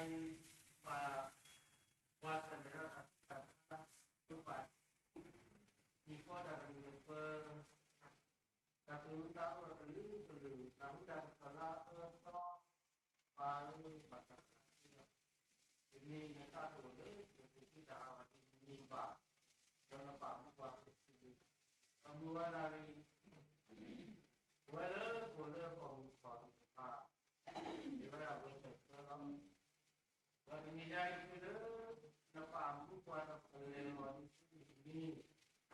ပှၤ ပှၤဆၢၣ်မဲာ်ဒီးတၢ်သး ပှၤ နံၣ်ကီတၢ်ကလုၢ်ပှၤ တၢ်သူၣ်အုးသးအုးအကလုာ်ကလုာ် တၢ်ဟူတၢ်ကစီၣ်လၢအအၢအသီ ပှၤလၢဘၣ်တၢ်သးလီၤ. တနံၤအံၤ နတၢ်အိၣ်လၢ ယကသံတၢ်ဟးဂီၤတနံၤဘၣ် ဒီးနပာ်မူပှၤကသံ အမုၢ်ဝဲဒၣ်န့ၣ် အဝဲလၢပှၤလၢပှၤမူပှၤမူတဖၣ် မ့ၢ်ဝဲဒၣ်ဝဲတၢ်ဆၢလီၤ. ဒီးတနံၤညါအံၤလၢ နပာ်မူပှၤဒီးပကလဲၤလီၤဒ်ဆူနံၤ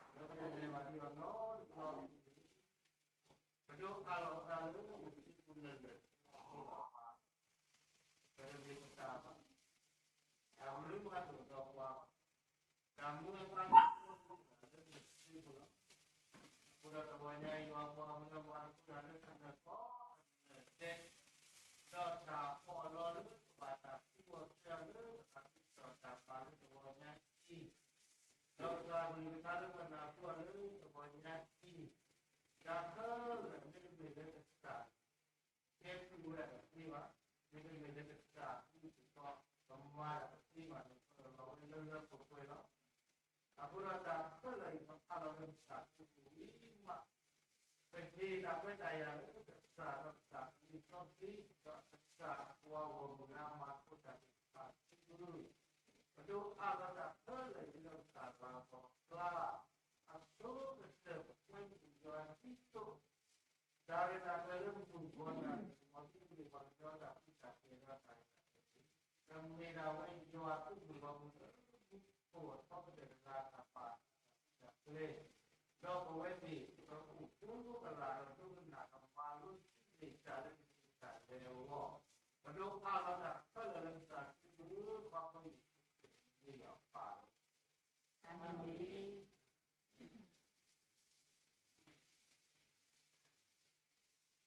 လၢပကလဲၤဘၣ်ဒ်အီၤနီတဘျီ ပဒိးအးလီၤပသးလၢနစုပူၤလၢလၢ ပတမ့ၢ်ပတၢ်ဘၣ်, တၢ်မနုၤမးတအိၣ်ဒီးပှၤဘၣ်, တၢ်မူအသးလၢနစုပူၤလီၤ. အဃိဒီးတဂီၤညါအံၤ ယွၤပှၤမုၢ်လၢပှၤတဖုလၢတၢ်နၢ်ပၢၢ် နၢ်တဲ ဒီးတၢ်ဖီၣ်အလီၢ်လၢပဘၣ်တၢ်သံအီၤဆၢလၢပတၢ်သူၣ်ထီၣ်တၢ်ဘၣ်လၢတဂီၤညါအံၤ, ဒီးပတၢ်မုၢ်မဆါလၢပနၢ်ဟူအီၤလၢတဂီၤညါအံၤ, တၢ်ခဲလၢာ်မ့တမ့ၢ်လၢကစၢ် ကဲသုးဝဲဒၣ်တသ့ဘၣ်, မ့တမ့ၢ်လၢကစၢ်အစုပူၤဒီး ကမၤတၢ်တသ့ဘၣ်န့ၣ် ပလီၤဝဲလၢလၢပှဲၤပှဲၤလီၤ. အဃိဒီးတၢ်ခဲလၢာ်အံၤ ပဖးလီၤလၢကစၢ်အစုပူၤဝံၤမး ပဟ့ၣ်တၢ်ခွဲးတၢ်ယာ်လၢကစၢ်ဒီးကစၢ်ကလုၢ်စီဆှံ ဒီးကစၢ်ပှၤဂီၢ်မုၢ်လၢအမၤလိတၢ်သ့ၣ်တဖၣ်အစုပူၤ, ပဒိးအးလီၤတၢ်ခဲလၢာ်လၢကစၢ်ပှၤဂီၢ်ကျါ, အဆိကတၢၢ်ပကွဲမုာ်ယွၤဒ်သိး တၢ်ရဲၣ်တၢ်ကျဲၤလၢမုၢ်ဂီၤတၢ်န့ၣ် မ်သုကမ့ၢ်ပှၤကညီတၢ်ကူတၢ်က့ၤဒီးတၢ်ရဲၣ်တၢ်ကျဲၤ ကမ့ၢ်ဒၣ်ဝဲယွၤအသုးမုၢ်ဂီၢ်မုၢ်လၢ မူခိၣ်အထီကတၢၢ်တဂၤတၢ်ပာ်တၢ်ကူတၢ်ကျဲၤ, ဒီးပဝဲသ့ၣ် ပကအိၣ်ဃူလိကလာ်ဒီးဒိကနၣ်ကမၤ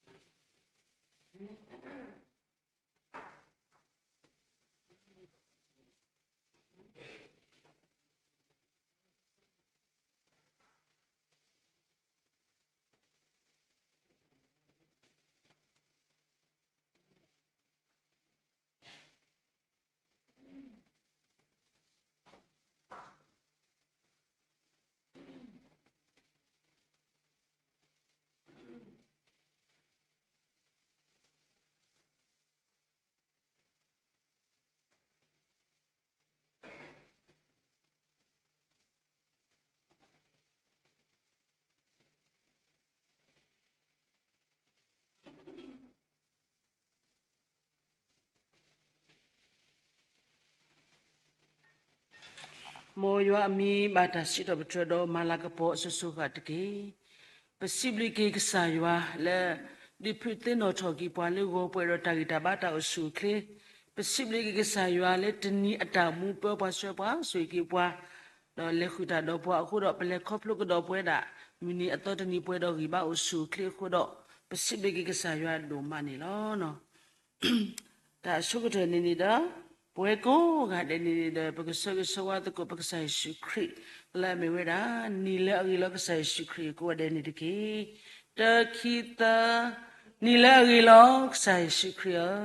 လိဆူန့ၢ်တၢ်လၢမ့ၢ်တၢ်လဲၤအဂီၢ်, ပဒိးအးလီၤတၢ်ခဲလၢာ်လၢကစၢ်အစုပူၤ ခီဖျိယ့ၣ်ၡူးခရံာ်အမံၤအပၢ်လီၤ. အၤမ့ၣ်. မ်ယွၤအမံၤဘၣ်တၢ်စံးထီၣ်ပတြၢၤဒီးမၤလၤကပီၤအစိၤစိၤဃၣ်တက့ၢ်. ပစံးဘျုးက့ၤကစၢ်ယွၤလၢ ဒုးဖုးသ့ၣ်နီၣ်ထီၣ်က့ၤပှၤလၢဂီၤပှဲၤဒီးတၢ်ဂံၢ်တၢ်ဘါတၢ်အိၣ်ဆူၣ်အိၣ်ချ့, ပစံးဘျုးက့ၤကစၢ်ယွၤလၢတနံၤအတၢ်မူပၢပှၤဆှၢပှၤဆိၣ်ဂ့ၤက့ၤပှၤ ဒီးလဲၤဃုာ်တၢ်ဒီးပှၤအဃိဒီး ပလဲၤခီဖျိကဒီးပဝဲဒၣ် မုၢ်နံၤအသီတနံၤပှဲၤဒီးဂံၢ်ဘါအိၣ်ဆူၣ်အိၣ်ချ့အဃိဒီး ပစံးဘျုးက့ၤကစၢ်ယွၤဒိၣ်မးန့ၣ်လီၤ. တၢ်အဆိကတၢၢ်န့ၣ်န့ၣ်ဒီး ပဝဲကိးဂၤဒဲးန့ၣ်န့ၣ်ဒီး ပကဆၢဂ့ၤဆၢဝါသကိးပကစၢ်ယ့ၣ်ၡူးခရံာ် လၢအမ့ၢ်ဝဲဒၣ် နံၤလၢအဂ့ၤလီၤ ကစၢ်ယ့ၣ်ၡူးခရံာ်ကိးဂၤဒဲးန့ၣ်တက့ၢ်. တၢခံသၢ, နံၤလၢအဂ့ၤလီၤ ကစၢ်ယ့ၣ်ၡူးခရံာ်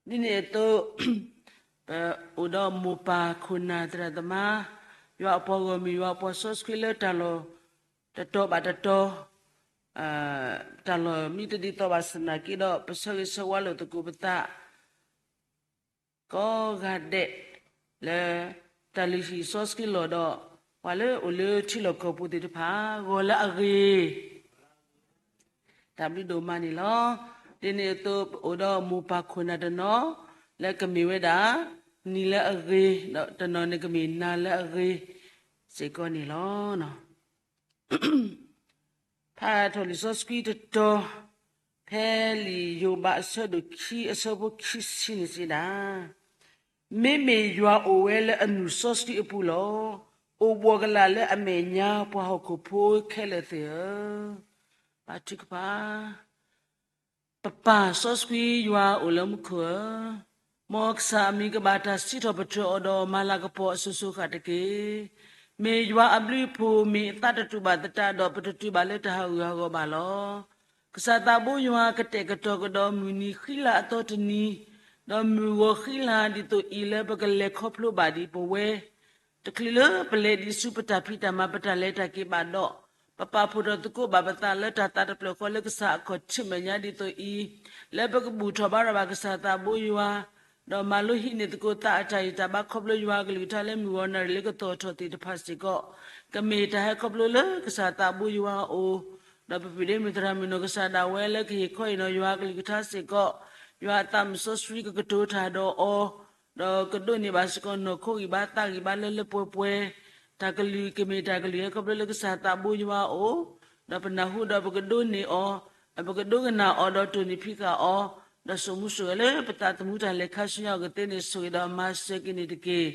ဧၢ. ဒ်န့ၣ်အသိး ပအိၣ်ဒီးမိၢ်ပၢ်ခိၣ်နၢ်သရၣ်သမါ, ယွၤအပှၤဂီၢ်မုၢ် ယွၤအပှၤစီဆှံလၢတၢ်လီၢ် တတီၤဘၣ်တတီၤ, တၢ်လီၢ်မ့ၢ်တဒ်သိးဘၣ်ဆၣ်သနာ်က့ဒီး ပဆၢဂ့ၤဆၢဝါလိာ်သကိးပသး ကိးဂၤဒဲး လၢတၢ်လုၢ်ဟံၣ်စီဆှံလီၢ်ဒီး ပှၤလၢအိၣ်လၢထံလီၢ်ကီၢ်ပူၤသ့ၣ်တဖၣ် ဂီၤလၢအဂ့ၤ တၢ်ဘျုးဒိၣ်မးန့ၣ်လီၤ. ဒ်န့ၣ်အသိး ပအိၣ်ဒီးမိၢ်ပၢ်ခိၣ်နၢ်တနီၤ လၢကမ့ၢ်ဝဲဒၣ် နံၤလၢအဂ့ၤ, ဒီးတနီၤန့ၣ်ကမ့ၢ်နၤလၢအဂ့ၤ စ့ၢ်ကီးန့ၣ်လီၤ. ဖးထီၣ်လံာ်စီဆှံတတီၤ, ဖဲလံာ်ယိၤဘးအဆၢဒိၣ်ခံအဆၢဖိခံဆံန့ၣ်စံးဒၣ်, မ့မ့ၢ်ယွၤအိၣ်ဝဲလၢအနုာ်စီဆှံအပူၤလီၤ. အိၣ်ဘှီၣ်ကလာ်လၢအမဲာ်ညါ ပှၤဟီၣ်ခိၣ်ဖိခဲလၢာ်သ့ၣ်ဧၢ, ဘါထုကဖၣ် ပပၢ်စီဆှံယွၤအိၣ်လၢမူခိၣ်ဧၢ, မ်ကစၢ်အမံၤကဘၣ်တၢ်စံးထီၣ်ပတြၢၤအီၤဒီးမၤလၤကပီၤအစိၤစိၤဃၣ်တက့ၢ်. မ့ၢ်ယွၤအဘျုးအဖှိၣ် မ့ၢ်အသးတတူာ်ဘၣ်သတးဒီး ပတတုၤဘၣ်လၢတၢ်ဟးဂူာ်ဟးဂီၤဘၣ်လီၤ. ကစၢ်သးဘိယွၤကတဲာ်ကတီၤကဒီးမုၢ်နံၤဃံလၤအသီတနံၤ, ဒီးမုၢ်ဂီၤဃံလၤဒ်သိးအံၤ လၢပကလဲၤခီဖျိဘၣ်ဒံးပဝဲ တချုးလၢပလဲၤဒံးဆူပတၢ်ဖံးတၢ်မၤ ပတၢ်လဲၤတၢ်က့ၤဘၣ်ဒီး ပပာ်ဖှိၣ်ထီၣ်သကိးဘၣ်ပသးလၢတၢ်သးတဖျၢၣ်ဃီ လၢကစၢ်အခီၣ်ထံးမဲာ်ညါဒ်သိးအံၤ, လၢပကဘူၣ်ထီၣ်ဘါထီၣ်ဘၣ်ကစၢ်သးဘိယွၤ, ဒီးမၤလိဟံးန့ၢ်သကိးသးအတၢ်ဂံၢ်တၢ်ဘါ ခီဖျိယွၤအကလုၢ်ကထါ လၢမုၢ်ဂီၤနၣ်ရံၣ်လၢကသီၣ်ထီၣ်သ့ၣ်တဖၣ်စ့ၢ်ကီး, ကမ့ၢ်တၢ်ဟဲခီဖျိလၢကစၢ်သးဘိယွၤအအိၣ်, ဒီးပပုၢ်ဒ့မုၣ်သရၣ်မုၣ်နီၢ်ကစၢ်ဒၣ်ဝဲ လၢကဟ့ၣ်ခီဟ့ၣ်နီၤယွၤအကလုၢ်ကထါစ့ၢ်ကီး, ယွၤအသးမုၢ်စီဆှံကကတိၤတၢ်ဒီးအီၤ, ဒီးကဒိးန့ၢ်ဘၣ်စ့ၢ်ကီး နီၢ်ခိဂံၢ်ဘါသးဂံၢ်ဘါလၢလၢပှဲၤပှဲၤ, တၢ်ကလုၢ်ကမ့ၢ်တၢ်ကလုၢ်ဟဲခီဖျိလၢကစၢ်သးဘိယွၤအအိၣ်, ဒီးပနၢ်ဟူဒီးပကဒိးန့ၢ်အီၤ, ဒီးပကဒိကနၣ်အီၤဒီးတိၢ်နီၣ်ဖံးဃာ်အီၤ, ဒီးစိာ်မူစိာ်ဂဲၤလၢပသးသမူတၢ်လဲၤခါဆူညါအဂီၢ်ကသ့န့ၣ် ဆိၣ်ဂ့ၤဒီးမၤစၢၤက့ၤန့ၣ်တက့ၢ်.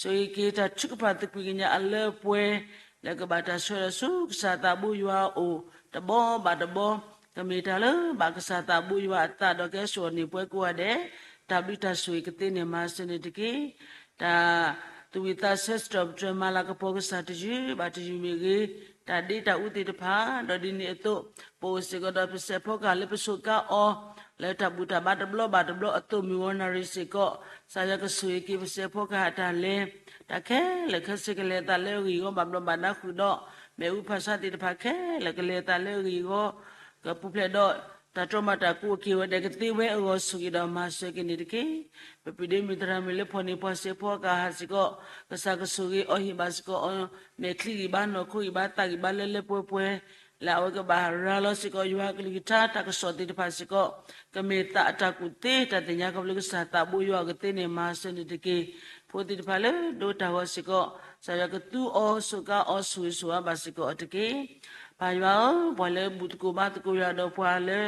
ဆိၣ်ဂ့ၤက့ၤတၢ်ထုကဖၣ်သကွံာ်ကညးအလၢပှဲၤ လၢကဘၣ်တၢ်ဆှၢဒီးဆူကစၢ်သးဘိယွၤအအိၣ် တဘီဘၣ်တဘီ, ကမ့ၢ်တၢ်လၢဘၣ်ကစၢ်သးဘိယွၤအသးဒီးကဟဲစိာ်န့ၢ်ပှၤကိးဂၤဒဲး, တၢ်ဘျုးတၢ်ဆိၣ်ဂ့ၤကသ့န့ၣ် မၤစၢၤန့ၣ်တက့ၢ်. တၢ်သူၣ်ဝံၣ်သးဆၢ စတီၣ်ပတြၢၤမၤလၤကပီၤကစၢ်တယုၢ်ဘၣ်တယုၢ်မ့ၢ်ဂ့ၤ, တၢ်ဒ့တၢ်အူသ့ၣ်တဖၣ်, ဒီးဒ်န့ၣ်အသိး ပအိၣ်စ့ၢ်ကီးဒီးပစဲးဖီကဟၣ်လၢပစူးကါအီၤ လၢတၢ်ဘူၣ်တၢ်ဘါတဘျီဘၣ်တဘျီအသိး မုၢ်ဂီၤနၣ်ရံၣ်စ့ၢ်ကီး, ကစၢ်ယွၤကဆိၣ်ဂ့ၤက့ၤပစဲးဖီကဟၣ်အတၢ်လဲၤ, တၢ်ခဲလၢာ်ခဲဆ့ကလဲၤအသးလၢအဂ့ၢ်အဂီၢ်ဘၣ်ဘျီးဘၣ်ဒါဃုာ်ဒီး မ့ၣ်အူဖးဆါသ့ၣ်တဖၣ်ခဲလၢာ်ကလဲၤအသးလၢအဂ့ၢ်အဂီၢ်, ကပူၤဖျဲးဒီး တၢ်တြီမၤတၢ်ကိးက့ၤဝဲဒဲးကသ့ဝဲအဂီၢ် ဆိၣ်ဂ့ၤဒီးမၤစၢၤက့ၤန့ၣ်တက့ၢ်. ပပုၢ်ဒ့မုၣ်သရၣ်မုၣ်လၢဖီၣ်န့ၢ်ပှၤစဲးဖီကဟၣ်စ့ၢ်ကီး, ကစၢ်ကဆိၣ်ဂ့ၤအီၤဟ့ၣ်ဘၣ်စ့ၢ်ကီးအီၤ မဲာ်ချံဂံၢ်ဘါနီၢ်ခိဂံၢ်ဘါသးဂံၢ်ဘါလၢလၢပှဲၤပှဲၤ, လၢအဝဲကဘၣ်ရၤလီၤစ့ၢ်ကီး ယွၤအကလုၢ်ကထါတၢ်ကစီၣ်သ့ၣ်တဖၣ်စ့ၢ်ကီး, ကမ့ၢ်သးအတၢ်ကူၣ်သ့တၢ်သ့ၣ်ညါခီဖျိကစၢ်သးဘိယွၤအအိၣ်ကသ့န့ၣ် မၤစၢၤန့ၣ်တက့ၢ်. ဖိသ့ၣ်တဖၣ်လၢဒိတၢ်ဂီၤစ့ၢ်ကီး, ကစၢ်ယွၤကသူအီၤစူးကါအီၤဆိၣ်ဂ့ၤဆိၣ်ဝါဘၣ်စ့ၢ်ကီးအီၤတက့ၢ်. ပၢ်ယွၤဧၢ, ပှၤလၢဘူၣ်သကိးဘါသကိးယွၤဒီးပှၤလၢ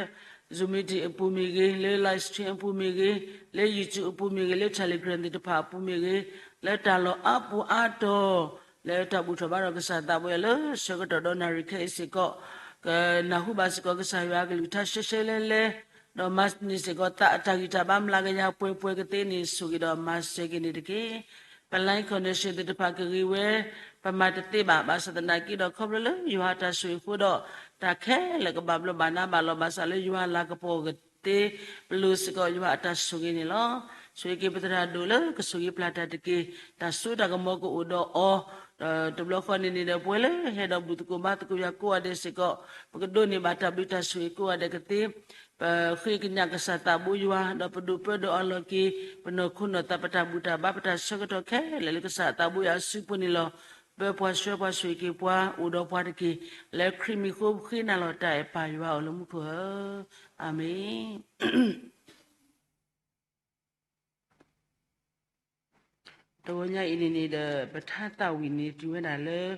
Zoom meeting အပူၤမ့ၢ်ဂ့ၤ, လၢ live stream အပူၤမ့ၢ်ဂ့ၤ, လၢ YouTube အပူၤမ့ၢ်ဂ့ၤ, လၢ Telegram သ့ၣ်တဖၣ်အပူၤမ့ၢ်ဂ့ၤ, လၢတၢ်လီၢ်အါပူၤအါတီၤ လၢတၢ်ဘူၣ်ထီၣ်ဘါထီၣ်ကစၢ်သးဘိယွၤလၢဆၢကတီၢ်ဒီးနၣ်ရံၣ်ခဲအံၤစ့ၢ်ကီး, ကနၢ်ဟူဘၣ်စ့ၢ်ကီးကစၢ်ယွၤအကလုၢ်ကထါရှဲရှဲလဲလဲ, ဒီးမၤန့ၢ်စ့ၢ်ကီးသးအတၢ်ဂံၢ်တၢ်ဘါမျးကယၤပှဲၤပှဲၤကသ့န့ၣ် ဆိၣ်ဂ့ၤဒီးမၤစၢၤက့ၤန့ၣ်တက့ၢ်. ပ line connection သ့ၣ်တဖၣ်ကဂ့ၤဝဲ, ပမၤတသ့ဘၣ်, ဘၣ်ဆၣ်သနာ်က့ဒီး ခီဖျိလၢယွၤအတၢ်ဆိၣ်ဂ့ၤအဃိဒီး တၢ်ခဲလၢာ်ကဘၣ်ဘျီးဘၣ်ဒါဘၣ်လီၤ, ဘၣ်ဆၣ်လၢယွၤအလၤကပီၤကသ့, ပလိၤစ့ၢ်ကီးယွၤအတၢ်ဆိၣ်ဂ့ၤန့ၣ်လီၤ. ဆိၣ်ဂ့ၤက့ၤပသရၣ်ဒိၣ်လၢကဆိၣ်ဂ့ၤပျၢ်တၢ်တက့ၢ်, တၢ်စိတၢ်ကမီၤကအိၣ်ဒီးအီၤ, ဒီးတဘျီဃီန့ၣ်န့ၣ်ဒီး ပဝဲလၢဟဲဒီးဘူၣ်သကိးဘါသကိးယွၤကိးဂၤဒဲးစ့ၢ်ကီး, ပကဒိးန့ၢ်ဘၣ်တၢ်ဘျုးတၢ်ဆိၣ်ဂ့ၤကိးဂၤဒဲးကသ့ ပဃ့ကညးကစၢ်သးဘိယွၤ, ဒီးပဒိးပၢဒီးအီၤလီၤက့ၤ ပနီၢ်ခိနီၢ်သး ပတၢ်ဘူၣ်တၢ်ဘါ ပတၢ်ဆၢကတီၢ်ခဲလၢာ်လၢကစၢ်သးဘိယွၤအစုပူၤန့ၣ်လီၤ. ပၢပှၤဆှၢပှၤဆိၣ်ဂ့ၤက့ၤပှၤ အိၣ်ဒီးပှၤတက့ၢ်. လၢခရံာ်မံၤဃိပဃ့နၤလီၤတၢ်အဲၣ်ပၢ်ယွၤအိၣ်လၢမူခိၣ်ဧၢ, အၤမ့ၣ်. တဂီၤညါအံၤန့ၣ်န့ၣ်ဒီး ပထါသးဝံၣ်န့ၣ် တုၤဝဲဒၣ်လၢ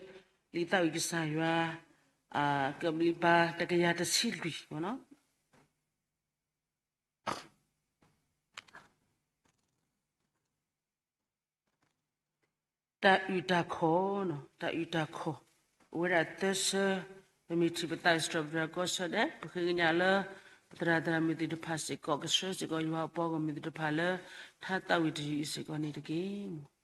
လံာ်သးဝံၣ်ကစၢ်ယွၤ ကဘျံးပၤတကယၤတဆံလွံၢ်န့ၣ်လီၤ. တၢ်အုၣ်တၢ်ခီၣ်, တၢ်အုၣ်တၢ်ခီၣ် အိၣ်ဝဲဒၣ်သၢဆၢ, ပမ့ၢ်ထံၣ်ပသးစရီပတြၢၤကီၢ်ဆၢဒဲး ပဃ့ကညးလၢ ပသရၣ်သရၣ်မုၣ်သ့ၣ်တဖၣ်စ့ၢ်ကီး ကဆှၢစ့ၢ်ကီးယွၤအပှၤဂီၢ်မုၢ်သ့ၣ်တဖၣ်လၢ ထါသးဝံၣ်တယုၢ်အံၤစ့ၢ်ကီးန့ၣ်တက့ၢ်.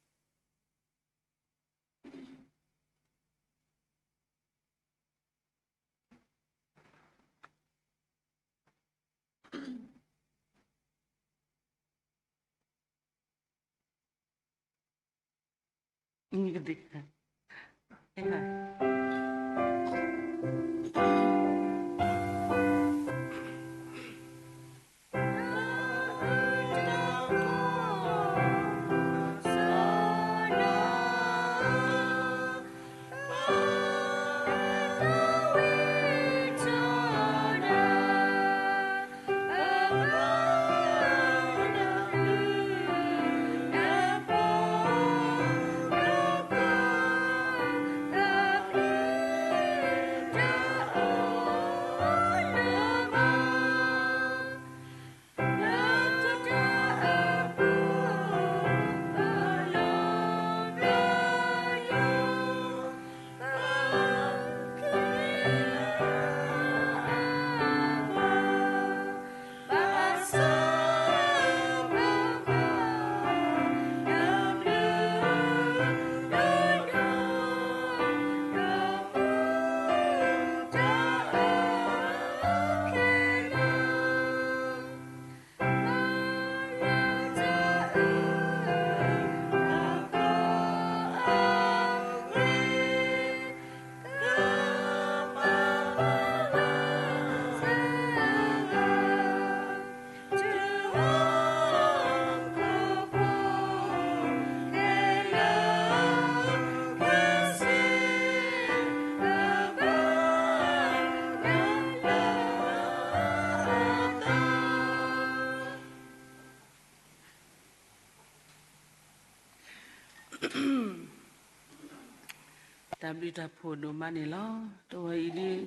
တၢ်ဘျုးတၢ်ဖှိၣ်ဒိၣ်မးန့ၣ်လီၤ. တဝီအံၤဒ်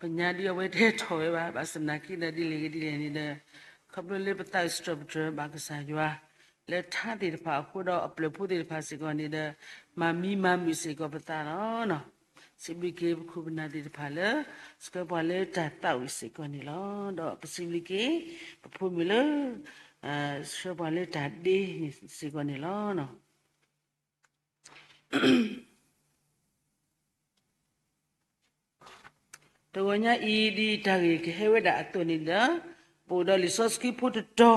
ပညါဒ်အဝဲတဟဲထီၣ်ဝဲဘၣ်, ဘၣ်ဆၣ်သနာ်က့ဒီး ဒ်လဲၣ်ဂ့ၤဒ်လဲၣ်န့ၣ်ဒီး ခီဖျိလၢပသးစတြီးပတြၢၤဘၣ်ကစၢ်ယွၤ လၢထါသ့ၣ်တဖၣ်အဃိဒီး အပျဲၢ်ဖိသ့ၣ်တဖၣ်စ့ၢ်ကီးန့ၣ်ဒီး မၤမံမၤမုာ်စ့ၢ်ကီးပသးလီၤ. စံးဘျုးက့ၤပခိၣ်ပနၢ်သ့ၣ်တဖၣ်လၢ ဆှၢပှၤလၢတၢ်သးဝံၣ်စ့ၢ်ကီးန့ၣ်လီၤ. ဒီးပစံးဘျုးက့ၤ ပဖိမုၣ်လၢ ဆှၢပှၤလၢတၢ်ဒ့န့ၣ်စ့ၢ်ကီးန့ၣ်လီၤ. တဂီၤညါအံၤ ဒ်တၢ်ဂ့ၢ်ကဟဲဝဲဒၣ်အသိးန့ၣ်ဒီး ပအိၣ်ဒီးလံာ်စီဆှံဖိတတီၤ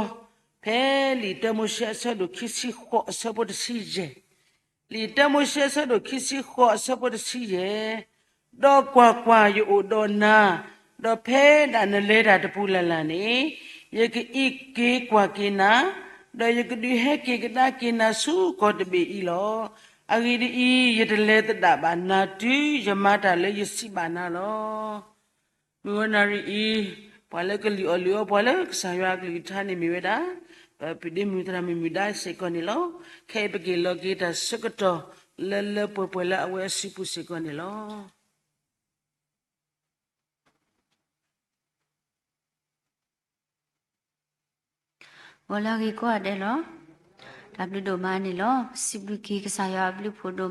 ဖဲလံာ်တၢမိၤၡ့အဆၢဒိၣ်ခံဆံဃိးအဆၢဖိတဆံယဲၢ်, လံာ်တၢမိၤၡ့အဆၢဒိၣ်ခံဆံဃိးအဆၢဖိတဆံယဲၢ်, ဒီးကွၢ်ကွၢ်, ယအိၣ်ဒီးနၤ, ဒီးဖဲဒၣ်နလဲၤတၢ်တပူၤလၢ်လၢ်န့ၣ် ယကအံးက့ၤကွၢ်က့ၤနၤ, ဒီးယကဒုးဟဲက့ၤကဒါက့ၤနၤဆူကီၢ်တဘ့ၣ်အံၤလီၤ. အဂ့ၢ်ဒ်အံၤ, ယတလဲၤသဒၣ်ဘၣ်နၤတုၤယမၤတၢ်လၢယစံးဘၣ်နၤလီၤ. မုၢ်ဝဲနၣ်ရံၣ်အံၤ, ပှၤလၢကလုၢ်အီၣ်လုၢ်အီပှၤလၢ ကစၢ်ယွၤအကလုၢ်ကထါန့ၣ်မ့ၢ်ဝဲဒၣ် ပပဒ့မုၣ်သရၣ်မုၣ်မုၢ်ဒါစ့ၢ်ကီးန့ၣ်လီၤ. ခဲအံၤပက့ၤလီၤက့ၤတၢ်ဆၢကတီၢ် လၢလၢပှဲၤပှဲၤလၢအဝဲအစုပူၤစ့ၢ်ကီးန့ၣ်လီၤ. ဂီၤလၢအဂ့ၤကိးဂၤဒဲးလီၤ. တၢ်ဘျုးဒိၣ်မးန့ၣ်လီၤ. ပစံးဘျုးက့ၤကစၢ်ယွၤအဘျုးဖှိၣ်ဒိၣ်မး, ဒီးပသးအိၣ်ဆၢဂ့ၤဘၣ်စ့ၢ်ကီး ပဒီပုၢ်ဒီ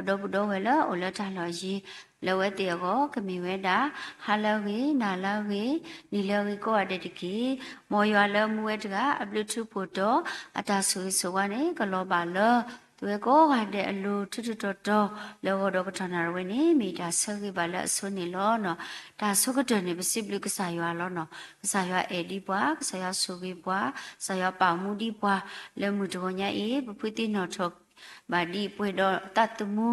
ဝဲၢ်လၢအိၣ်လၢတၢ်လီၢ်ယံၤ လၢဝဲသ့ၣ်အဂီၢ် ကမ့ၢ်ဝဲဒၣ် ဟါလၢအဂ့ၤ, နၤလၢအဂ့ၤ, နံၤလၢအဂ့ၤကိးဂၤဒဲးတက့ၢ်. မ်ယွၤလၢမူဝဲတဂၤ အဘျုးထူဖှိၣ်တီၤ အတၢ်ဆိၣ်ဂ့ၤဆိၣ်ဝါန့ၣ် ကလီၤဘၣ်လၢ သုဝဲကိးဂၤဒဲးအလိၤ ထူထူတီၤတီၤ လၢဂီၤဒီးကတီၢ်နၣ်ရံၣ်ဝဲန့ၣ် မ့ၢ်တၢ်ဆၢဂ့ၤဘၣ်လၢအဆိန့ၣ်လီၤ. တၢ်ဆိကတၢၢ်န့ၣ် ပစံးဘျုးကစၢ်ယွၤလီၤ. ကစၢ်ယွၤအဲၣ်ဒံးပှၤ, ကစၢ်ယွၤဆိၣ်ဂ့ၤပှၤ, ကစၢ်ယွၤပာ်မူဒံးပှၤ လၢမုၢ်တဂီၤညါအံၤ ပဖှံသံနီၣ်ထီၣ်ဘၣ်ဒံးပှဲၤဒီးသးသမူ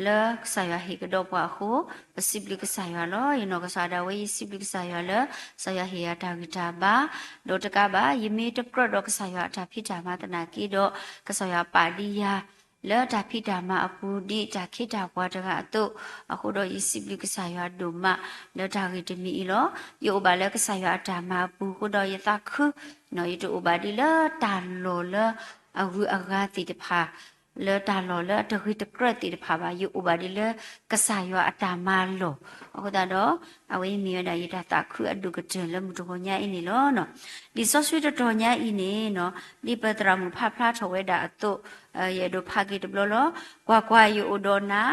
လၢကစၢ်ယွၤဟ့ၣ်ကဒီးပှၤအဃိ ပစံးဘျုးကစၢ်ယွၤလီၤ. ယနီၢ်ကစၢ်ဒၣ်ဝဲ ယစံးဘျုးကစၢ်ယွၤလၢ ကစၢ်ယွၤဟ့ၣ်ယၤတၢ်ဂံၢ်တၢ်ဘါ, ဒီးတကးဘၣ် ယမ့ၢ်တကြၢးဒီးကစၢ်ယွၤအတၢ်ဖံးတၢ်မၤသနာ်က့ဒီး ကစၢ်ယွၤပာ်ဒံးယၤ လၢတၢ်ဖံးတၢ်မၤအပူၤ ဒ်တၢ်ခ့တၢ်ပှၤတဂၤအသိး, အဃိဒီးယစံးဘျုးကစၢ်ယွၤဒိၣ်မး လၢတၢ်ဂ့ၢ်တမံၤအံၤလီၤ. ယအိၣ်ဘၣ်လၢကစၢ်ယွၤအတၢ်မၤအပူၤအဃိဒီးယသးခု, ယတအိၣ်ဘၣ်ဒ်လၢတၢ်လီၢ်လၢအဂုၤအဂၤသ့ၣ်တဖၣ် လၢတၢ်လီၢ်လၢအတဂ့ၤတကြၢးသ့ၣ်တဖၣ်ဘၣ်, ယအိၣ်ဘၣ်ဒ်လၢကစၢ်ယွၤအတၢ်မၤလီၢ်, အဃိသတးဒီး အဝဲအံၤမ့ၢ်ဝဲဒၣ်ယတၢ်သးခုအဒိၣ်ကတၢၢ်လၢမုၢ်တဂီၤညါအံၤန့ၣ်လီၤ. လံာ်စီဆှံတတီၤညါအံၤန့ၣ် ဒ်ပသရၣ်မုၣ်ဖးဖျါထီၣ်ဝဲဒၣ်အသိး, ယအဲၣ်ဒိးဖးက့ၤတဘျီလီၤ. ကွၢ်ကွၢ်, ယအိၣ်ဒီးနၤ,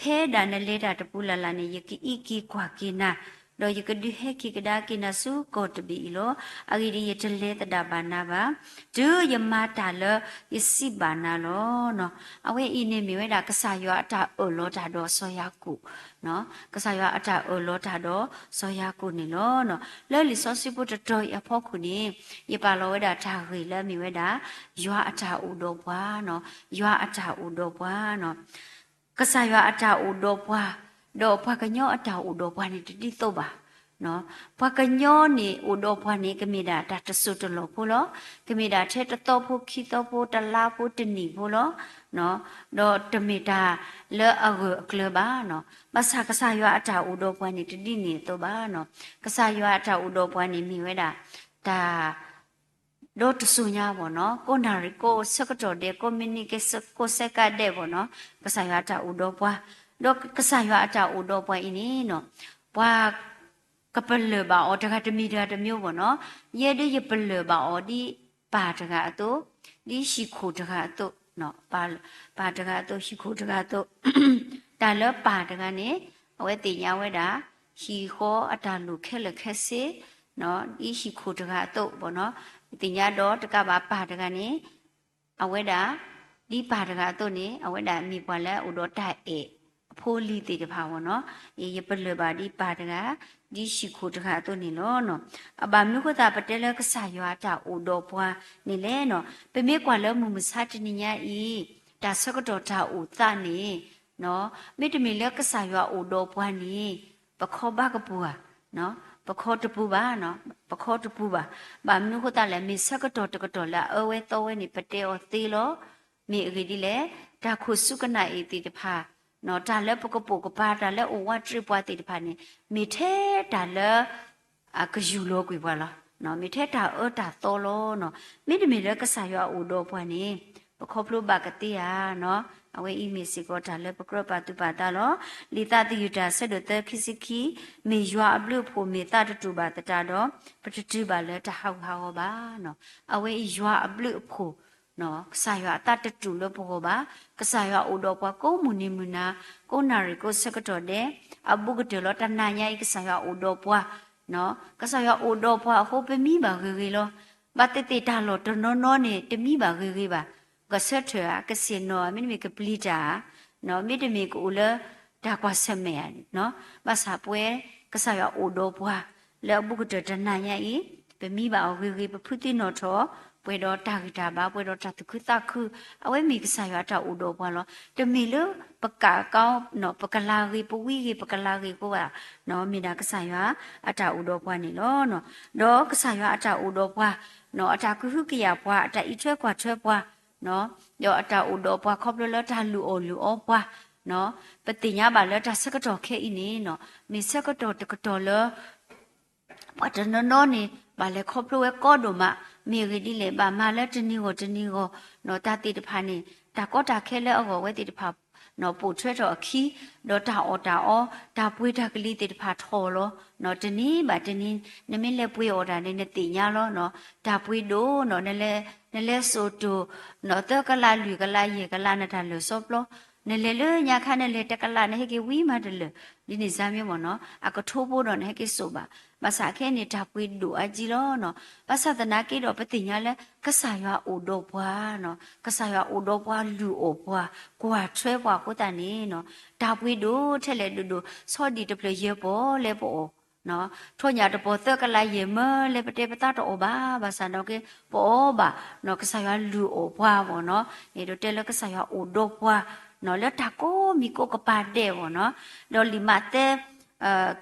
ဖဲဒၣ်နလဲၤတၢ်တပူၤလၢ်လၢ်န့ၣ် ယကအံးက့ၤကွၢ်က့ၤနၤ, ဒီးယကဒုးဟဲက့ၤကဒါက့ၤနၤဆူကီၢ်တဘ့ၣ်အံၤလီၤ. အဂ့ၢ်ဒ်အံၤ, ယတလဲၤသဒၣ်ဘၣ်နၤဘၣ်, တုၤယမၤတၢ်လၢယစံးဘၣ်နၤလီၤ. အဝဲအံၤန့ၣ်မ့ၢ်ဝဲဒၣ် ကစၢ်ယွၤအတၢ်အၢၣ်လီၤတၢ်ဒီးစီၤယၤကိာ်, ကစၢ်ယွၤအတၢ်အၢၣ်လီၤတၢ်ဒီးစီၤယၤကိာ်န့ၣ်လီၤ. လၢလံာ်စီဆှံဖိတတီၤအံၤအဖီခိၣ်န့ၣ် ယပာ်လီၤဝဲဒၣ်တၢ်ဂ့ၢ်လၢအမ့ၢ်ဝဲဒၣ် ယွၤအတၢ်အိၣ်ဒီးပှၤ, ယွၤအတၢ်အိၣ်ဒီးပှၤ ကစၢ်ယွၤအတၢ်အိၣ်ဒီးပှၤ, ဒီးပှၤကညီအတၢ်အိၣ်ဒီးပှၤန့ၣ်တဒ်သိးဘၣ်. ပှၤကညီန့ၣ်အိၣ်ဒီးပှၤန့ၣ် ကမ့ၢ်ဒၣ်တၢ်တစိၢ်တလီၢ်ဖိလီၤ. ကမ့ၢ်ဒၣ်ထဲတသီဖိ ခံသီဖိ တလါဖိ တနံၣ်ဖိလီၤ. ဒီးတမ့ၢ်တၢ်လၢအဂၢၢ်အကျၢၤဘၣ်. ဘၣ်ဆၣ်ကစၢ်ယွၤအတၢ်အိၣ်ဒီးပှၤန့ၣ် တဒ်န့ၣ်အသိးဘၣ်. ကစၢ်ယွၤအတၢ်အိၣ်ဒီးပှၤန့ၣ်မ့ၢ်ဝဲဒၣ် တၢ် ဒီးတစိၤညါဘၣ်နီၤ, ကိးနၣ်ရံၣ်ကိးဆၢကတီၢ်ဒဲး, ကိးမံးနံးကိးစဲးကါဒဲးဘၣ်နီၤ, ကစၢ်ယွၤအတၢ်အိၣ်ဒီးပှၤ, ဒီးကစၢ်ယွၤအတၢ်အိၣ်ဒီးပှၤအံၤန့ၣ်နီၤ, ပှၤကပလၢၢ်ဘၣ်အီၤတဂၤတမံၤတဂၤတမံၤဘၣ်နီၤ, ယဲဒၣ်ယပလၢၢ်ဘၣ်အီၤဒ်ပၢ်တဂၤအသိး, ဒ်ဟံၣ်ခိၣ်တဂၤအသိး, ပၢ်တဂၤအသိး ဟံၣ်ခိၣ်တဂၤအသိး, တၢ်လၢပၢ်တဂၤန့ၣ် အဝဲသ့ၣ်ညါဝဲဒၣ် ဟံၣ်ဃီအတၢ်လိၣ်ခဲလၢာ်ခဲဆ့ ဒ်ဟံၣ်ခိၣ်တဂၤအသိးဘၣ်နီၤ, သ့ၣ်ညါဒီးတကးဘၣ်ပၢ်တဂၤန့ၣ်, အဝဲဒၣ် ဒ်ပၢ်တဂၤအသိးန့ၣ် အဝဲဒၣ်မ့ၢ်ပှၤလၢအအိၣ်ဒီးတၢ်အဲၣ်အဖိအလံၤသ့ၣ်တဖၣ်ဘၣ်နီၤ, ယပလၢၢ်ဘၣ်ဒ်ပၢ်တဂၤ, ဒ်ဟံၣ်ခိၣ်တဂၤအသိးန့ၣ်လီၤ. အဘၣ်မနုၤဃိသတးပတဲလၢကစၢ်ယွၤအတၢ်အိၣ်ဒီးပှၤန့ၣ်လဲၣ်နီၤ, ပမ့ၢ်ကွၢ်လၢမုၢ်မဆါတနံၤညါအံၤ, တၢ်ဆၢကတီၢ်တၢ်အိၣ်သးန့ၣ် မ့တမ့ၢ်လၢကစၢ်ယွၤအိၣ်ဒီးပှၤန့ၣ် ပခီဘၣ်ကပူၤဧါ, ပခီတပူၤဘၣ်, ပခီတပူၤဘၣ်. ဘၣ်မနုၤဃိသတးလဲၣ်, မ့ၢ်ဆၢကတီၢ်တကတီၢ်လၢအအၢဝဲသီဝဲန့ၣ် ပတဲအီၤသ့လီၤ. မ့ၢ်အဂ့ၢ်ဒ်လဲၣ်, တၢ်ခိၣ်ဆူကနၣ်အံၤသ့ၣ်တဖၣ်, တၢ်လၢပကပိာ်ကပၤ တၢ်လၢအိၣ်ဝးတရံးပှၤသ့ၣ်တဖၣ်န့ၣ် မ့ၢ်ထဲတၢ်လၢ အကယူၢ်လီၤကွံာ်ပှၤလီၤ. မ့ၢ်ထဲတၢ်အၢတၢ်သီလီၤ. မ့တမ့ၢ်လၢကစၢ်ယွၤအိၣ်ဒီးပှၤန့ၣ် ပခီဖျိဘၣ်ကသ့ဧါနီၤ. အဝဲအံၤမ့ၢ်စ့ၢ်ကီးတၢ်လၢပကြၢးပာ်သူၣ်ပာ်သးလီၤ. လံာ်သးသယုၢ်တၢ်ဆၢဒိၣ်သၢခံဆံခံ, မ့ၢ်ယွၤအဘျုးအဖှိၣ်မ့ၢ်သးတတူာ်ဘၣ်သတးဒီး, ပတတုၤဘၣ်လၢတၢ်ဟးဂူာ်ဟးဂီၤဘၣ်နီၤ. အဝဲအံၤယွၤအဘျုးအဖှိၣ် ကစၢ်ယွၤအသးတတူာ်လၢပဂီၢ်ဘၣ်. ကစၢ်ယွၤအိၣ်ဒီးပှၤကိးမုၢ်နံၤမုၢ်နၤ, ကိးနၣ်ရံၣ်ကိးဆၢကတီၢ်ဒဲး, အဘူးကတၢၢ်လီၤတနၤညါအံၤ ကစၢ်ယွၤအိၣ်ဒီးပှၤ ကစၢ်ယွၤအိၣ်ဒီးပှၤအဃိ ပမံဘၣ်ဂ့ၤဂ့ၤလီၤ. ဘၣ်သ့ၣ်သ့ၣ်တၢ်လီၢ်တနီၤနီၤန့ၣ် တမံဘၣ်ဂ့ၤဂ့ၤဘၣ်. ကဆၢထၢၣ်ဧါ, ကဆ့ၣ်နီၤဧါ, မ့တမ့ၢ်ကပျံၤတၢ်ဧါ, မ့တမ့ၢ်ကအိၣ်လၢတၢ်ကွၢ်ဆၢၣ်မဲာ်ဧါ, ဘၣ်ဆၣ်ပဝဲ ကစၢ်ယွၤအိၣ်ဒီးပှၤ လၢအဘူးကတၢၢ်တနၤညါအံၤ, ပမံဘၣ်အီၤဂ့ၤဂ့ၤ, ပဖုသံနီၣ်ထီၣ်, ပှဲၤဒီးတၢ်ဂံၢ်တၢ်ဘါ, ပှဲၤဒီးတၢ်သူၣ်ခုသးခု, အဝဲမ့ၢ်ကစၢ်ယွၤအတၢ်အိၣ်ဒီးပှၤလီၤ. တမ့ၢ်လၢပကးကီ, ပကလၤဂ့ၤ, ပဝံဂ့ၤ, ပကလၤဂ့ၤအဃိဘၣ်, မ့ၢ်ဒၣ်ကစၢ်ယွၤအတၢ်အိၣ်ဒီးပှၤန့ၣ်လီၤ. ဒီးကစၢ်ယွၤအတၢ်အိၣ်ဒီးပှၤ, အတၢ်ကဟုကယာ်ပှၤ, အတၢ်အံးထွဲကွၢ်ထွဲပှၤ, ဒီးအတၢ်အိၣ်ဒီးပှၤခီဖျိလၢတၢ်လုၢ်အီၣ်လုၢ်အီပှၤ, ပသ့ၣ်ညါဘၣ်လၢတၢ်ဆၢကတီၢ်ခဲအံၤန့ၣ်, မ့ၢ်ဆၢကတီၢ်တကတီၢ်လၢ ပှၤတနီၤနီၤန့ၣ် ဘၣ်လဲၤခီဖျိဝဲကီဒိၣ်မး, မ့ၢ်အဂ့ၢ်ဒ်လဲၣ်, ဘၣ်မၤလၢတနံၤဂီၢ်တနံၤဂီၢ်, တၢ်သ့ၣ်တဖၣ်န့ၣ် တၢ်ကီတၢ်ခဲလၢအဂီၢ်ဝဲသ့ၣ်တဖၣ် ပိာ်ထွဲထီၣ်အခံ, ဒီးတၢ်အီၣ်တၢ်အီ, တၢ်ပှ့ၤတၢ်ကလံၤသ့ၣ်တဖၣ်ထီၣ်လီၤ. တနံၤဘၣ်တနံၤ နမ့ၢ်လဲၤပှ့ၤအီၣ်တၢ်န့ၣ် နသ့ၣ်ညါလီၤ. တၢ်ပှ့ၤဒိၣ်နီၤ, နလဲၤစိာ်တိၢ်, သၢကလးလွံၢ်ကလးယဲၢ်ကလး နတၢ်လၢာ်စီပျီ, နလဲၤလၢညါခါ နလဲၤတကလး နဟဲက့ၤဝံၤမးတလၢာ်, ဒ်န့ၣ်စါမ့ၢ်မ့ၢ်နီၤ, အကထိဘိဒီးနဟဲက့ၤစိာ်ဘၣ်. ဘၣ်ဆၣ်ခဲအံၤန့ၣ် တၢ်ပှ့ၤဒိၣ်အါကံလီၤ. ဘၣ်ဆၣ်သနာ်က့ဒီး ပသ့ၣ်ညါလၢ ကစၢ်ယွၤအိၣ်ဒီးပှၤ, ကစၢ်ယွၤအိၣ်ဒီးပှၤလုၢ်အီၣ်ပှၤ, ကွၢ်ထွဲပှၤအဃိသတးန့ၣ်, တၢ်ပှ့ၤဒိၣ်ထဲလဲၣ်ဒိၣ်ဒိၣ်, ဆီဒံၣ်တဖျၢၣ်ယဲၢ်ပီၢ်လၢပအီၣ် ထိၣ်ညၣ်တပီၢ်သၢကလးယဲၢ်မၢလၢပတဲပသးတအီၣ်ဘၣ်, ဘၣ်ဆၣ်ဒီးက့ ပအီၣ်ဘၣ်, ကစၢ်ယွၤလုၢ်အီၣ်ပှၤဘၣ်နီၤ, အဲၣ်ဒိးတဲလၢကစၢ်ယွၤအိၣ်ဒီးပှၤ, လၢတၢ်ကိးမံၤကိးကပၤဒဲးဘၣ်နီၤ, ဒီးလံာ်မးသဲ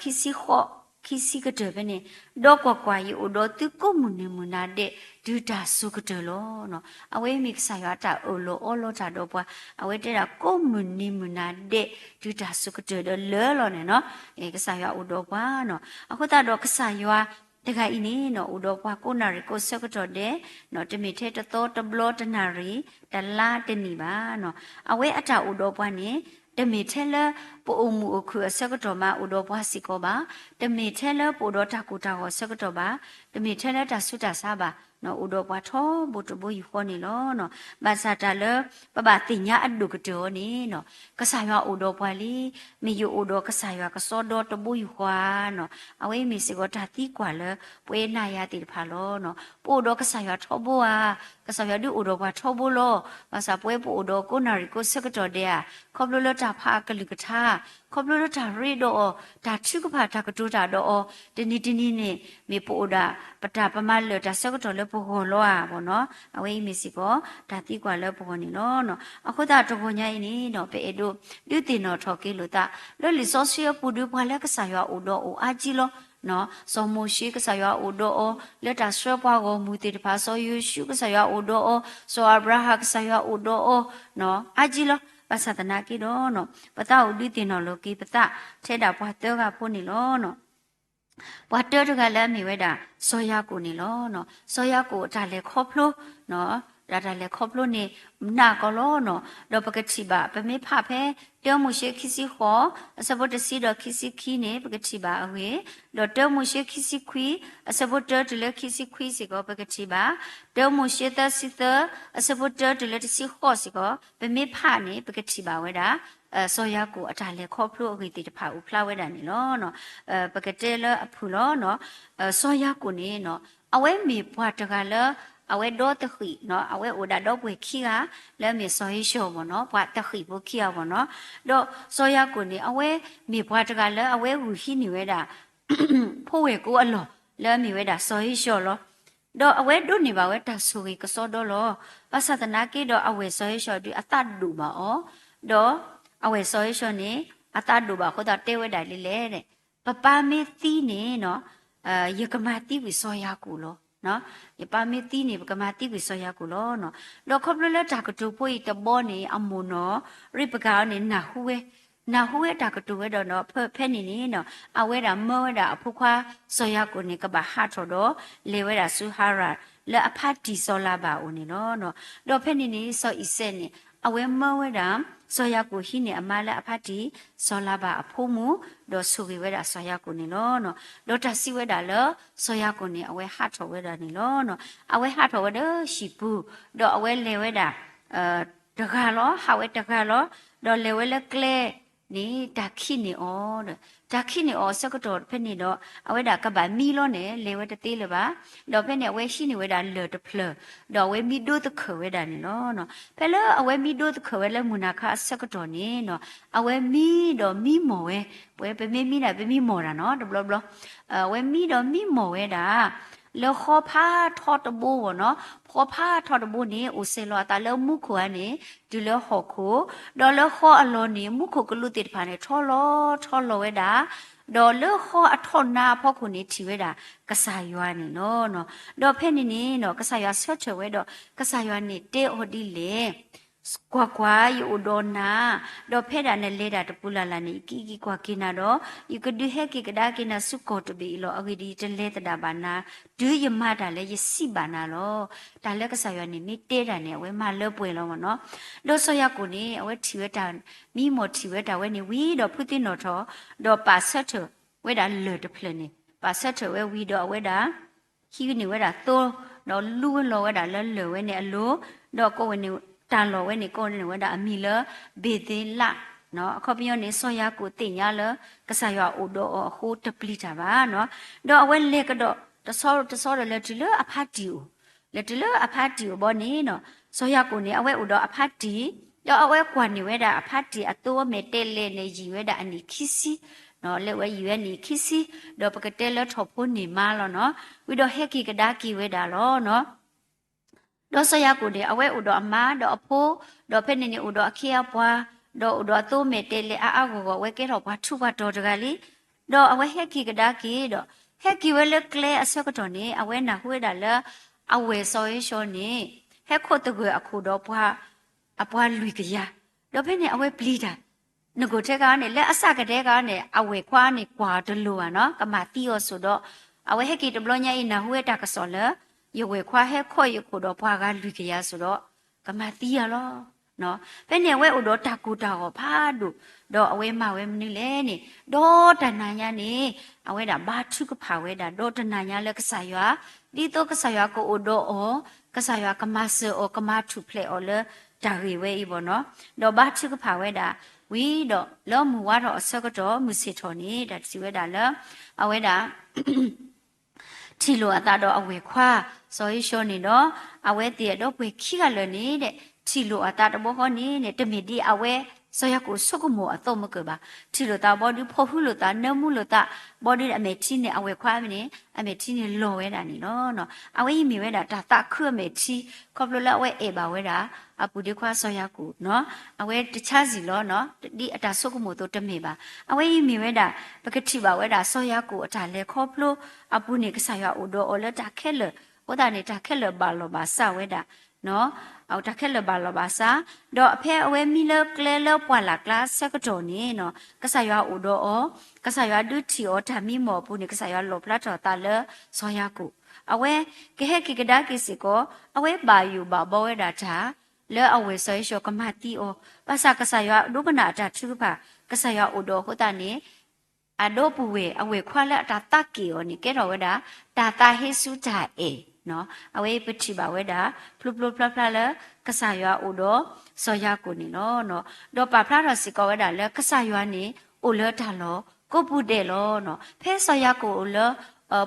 ခံဆံဃိး, ခံဆံကတၢၢ်ဖဲန့ၣ်, ဒီးကွၢ်ကွၢ်, ယအိၣ်ဒီးသုကိးမုၢ်နံၤမုၢ်နၤဒဲး တုၤတၢ်စိၤကတၢၢ်လီၤ. အဝဲမ့ၢ်ကစၢ်ယွၤအတၢ်အၢၣ်လီၤအီလီၤတၢ်ဒီးပှၤ, အဝဲတဲဒၣ်ကိးမုၢ်နံၤမုၢ်နၤဒဲး တုၤတၢ်စိၤကတၢၢ်ဒီးလၢာ်လီၤန့ၣ်နီၤ, ကစၢ်ယွၤအိၣ်ဒီးပှၤနီၤ, အဃိသတးဒီးကစၢ်ယွၤ တဂၤအံၤန့ၣ်နီၤ, အိၣ်ဒီးပှၤကိးနၣ်ရံၣ်ကိးဆၢကတီၢ်ဒဲး, တမ့ၢ်ထဲတသီတဘျီတနၣ်ရံၣ်, တလါတနံၣ်ဘၣ်နီၤ, အဝဲအတၢ်အိၣ်ဒီးပှၤန့ၣ်, တမ့ၢ်ထဲလၢပအိၣ်မုာ်အိၣ်ခုၣ်အဆၢကတီၢ်မးအိၣ်ဒီးပှၤစ့ၢ်ကီးဘၣ်, တမ့ၢ်ထဲလၢပအိၣ်ဒီးတၢ်ကိၢ်တၢ်ဂီၤအဆၢကတီၢ်ဘၣ်, တမ့ၢ်ထဲလၢတၢ်ဆူးတၢ်ဆါဘၣ်, အိၣ်ဒီးပှၤထီဘိတဘိယူၢ်ဃီန့ၣ်လီၤ. ဘၣ်ဆၣ်တၢ်လၢ ပဘၣ်သ့ၣ်ညါအဒိၣ်ကတၢၢ်အီၤန့ၣ်နီၤ, ကစၢ်ယွၤအိၣ်ဒီးပှၤလံ, မ့ၢ်ယအိၣ်ဒီးကစၢ်ယွၤကစီဒီတဘိယူၢ်ဃီဧါနီၤ, အဝဲအံၤမ့ၢ်စ့ၢ်ကီးတၢ်သံကွၢ်လၢ ပဝဲနၤယၤသ့ၣ်တဖၣ်လီၤ. ပအိၣ်ဒီးကစၢ်ယွၤထီဘိဧါ, ကစၢ်ယွၤဒုးအိၣ်ဒီးပှၤထီဘိလီၤ. ဘၣ်ဆၣ်ပဝဲပအိၣ်ဒီးကိးနၣ်ရံၣ်ကိးဆၢကတီၢ်ဒဲးဧါ, ခီဖျိလၢတၢ်ဖးအကလုၢ်ကထါ, ခီဖျိလၢတၢ်ရ့ဒီးအီၤ, တၢ်ထုကဖၣ်တၢ်ကတိၤတၢ်ဒီးအီၤ, တနံၤတနံၤန့ၣ် မ့ၢ်ပအိၣ်ဒၣ် ပတၢ်ပမၤလၢာ်တၢ်ဆၢကတီၢ်လၢပဂီၢ်လီၤဧါဘၣ်နီၤ, အဝဲအံၤမ့ၢ်စ့ၢ်ကီး တၢ်သံကွၢ်လၢပဂီၢ်န့ၣ်လီၤ. အဃိသတးတဂီၤညါအံၤန့ၣ်နီၤ, ပအဲၣ်ဒိးဒုးသ့ၣ်နီၣ်ထီၣ်က့ၤလိာ်သး လၢလံာ်စီဆှံအပူၤဒုး ပှၤလၢကစၢ်ယွၤအိၣ်ဒီးအိၣ်အါကံလီၤ. စီၤမိၤၡ့ကစၢ်ယွၤအိၣ်ဒီးအီၤ လၢတၢ်ဆှၢပှၤဂီၢ်မုၢ်သ့ၣ်တဖၣ်, စီၤယိၤၡူးကစၢ်ယွၤအိၣ်ဒီးအီၤ, စီၤအၤဘြၤဟၣ်ကစၢ်ယွၤအိၣ်ဒီးအီၤ အါကံလီၤ. ဘၣ်ဆၣ်သနာ်က့ဒီး ပသးအိၣ်ဒုးသ့ၣ်နီၣ်လိာ်က့ၤပသး ထဲဒၣ်ပှၤသၢဂၤဖိန့ၣ်လီၤ. ပှၤတၢတဂၤလၢအမ့ၢ်ဝဲဒၣ် စီၤယၤကိာ်န့ၣ်လီၤ. စီၤယၤကိာ်အတၢ်လဲၤခီဖျိ အတၢ်လဲၤခီဖျိန့ၣ် နးကီလီၤနီၤ, ဒီးပကထံၣ်ဘၣ် ပမ့ၢ်ဖးဖဲ တၢမိၤၡ့ခံဆံဃိး အဆၢဖိတဆံဒီးခံဆံခံန့ၣ် ပကထံၣ်ဘၣ်အဂ့ၢ်, ဒီးတၢမိၤၡ့ခံဆံခွံ အဆၢဖိတၢတုၤလၢခံဆံခွံစ့ၢ်ကီး ပကထံၣ်ဘၣ်, တၢမိၤၡ့သၢဆံသၢ အဆၢဖိတၢတုၤလၢတဆံဃိးစ့ၢ်ကီး ပမ့ၢ်ဖးန့ၣ် ပကထံၣ်ဘၣ်ဝဲဒၣ် စီၤယၤကိာ်အတၢ်လဲၤခီဖျိအဂ့ၢ်သ့ၣ်တဖၣ်အိၣ်ဖျါဝဲဒၣ်န့ၣ်လီၤ. ပကတဲလၢအဖုၣ်လီၤ. စီၤယၤကိာ်န့ၣ် အဝဲမ့ၢ်ပှၤတဂၤလၢ အဝဲဒီသဃံး, အဝဲအိၣ်ဒၣ်ဒီပုၢ်ဝဲၢ်ခံဂၤ လၢအမ့ၢ်စီၤဧ့ၡီၤဘၣ်နီၤ, ပှၤသဃံးဖိခံဂၤဘၣ်နီၤ. ဒီးစီၤယၤကိာ်န့ၣ် အဝဲမ့ၢ်ပှၤတဂၤလၢအဝဲဂုာ်ဟံးန့ၢ်ဝဲဒၣ် ဖိဝဲၢ်ကိအလီၢ် လၢအမ့ၢ်ဝဲဒၣ်စီၤဧ့ၡီၤလီၤ. ဒီးအဝဲဒိးန့ၢ်ဘၣ်ဝဲတၢ်ဆိၣ်ဂ့ၤကစီဒီလီၤ. ဘၣ်ဆၣ်သနာ်က့ဒီး အဝဲၢ်စီၤဧ့ၡီၤဒုးအသးဒိၣ်ဘၣ်အီၤ, ဒီးအဝဲၢ်စီၤဧ့ၡီၤန့ၣ် အသးဒိၣ်ဘၣ်အဃိသတးတဲဝဲဒၣ်ဒ်လဲၣ်, ပပၢ်မ့ၢ်သံန့ၣ် ယကမၤသံကွံာ်စီၤယၤကိာ်လီၤ. ယပၢ်မ့ၢ်သံန့ၣ် ပကမၤသံကွံာ်စီၤယၤကိာ်လီၤ. ဒီးခီဖျိလၢတၢ်ကတိၤဖိအံၤတဘီန့ၣ် အမိၢ်နီၢ်ရ့ပကၤအီၤန့ၣ် နၢ်ဟူဝဲ, နၢ်ဟူဝဲတၢ်ကတိၤဝဲဒီး ဖဲန့ၣ်န့ၣ် အဝဲဒၣ်မၢဝဲဒၣ်အဖိခွါစီၤယၤကိာ်န့ၣ် ကဘၣ်ဟးထီၣ်ဒီး လဲၤဝဲဒၣ်ဆူဟၤရၣ် လၢအဖါတံၢ်စီၤလၤဘၣ်အအိၣ်န့ၣ်လီၤ. ဒီးဖဲန့ၣ်န့ၣ် စီၤအံၤစဲးန့ၣ် အဝဲမၢဝဲဒၣ် စီၤယၤကိာ်ဟံးန့ၢ်အမါလၢအဖါတံၢ်စီၤလၤဘၣ်အဖိမုၣ်, ဒီးဆိၣ်ဂ့ၤဝဲဒၣ်စီၤယၤကိာ်န့ၣ်လီၤ. ဒီးတၢ်စံးဝဲဒၣ်လၢ စီၤယၤကိာ်န့ၣ် အဝဲဟးထီၣ်ဝဲဒၣ်န့ၣ်လီၤ. အဝဲဟးထီၣ်ဝဲဒီးဟံၣ်ပူၤ, ဒီးအဝဲလဲၤဝဲဒၣ် တဂၤလီၤ, ဟးဝဲတဂၤလီၤ. ဒီးလဲၤဝဲလၢကျဲန့ၣ် တၢ်ခံးန့ၢ်အီၤ, တၢ်ခံးန့ၢ်အီၤအဆၢကတီၢ်ဖဲန့ၣ်ဒီး အဝဲဒၣ်ကဘၣ်မံလီၤန့ၣ် လဲၤဝဲတသ့လၢၤဘၣ်. ဒီးဖဲန့ၣ်အဝဲဟံးန့ၢ်ဝဲဒၣ်လၢၢ်တဖျၢၣ်, ဒီးအဝဲမံဒိသခၢၣ်ဝဲဒၣ်န့ၣ်လီၤ. ဖဲလၢအဝဲမံဒိသခၢၣ်ဝဲလၢမုၢ်နၤခါအဆၢကတီၢ်န့ၣ် အဝဲမံဒီးမံမီၢ်ဝဲ, ပဝဲပမ့ၢ်မံဒၣ် ပမံမီၢ်တၢ်နီၤ တဘျီဘျီ, အဝဲမံဒီးမံမီၢ်ဝဲဒၣ် လၢဃီဖးထီတဘိအဂီၢ်နီၤ, ဃီဖးထီတဘိန့ၣ် အိၣ်စဲၤလီၤအသးလၢမူခိၣ်ဧါန့ၣ် တုၤလၢဟီၣ်ခိၣ်, ဒီးလၢဃီအလီၢ်န့ၣ် မူခိၣ်ကလူးသ့ၣ်တဖၣ်န့ၣ် ထီလီၤထီလီၤဝဲဒၣ်, ဒီးလၢဃီအထီၣ်နါအဖီခိၣ်န့ၣ် ထံၣ်ဝဲဒၣ်ကစၢ်ယွၤန့ၣ်လီၤ. ဒီးဖဲန့ၣ်န့ၣ်နီၤ ကစၢ်ယွၤဆၢထၢၣ်ဝဲဒီး ကစၢ်ယွၤန့ၣ်တဲအီၤဒ်လဲၣ် ကွၢ်ကွၢ်, ယအိၣ်ဒီးနၤ, ဒီးဖဲဒၣ်နလဲၤတၢ်တပူၤလၢ်လၢ်န့ၣ် ယကက့ၤကွၢ်က့ၤနၤဒီး ယကဒုးဟဲက့ၤကဒါက့ၤနၤဆူကီၢ်တဘ့ၣ်အံၤလီၤ. အဂ့ၢ်ဒ်အံၤ, ယတလဲၤသဒၣ်ဘၣ်နၤ တုၤယမၤတၢ်လၢယစံးဘၣ်နၤလီၤ. တၢ်လၢကစၢ်ယွၤန့ၣ် မ့ၢ်တဲတၢ်န့ၣ် အဝဲမၤလၢပှဲၤလီၤမ့ၢ်နီၤ. ဒီးစီၤယၤကိာ်န့ၣ် အဝဲထံၣ်ဝဲတၢ် မံမီၢ်ထံၣ်ဝဲတၢ်ဝဲန့ၣ်ဝံၤဒီး ဖုသ့ၣ်နီၣ်ထီၣ်, ဒီးပာ်ဆၢထၢၣ်ဝဲဒၣ်လၢၢ်တဖျၢၣ်န့ၣ်, ပာ်ဆၢထၢၣ်ဝဲဝံၤဒီးအဝဲဒၣ် ဟံးန့ၢ်ဝဲဒၣ်သိ, ဒီးလူဝဲလီၤဝဲဒၣ်လၢလၢၢ်ဝဲန့ၣ်အလိၤ, ဒီးကိးဝဲန့ၣ် တၢ်လီၢ်ဝဲန့ၣ် ကိးန့ၢ်ဝဲဒၣ်အမံၤလၢ ဘ့ၤသ့လး. အခီပညီန့ၣ် စီၤယၤကိာ်သ့ၣ်ညါလၢ ကစၢ်ယွၤအိၣ်ဒီးအီၤအဃိတပျံၤတၢ်ဘၣ်နီၤ. ဒီးအဝဲလဲၤကဒီး တဆီတဆီဒီးလဲၤတုၤလၢအဖါတံၢ်အိၣ်, လဲၤတုၤလၢအဖါတံၢ်အိၣ်ဘီန့ၣ်နီၤ, စီၤယၤကိာ်န့ၣ် အဝဲအိၣ်ဒီးအဖါတံၢ်, ဒီးအဝဲကွၢ်န့ၢ်ဝဲဒၣ်အဖါတံၢ်အသိမဲာ်တဲးလဲးန့ၣ် ယံာ်ဝဲဒၣ်အနံၣ်ခံဆံ လၢဝဲယံာ်ဝဲနံၣ်ခံဆံ, ဒီးပကတဲလၢထီၣ်ဖိန့ၢ်မါလီၤနီၤ. ဝံၤဒီးဟဲက့ၤကဒါက့ၤဝဲဒၣ်လီၤနီၤ. ဒီးစီၤယၤကိာ်န့ၣ် အဝဲအိၣ်ဒီးအမါဒီးအဖိ, ဒီးဖဲန့ၣ်န့ၣ်အိၣ်ဒီးအခ့အပှၤ, ဒီးအိၣ်ဒီးအသိမဲာ်တဲးလဲးအါအါဂီၢ်ဂီၢ်, အဝဲကဲထီၣ်ပှၤထူးပှၤတီၤတဂၤလံ. ဒီးအဝဲဟဲက့ၤကဒါက့ၤဒီး ဟဲက့ၤဝဲလၢကျဲအဆၢကတီၢ်န့ၣ် အဝဲနၢ်ဟူဝဲဒၣ်လၢ အဝဲၢ်စီၤဧ့ၡီန့ၣ် ဟဲခိးသဂၢၢ်အခိၣ်ဒီးပှၤ အပှၤလွံၢ်ကယၤ, ဒီးဖဲန့ၣ်အဝဲပျံၤတၢ်, နကိာ်ထဲကန့ၣ် လၢအစးကတဲကန့ၣ် အဝဲၢ်ခွါန့ၣ် ကွၢ်အီၤတလိၤဘၣ်နီၤ, ကမၤသံအီၤစိၤဒီး အဝဲဟဲက့ၤတဘျီညါအံၤ နၢ်ဟူဝဲတၢ်ကစီၣ်လၢ ယဝဲၢ်ခွါဟဲခိးယခိၣ်ဒီးပှၤဂၤလွံၢ်ကယၤစိၤဒီး ကမၤသံယၤလီၤ. ဖဲန့ၣ်အဝဲအိၣ်ဒီးတၢ်ကိၢ်တၢ်ဂီၤဖးဒိၣ်, ဒီးအဝဲမၤဝဲမနုၤလဲၣ်န့ၣ်, ဒီးတၢ်နၤညါန့ၣ် အဝဲဒၣ်ဘါထုကဖၣ်ဝဲဒၣ် ဒီးတၢ်နၤညါလၢကစၢ်ယွၤ, ဒ်သိးကစၢ်ယွၤကအိၣ်ဒီးအီၤ, ကစၢ်ယွၤကမၤစၢၤအီၤ ကမၤထူၣ်ဖျဲးအီၤလၢတၢ်ဂ့ၢ်ဝဲအံၤဘၣ်နီၤ. ဒီးဘါထုကဖၣ်ဝဲဒၣ်ဝံၤဒီး လၢမုၢ်ဝါထီၣ်အဆၢကတီၢ် မုၢ်ဆ့ၣ်ထီၣ်န့ၣ် တၢ်စံးဝဲဒၣ်လၢ အဝဲဒၣ် ထံၣ်လိာ်အသးဒီးအဝဲၢ်ခွါ စီၤဧ့ၡီန့ၣ်ဒီး အဝဲသ့ၣ်အဒီပုၢ်ဝဲၢ်ခံဂၤလၢာ်န့ၣ်ဒီး ထံၣ်လိာ်အသးတဘျီဃီန့ၣ်န့ၣ် တမ့ၢ်ဒ်အဝဲ စီၤယၤကိာ်ဆိကမိၣ်အသီမုၢ်ကၢၢ်ဘၣ်. ထံၣ်လိာ်သးဘီဒုး ဖီၣ်ဟုလိာ်သး နၢမူလိာ်သး ဘီဒုးအမဲာ်ထံန့ၣ် အဝဲၢ်ခွါန့ၣ် အမဲာ်ထံန့ၣ်လီၤဝဲဒၣ်န့ၣ်လီၤ. အဝဲအံၤမ့ၢ်ဝဲဒၣ်တၢ်သးခုအမဲာ်ထံ ခီဖျိလၢအဝဲအဲၣ်ဘၣ်ဝဲဒၣ် အပုၢ်ဒ့ခွါစီၤယၤကိာ်နီၤ. အဝဲတဆါစံၣ်လီၤနီၤ, ဒ်အတၢ်ဆိကမိၣ်အသိးတမ့ၢ်ဘၣ်. အဝဲအံၤမ့ၢ်ဝဲဒၣ် ပကထံၣ်ဘၣ်ဝဲဒၣ်စီၤယၤကိာ်အတၢ်လဲၤခီဖျိအပူၤန့ၣ် ကစၢ်ယွၤအိၣ်ဒီးအီၤလၢတၢ်ခဲလၢာ်, အဃိသတးန့ၣ် တၢ်ခဲလၢာ်ဘၣ်လီၤဘၣ်စးဝဲဒၣ် အတၢ်ခဲလၢာ်ဘၣ်လီၤဘၣ်စး, ဒီးဖဲအဝဲမံလၢကျဲလၢပှၢ်လၢ်ကျါဆၢကတီၢ်န့ၣ်နီၤ ကစၢ်ယွၤအိၣ်ဒီးအီၤ, ကစၢ်ယွၤဒုးထံၣ်အီၤတၢ်မံမီၢ်အပူၤန့ၣ် ကစၢ်ယွၤလီၣ်ဖျါထီၣ်အသးလၢစီၤယၤကိာ်, အဝဲကဟဲက့ၤကဒါက့ၤစ့ၢ်ကီး, အဝဲဘၣ်ယိၣ်ဘၣ်ဘီဝဲဒၣ်တၢ် လၢအဝဲၢ်စီၤဧ့ၡီကမၤသံအီၤ, ဘၣ်ဆၣ်ကစၢ်ယွၤဒိကနၣ်အတၢ်ထုကဖၣ်, ကစၢ်ယွၤအိၣ်ဒီးအဃိသတးန့ၣ် အဒီပုၢ်ဝဲၢ်အဝဲၢ်ခွါလၢအတၢ်သးက့ၣ်အီၤန့ၣ် ကဲထီၣ်ဝဲဒၣ် တၢ်သးဟ့ဆူတၢ်အဲၣ်နီၤ. အဝဲပထံၣ်ဘၣ်ဝဲဒၣ် ဖျိဖျိဖျါဖျါလၢ ကစၢ်ယွၤအိၣ်ဒီးစီၤယၤကိာ်န့ၣ်လီၤ. ဒီးပာ်ဖျါထီၣ်စ့ၢ်ကီးဝဲဒၣ်လၢ ကစၢ်ယွၤန့ၣ် အိၣ်လၢတၢ်လီၢ်ကိးပူၤဒဲးလီၤနီၤ. ဖဲစီၤယၤကိာ်အိၣ်လၢ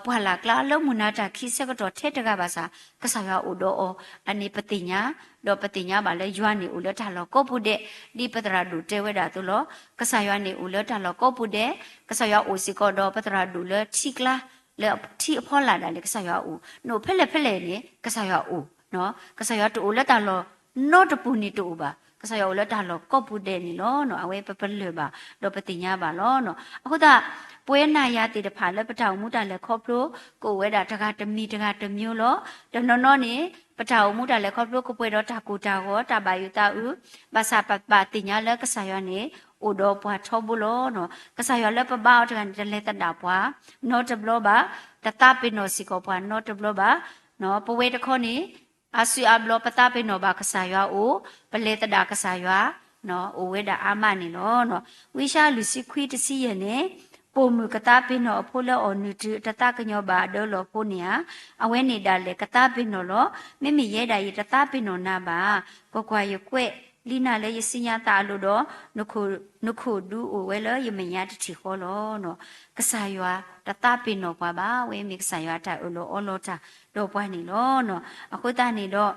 ပှၢ်လၢ်ကျါလၢမုၢ်နၤတၢ်ခံဆၢကတီၢ်ထဲတဂၤဘၣ်ဆၣ် ကစၢ်ယွၤအိၣ်ဒီးအီၤ အန့ၣ်ပသ့ၣ်ညါ, ဒီးပသ့ၣ်ညါဘၣ်လၢယွၤန့ၣ်အိၣ်လၢတၢ်လီၢ်ကိးပူၤဒဲး, ဒ်ပသရၣ်ဒိၣ်တဲဝဲဒၣ်အသိးလီၤ. ကစၢ်ယွၤန့ၣ်အိၣ်လၢတၢ်လီၢ်ကိးပူၤဒဲး, ကစၢ်ယွၤအိၣ်စ့ၢ်ကီးဒီးပသရၣ်ဒိၣ်လၢထံကျါ, လၢထံအဖီလာ်ဒၣ်လဲာ် ကစၢ်ယွၤအိၣ်, နအိၣ်ဖဲလဲၣ်ဖဲလဲၣ်န့ၣ် ကစၢ်ယွၤအိၣ်, ကစၢ်ယွၤတအိၣ်လၢတၢ်လီၢ်နီတပူၤန့ၣ်တအိၣ်ဘၣ်, ကစၢ်ယွၤအိၣ်လၢတၢ်လီၢ်ကိးပူၤဒဲးန့ၣ်လီၤ. အဝဲပပလၢၢ်ဘၣ် ဒီးပသ့ၣ်ညါဘၣ်လီၤ. အဃိသတး ပဝဲနၤယၤသ့ၣ်တဖၣ်လၢပတၢ်အိၣ်မူတၢ်လဲၤခီဖျိ ကအိၣ်ဝဲဒၣ်တဂၤတမံၤတဂၤတမျိုးလီၤ. တနီၤနီၤန့ၣ် ပတၢ်အိၣ်မူတၢ်လဲၤခီဖျိကပှဲၤဒီးတၢ်ကိၢ်တၢ်ဂီၤ တၢ်ဘၣ်ယိၣ်သးအုး, ဘၣ်ဆၣ်ပဘၣ်သ့ၣ်ညါလၢကစၢ်ယွၤန့ၣ် အိၣ်ဒီးပှၤထီဘိလီၤ. ကစၢ်ယွၤလၢပဘါအီၤတဂၤန့ၣ် တလဲၤသဒၣ်ပှၤနီတဘျီဘၣ်, တသးပ့ၤနီၣ်စ့ၢ်ကီးပှၤနီတဘျီဘၣ်. ပဝဲတခီန့ၣ် အါစုအါဘျီပသးပ့ၤနီၣ်ဘၣ်ကစၢ်ယွၤအိၣ်, ပလဲၤသဒၣ်ကစၢ်ယွၤ အိၣ်ဝဲဒၣ်အါမးန့ၣ်လီၤ. ဝံယၡါယၤလွံၢ်ဆံခွံတဆံယဲၢ်န့ၣ်, ပိာ်မုၣ်ကသးပ့ၤနီၣ်အဖိလၢအီၣ်နုၢ်တုၤတသးကညီၤဘၣ်အဒၢလီၢ်ဖိန့ၣ်ဧါ, အဝဲန့ၣ်ဒၣ်လဲာ်ကသးပ့ၤနီၣ်လီၤ. မ့မ့ၢ်ယဲဒၣ်ယတသးပ့ၤနီၣ်နၤဘၣ်. ကွၢ်ကွၢ်, ယကွဲးလံနၤလၢယစံညါသးအလိၤဒီး, နခိၣ်ဒူအိၣ်ဝဲလၢယမဲာ်ညါတထံၣ်ဃီလီၤ. ကစၢ်ယွၤတသးပ့ၤနီၣ်ပှၤဘၣ်. အဝဲမ့ၢ်ကစၢ်ယွၤအတၢ်အၢၣ်လီၤအီလီၤတၢ်ဒီးပှၤန့ၣ်လီၤ. အဃိသတးန့ၣ်ဒီး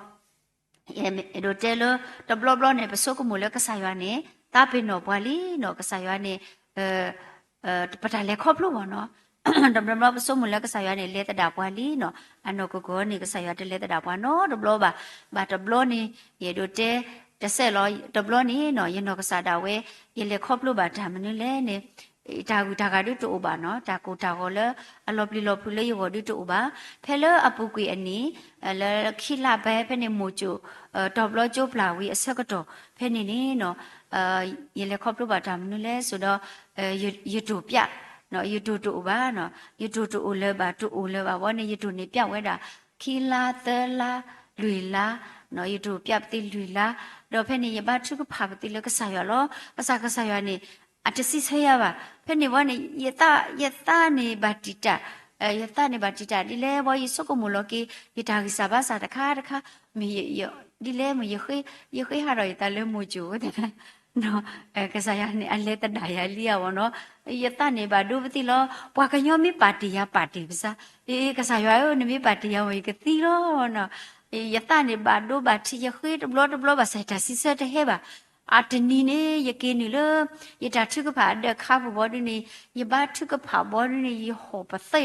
အဲၣ်ဒိးတဲလၢ တဘျီဘျီန့ၣ် ပဆိကမိၣ်လၢကစၢ်ယွၤန့ၣ် သးပ့ၤနီၣ်ပှၤလံနီၤ. ကစၢ်ယွၤန့ၣ် ပတၢ်လဲၤခီဖျိဘၣ်နီၤ. တဘျီဘျီပဆိကမိၣ်လၢကစၢ်ယွၤန့ၣ် လဲၤသဒၣ်ပှၤလံနီၤ. အနီၢ်ကီၢ်ကီၢ်န့ၣ် ကစၢ်ယွၤတလဲၤသဒၣ်ပှၤနီတဘျီဘၣ်. ဘၣ်တဘျီန့ၣ် ယအဲၣ်ဒိးတဲ တစဲးလီၤ. တဘျီန့ၣ်နီၤ ယနီၢ်ကစၢ်ဒၣ်ဝဲ ယလဲၤခီဖျိဘၣ်တၢ်မနုၤလဲၣ်န့ၣ် တၢ်ဂုၤတၢ်ဂၤဒုတအိၣ်ဘၣ်နီၤ. တၢ်ကိၢ်တၢ်ဂီၤလၢအလီၤပျံၤလီၤဖုးလၢယဂီၢ်ဒုတအိၣ်ဘၣ်. ဖဲလၢအပူၤကွံာ်အနံၤ လၢခံလါဘဲဖဲန့ၣ် မိၢ်ကၠိၣ် တီၤဘျီကၠိပျၢ်ဝံၤအဆၢကတီၢ် ဖဲန့ၣ်န့ၣ်နီၤ ယလဲၤခီဖျိဘၣ်တၢ်မနုၤလဲၣ်ဆိဒီး ယတိၢ်ပျး ယတိၢ်တအိၣ်ဘၣ်နီၤ. ယတိၢ်တအိၣ်လၢၤဘၣ် တအိၣ်လၢၤဘၣ်ဘီန့ၣ် ယတိၢ်န့ၣ်ပျးဝဲဒၣ် ခံလါ သၢလါ လွံၢ်လါ ယတိၢ်ပျးပသ့လွံၢ်လါ. ဒီးဖဲန့ၣ် ယဘါထုကဖၣ်ပသ့လၢကစၢ်ယွၤလီၤ. ဘၣ်ဆၣ်ကစၢ်ယွၤန့ၣ် အတစံးဆၢယၤဘၣ်. ဖဲန့ၣ်ဘီန့ၣ် ယသး ယသးန့ၣ်ဘၣ်တံာ်တာ် ယသးန့ၣ်ဘၣ်တံာ်တာ်ဒ်လဲၣ်ဘီ ယဆိကမိၣ်လီၤက့ၤ ယတၢ်ဂံၢ်စၢ်ဘါစၢ်တခါတခါ မ့ၢ်ဒ်လဲၣ်မ့ၢ် ယဃ့ဟးထီၣ်ယသးလၢမိၢ်ကၠိၣ်ဝဲ ကစၢ်ယွၤန့ၣ် အလဲၤသဒၣ်ယၤလံဧါဘီနီၤ. ယသးန့ၣ်ဘၣ်ဒိပသ့လီၤ. ပှၤကညီမ့ၢ်ပာ်တ့ၢ်ယၤပာ်တ့ၢ်ပသး, အ့ ကစၢ်ယွၤဧၢ နမ့ၢ်ပာ်တ့ၢ်ယၤဝဲ ယကသံလီၤနီၤ. ယသးန့ၣ်ဘၣ်ဒိဘၣ်ထံး ယဃ့တဘျီတဘျီဘၣ်ဆၣ် ယတၢ်စံးဆၢတဟဲဘၣ်. အတနံၤန့ၣ် ယက့ၤနုာ်လၢ ယတၢ်ထုကဖၣ်အဒၢးခါပူၤဘီဒုန့ၣ် ယဘါထုကဖၣ်ဘီဒုန့ၣ် ယဟီၣ်ပသဲ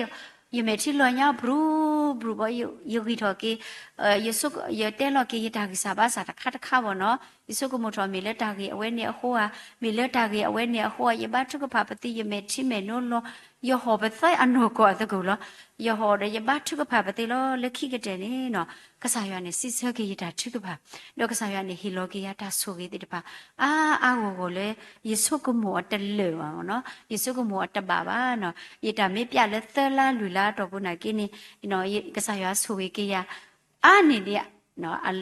အီၤ ယမဲာ်ထံလီၤညါ ဘြူၤဘြူၤဘီ ယဂံၢ်ထီၣ်က့ၤ ယတဲလီၤက့ၤယတၢ်ဂံၢ်စၢ်ဘါစၢ်တခါတခါဘီနီၤ. ယဆိကမိၣ်ထီၣ်မ့ၢ်လၢတၢ်ဂ့ၢ်အဝဲန့ၣ်အဃိဧါ, မ့ၢ်လၢတၢ်ဂ့ၢ်အဝဲန့ၣ်အဃိဧါ, ယဘါထုကဖၣ်ပသ့ ယမဲာ်ထံမဲာ်နိလီၤ, ယဟီၣ်ပသဲအနီၢ်ကီၢ်အသကိၣ်လီၤ. ယဟီၣ်ဒီးယဘါထုကဖၣ်ပသ့လီၤ. လၢခံကတၢၢ်န့ၣ်နီၤ ကစၢ်ယွၤန့ၣ် စံးဆၢက့ၤယတၢ်ထုကဖၣ်, ဒီးကစၢ်ယွၤန့ၣ်ဟ့ၣ်လီၤက့ၤယၤတၢ်ဆိၣ်ဂ့ၤသ့ၣ်တဖၣ် အါအါဂီၢ်ဂီၢ်လၢ ယဆိကမိၣ်အတလၢာ်ဘၣ်နီၤ, ယဆိကမိၣ်အတဘၣ်ဘၣ်နီၤ. ယတၢ်မ့ၢ်ပျးလၢသၢလါလွံၢ်လါအတီၢ်ပူၤနာ်က့န့ၣ် ကစၢ်ယွၤဆိၣ်ဂ့ၤက့ၤယၤ အါန့ၢ်ဒံး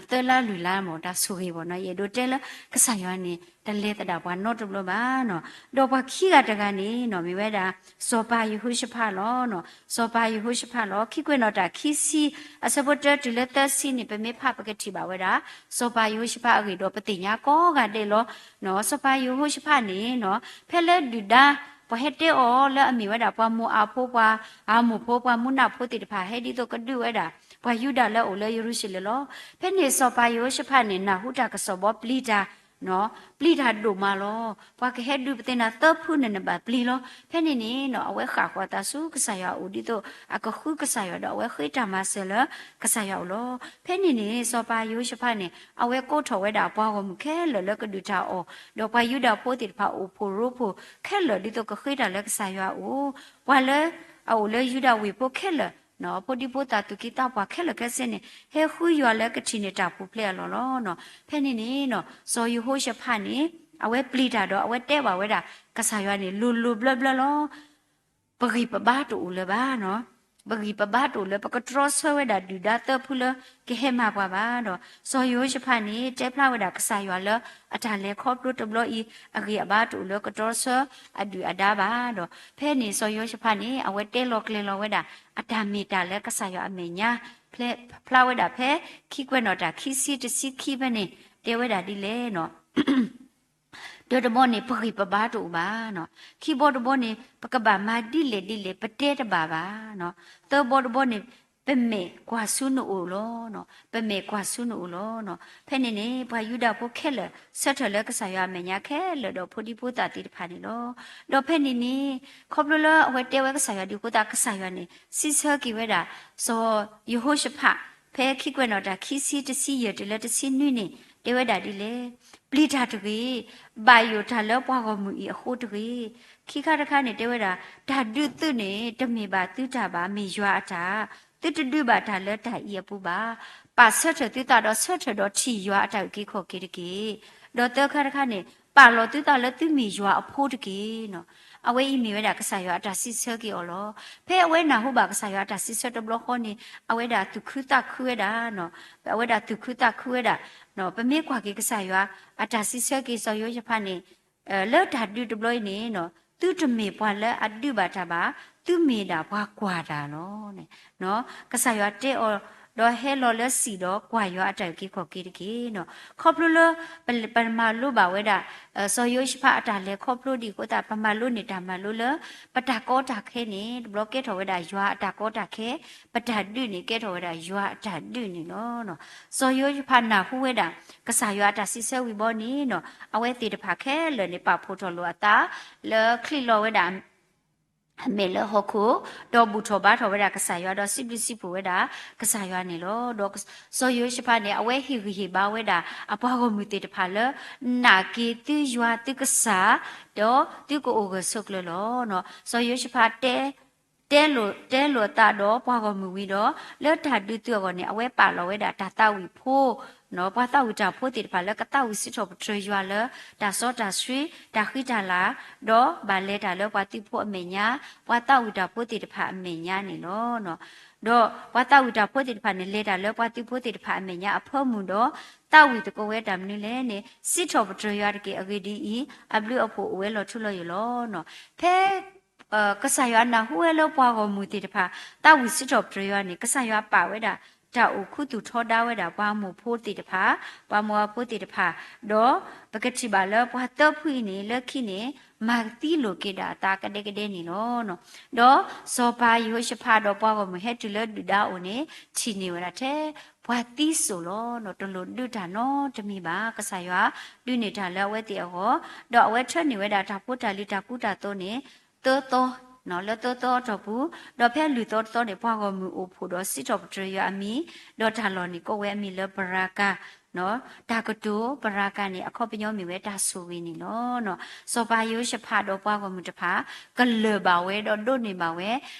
သၢလါလွံၢ်လါမ့ၢ်တၢ်ဆိၣ်ဂ့ၤဘီနီၤ. ယအဲၣ်ဒိးတဲလၢကစၢ်ယွၤန့ၣ် တလဲၤသဒၣ်ပှၤနီတဘျီဘၣ်နီၤ. ဒီးပှၤခံဂၤတဂၤန့ၣ်နီၤ မ့ၢ်ဝဲဒၣ် စီၤပၤယဟိၤၡဖးလီၤ. စီၤပၤယဟိၤၡဖးလီၤ. ခံကွဲးနီၣ်တၢ်ခံဆံ အဆၢဖိတၢတုၤလၢသၢဆံန့ၣ် ပမ့ၢ်ဖးပကထံၣ်ဘၣ်ဝဲဒၣ် စီၤပၤယဟိၤၡဖးအဂ့ၢ်ဒီးပသ့ၣ်ညါကိးဂၤဒဲးလီၤ. စီၤပၤယဟိၤၡဖးန့ၣ်နီၤ ဖဲလၢဒုၣ်ဒါ ပှၤဟဲတဲအီၤလၢအမ့ၢ်ဝဲဒၣ် ပှၤမိၤအၤဖိ ပှၤအၤမိၣ်ဖိ ပှၤမူနးဖိသ့ၣ်တဖၣ် ဟဲဒ်သိးကဒုးဝဲဒၣ် ပှၤယူဒၤလၢအအိၣ်လၢယရူၤၡလ့ၣ်လီၤ. ဖဲန့ၣ်စီၤပၤယဟိၤၡဖးန့ၣ် နၢ်ဟူတၢ်ကစီၣ်ဘီပျံၤတၢ် ပျံၤတၢ်ဒိၣ်မးလီၤ. ပှၤကဟဲဒုးပသ့ၣ်နၤသၢဖုန့ၣ် နဘၣ်ပျံၤလီၤ. ဖဲန့ၣ်န့ၣ်နီၤ အဝဲဃၣ်ဃီၤသးဆူကစၢ်ယွၤအအိၣ် ဒ်သိးအကဃုကစၢ်ယွၤဒီး အဝဲဃ့တၢ်မၤစၢၤလၢကစၢ်ယွၤအအိၣ်လီၤ. ဖဲန့ၣ်န့ၣ် စီၤပၤယဟိၤၡဖးန့ၣ် အဝဲကိးထီၣ်ဝဲဒၣ်ပှၤဂီၢ်မုၢ်ခဲလၢာ်လၢကဒုၣ်တၢ်အီၣ်, ဒီးပှၤယူဒၤဖိသ့ၣ်တဖၣ်အိၣ်ဖှိၣ်ရိဖှိၣ်ခဲလၢာ် ဒ်သိးကဃ့တၢ်လၢကစၢ်ယွၤအအိၣ်, ပှၤလၢအအိၣ်လၢယူဒၤဝ့ၢ်ဖိခဲလၢာ် ဖိဒံဖိသၣ်သူၣ်က့သးပှၢ်ခဲလၢာ်ခဲဆ့န့ၣ် ဟဲဃုယွၤလၢကထံၣ်န့ၢ်တၢ်ပူၤဖျဲးအလီၢ်လီၤ. ဖဲန့ၣ်န့ၣ်နီၤ စီၤယဟိၤၡဖးန့ၣ် အဝဲပျံၤတၢ်ဒီး အဝဲတဲဘၣ်ဝဲဒၣ် ကစၢ်ယွၤန့ၣ် လိၤလိၤဘျၢဘျၢလီၤ. ပဂံၢ်ပဘါတအိၣ်လၢၤဘၣ်နီၤ, ပဂံၢ်ပဘါတအိၣ်လၢၤ ပကတြီဆၢဝဲဒၣ်ဒုၣ်ဒါသၢဖုလၢကဟဲမၤပှၤဘၣ်ဒီး စီၤယဟိၤၡဖးန့ၣ် တဲဖျါဝဲဒၣ်ကစၢ်ယွၤလၢအတၢ်လဲၤခီဖျိတဘျီအံၤ အဂံၢ်အဘါတအိၣ်လၢကတြီဆၢအဒုၣ်အဒါဘၣ်ဒီး ဖဲန့ၣ်စီၤယဟိၤၡဖးန့ၣ် အဝဲတဲလီၤကျဲၤလီၤဝဲဒၣ် အတၢ်မ့ၢ်တၢ်လၢကစၢ်ယွၤအမဲာ်ညါ ဖျါဝဲဒၣ်ဖဲ ခံကွဲးနီၣ်တၢ်ခံဆံတဆံခံဖဲန့ၣ် တဲဝဲဒၣ်ဒ်လဲၣ်နီၤ တၢတဘီန့ၣ် ပဂံၢ်ပဘါတအိၣ်ဘၣ်နီၤ. ခံဘီတဘီန့ၣ် ပကဘၣ်မၤဒ်လဲၣ်ဒ်လဲၣ် ပတဲတဘၣ်ဘၣ်နီၤ. သၢဘီတဘီန့ၣ် ပမဲာ်ကွၢ်ဆူနအိၣ်လီၤ. ပမဲာ်ကွၢ်ဆူနအိၣ်လီၤ. ဖဲန့ၣ်န့ၣ် ပှၤယူဒၤဖိခဲလၢာ် ဆၢထၢၣ်လၢကစၢ်ယွၤအမဲာ်ညါခဲလၢာ်ဒီးဖိဒံဖိသၣ်သ့ၣ်တဖၣ်န့ၣ်လီၤ. ဒီးဖဲန့ၣ်န့ၣ် ခီဖျိလၢအဝဲတဲဝဲကစၢ်ယွၤဒ်အဃိသတး ကစၢ်ယွၤန့ၣ် စံးဆၢက့ၤဝဲဒၣ် စီၤယဟိၤၡဖး ဖဲခံကွဲးနီၣ်တၢ်ခံဆံတဆံယဲၢ်တုၤလၢတဆံနွံန့ၣ် တဲဝဲဒၣ်ဒ်လဲၣ်, ပျံၤတၢ်တဂ့ၤ, ဘၣ်ယိၣ်တၢ်လၢပှၤဂီၢ်မုၢ်အံၤအဃိတဂ့ၤ. ခံခါတခါန့ၣ်တဲဝဲဒၣ် တၢ်ဒုးသုးန့ၣ် တမ့ၢ်ဘၣ်သုတၢ်ဘၣ်, မ့ၢ်ယွၤအတၢ်, သုတဒုးဘၣ်တၢ်လၢတၢ်အံၤအပူၤဘၣ်. ပာ်ဆၢထၢၣ်သုသးဒီးဆၢထၢၣ်ဒီးထံၣ်ယွၤအတၢ်အုၣ်က့ၤခီၣ်က့ၤတက့ၢ်. ဒီးသၢခါတခါန့ၣ် ပာ်လီၤသုသးလၢသုမ့ၢ်ယွၤအဖိတက့ၢ်နီၤ. အဝဲအံၤမ့ၢ်ဝဲဒၣ်ကစၢ်ယွၤအတၢ်စံးဆၢက့ၤအီၤလီၤ. ဖဲအဝဲနၢ်ဟူဘၣ်ကစၢ်ယွၤအတၢ်စံးဆၢတဘျီဃီန့ၣ် အဝဲဒၣ်သူၣ်ခုသးခုဝဲဒၣ်နီၤ. အဝဲဒၣ်သူၣ်ခုသးခုဝဲဒၣ်နီၤ. ပမ့ၢ်ကွၢ်က့ၤကစၢ်ယွၤအတၢ်စံးဆၢက့ၤစီၤယိၤၡဖးန့ၣ် လၢတၢ်ဒုးတဘျီအံၤန့ၣ်နီၤ သုတမ့ၢ်ပှၤလၢအဒုးဘၣ်တၢ်ဘၣ်, သုမ့ၢ်ဒၣ်ပှၤကွၢ်တၢ်လီၤ. ကစၢ်ယွၤတဲအီၤ, ဒီးဟဲလီၤလၢစံာ်ဒီးကွၢ်ယွၤအတၢ်အုၣ်က့ၤခီၣ်က့ၤတက့ၢ်နီၤ. ခီဖျိလၢ ပ ပမၤလိဘၣ်ဝဲဒၣ် စီၤယိၤၡဖးအတၢ်လဲၤခီဖျိဒံးအဃိသတး ပမၤလိန့ၢ်တၢ်မၤလိလၢ ပတၢ်ကီတၢ်ခဲန့ၣ် တဘျီကဲထီၣ်ဝဲဒၣ်ယွၤအတၢ်ကီတၢ်ခဲ, ပတၢ်ဒုးန့ၣ် ကဲထီၣ်ဝဲဒၣ်ယွၤအတၢ်ဒုးန့ၣ်လီၤ. စီၤယိၤၡဖးနၢ်ဟူဝဲဒၣ် ကစၢ်ယွၤအတၢ်စံးဆၢဝံၤဘီန့ၣ်နီၤ အဝဲသ့ၣ်တဖၣ်ခဲလၢာ်န့ၣ် ပာ်ဖှိၣ်ထီၣ်လိာ်အသး လၢချံးလီၤဝဲဒၣ် အမဲာ်လၢဟီၣ်ခိၣ်, ဒီးဘူၣ်ထီၣ်ဘါထီၣ်ဝဲဒၣ်ကစၢ်ယွၤ, ဒီးစံးဘျုးစံးဖှိၣ်ဝဲဒၣ်ကစၢ်ယွၤန့ၣ်လီၤ. ဒီးစီၤယိၤၡဖးန့ၣ် အဝဲဟ့ၣ်ဂံၢ်ဟ့ၣ်ဘါဝဲဒၣ် အပှၤဂီၢ်မုၢ်သ့ၣ်တဖၣ်လၢ နာ်က့ၤသုယွၤသုကစၢ်, ဒီးသုကအိၣ်ဂၢၢ်ဆိးကျၢၤလီၤ. စီၤယိၤၡဖး တဲလိာ်, တဲလိာ်အသးဒီးပှၤဂီၢ်မုၢ်ဝံၤဒီး လၢတၢ်ဒုးသုအဂီၢ်န့ၣ် အဝဲပာ်လီၤဝဲဒၣ်တၢ်သးဝံၣ်ဖိ, ပှၤသးဝံၣ်တၢ်ဖိသ့ၣ်တဖၣ်လၢကသးဝံၣ်စံးထီၣ်ပတြၢၤယွၤလၢ တၢ်စီတၢ်ဆှံ, တၢ်ဃံတၢ်လၤ, ဒီးဘၣ်လဲၤတၢ်လၢပှၤသုးဖိအမဲာ်ညါ, ပှၤသးဝံၣ်တၢ်ဖိသ့ၣ်တဖၣ်အမဲာ်ညါန့ၣ်လီၤ. ဒီးပှၤသးဝံၣ်တၢ်ဖိသ့ၣ်တဖၣ်န့ၣ် လဲၤတၢ်လၢပှၤသုးဖိသ့ၣ်တဖၣ်အမဲာ်ညါအဖၢမုၢ်ဒီး သးဝံၣ်သကိးဝဲတၢ်မနုၤလဲၣ်န့ၣ် စံးထီၣ်ပတြၢၤယွၤတက့ၢ်. အဂ့ၢ်ဒ်အံၤ, အဘျုးအဖှိၣ်အိၣ်ဝဲလီၤထူလီၤယိာ်လီၤ. ဖဲ ကစၢ်ယွၤနၢ်ဟူဝဲလၢပှၤဂီၢ်မုၢ်သ့ၣ်တဖၣ် သးဝံၣ်စံးထီၣ်ပတြၢၤယွၤန့ၣ် ကစၢ်ယွၤပာ်ဝဲဒၣ် တၢ်အိၣ်ခူသူၣ်ထီဒါဝဲဒၣ်ပှၤမိၢ်ဖိသ့ၣ်တဖၣ်, ပှၤမိၢ်ဖိသ့ၣ်တဖၣ်, ဒီးပကထံၣ်ဘၣ်လၢပှၤသၢဖုအံၤန့ၣ် လၢခံန့ၣ် မၤသံလိာ်က့ၤဒၣ်အသးကဒဲကဒဲန့ၣ်လီၤ. ဒီးစီၤပၤယဟိၤၡဖးဒီးပှၤဂီၢ်မုၢ်ဟဲတုၤလၢဒုၣ်ဒါအအိၣ်န့ၣ် ထံၣ်န့ၢ်ဝဲဒၣ်ထဲ ပှၤသံစိာ်လီၤ. တလိၣ်ဒုးတၢ်နီတမံၤဘၣ်. ကစၢ်ယွၤဒုးန့ၢ်တၢ်လၢအဝဲသ့ၣ်အဂီၢ်, ဒီးအဝဲထၢန့ၢ်ဝဲဒၣ်တၢ်ဖိတၢ်လံၤတၢ်ကူတၢ်သိးန့ၣ် သၢသီ, လၢသၢသီအတီၢ်ပူၤ, ဒီးဖဲလွံၢ်သီတသီန့ၣ် ပှၤဂီၢ်မုၢ်အိၣ်ဖှိၣ်ဒီးစံးထီၣ်ပတြၢၤယွၤအမံၤ, ဒီးတၢ်လီၢ်န့ၣ်ကိးဝဲအမံၤလၢဘရၤကၤ, တၢ်ကတိၤ ဘရၤကၤန့ၣ် အခီပညီမ့ၢ်ဝဲတၢ်ဆိၣ်ဂ့ၤန့ၣ်လီၤ. စီၤပၤယဟိၤၡဖးဒီးပှၤဂီၢ်မုၢ်တဖၣ် ကလၢၢ်ဘၣ်ဝဲဒီးဒိးန့ၢ်ဘၣ်ဝဲ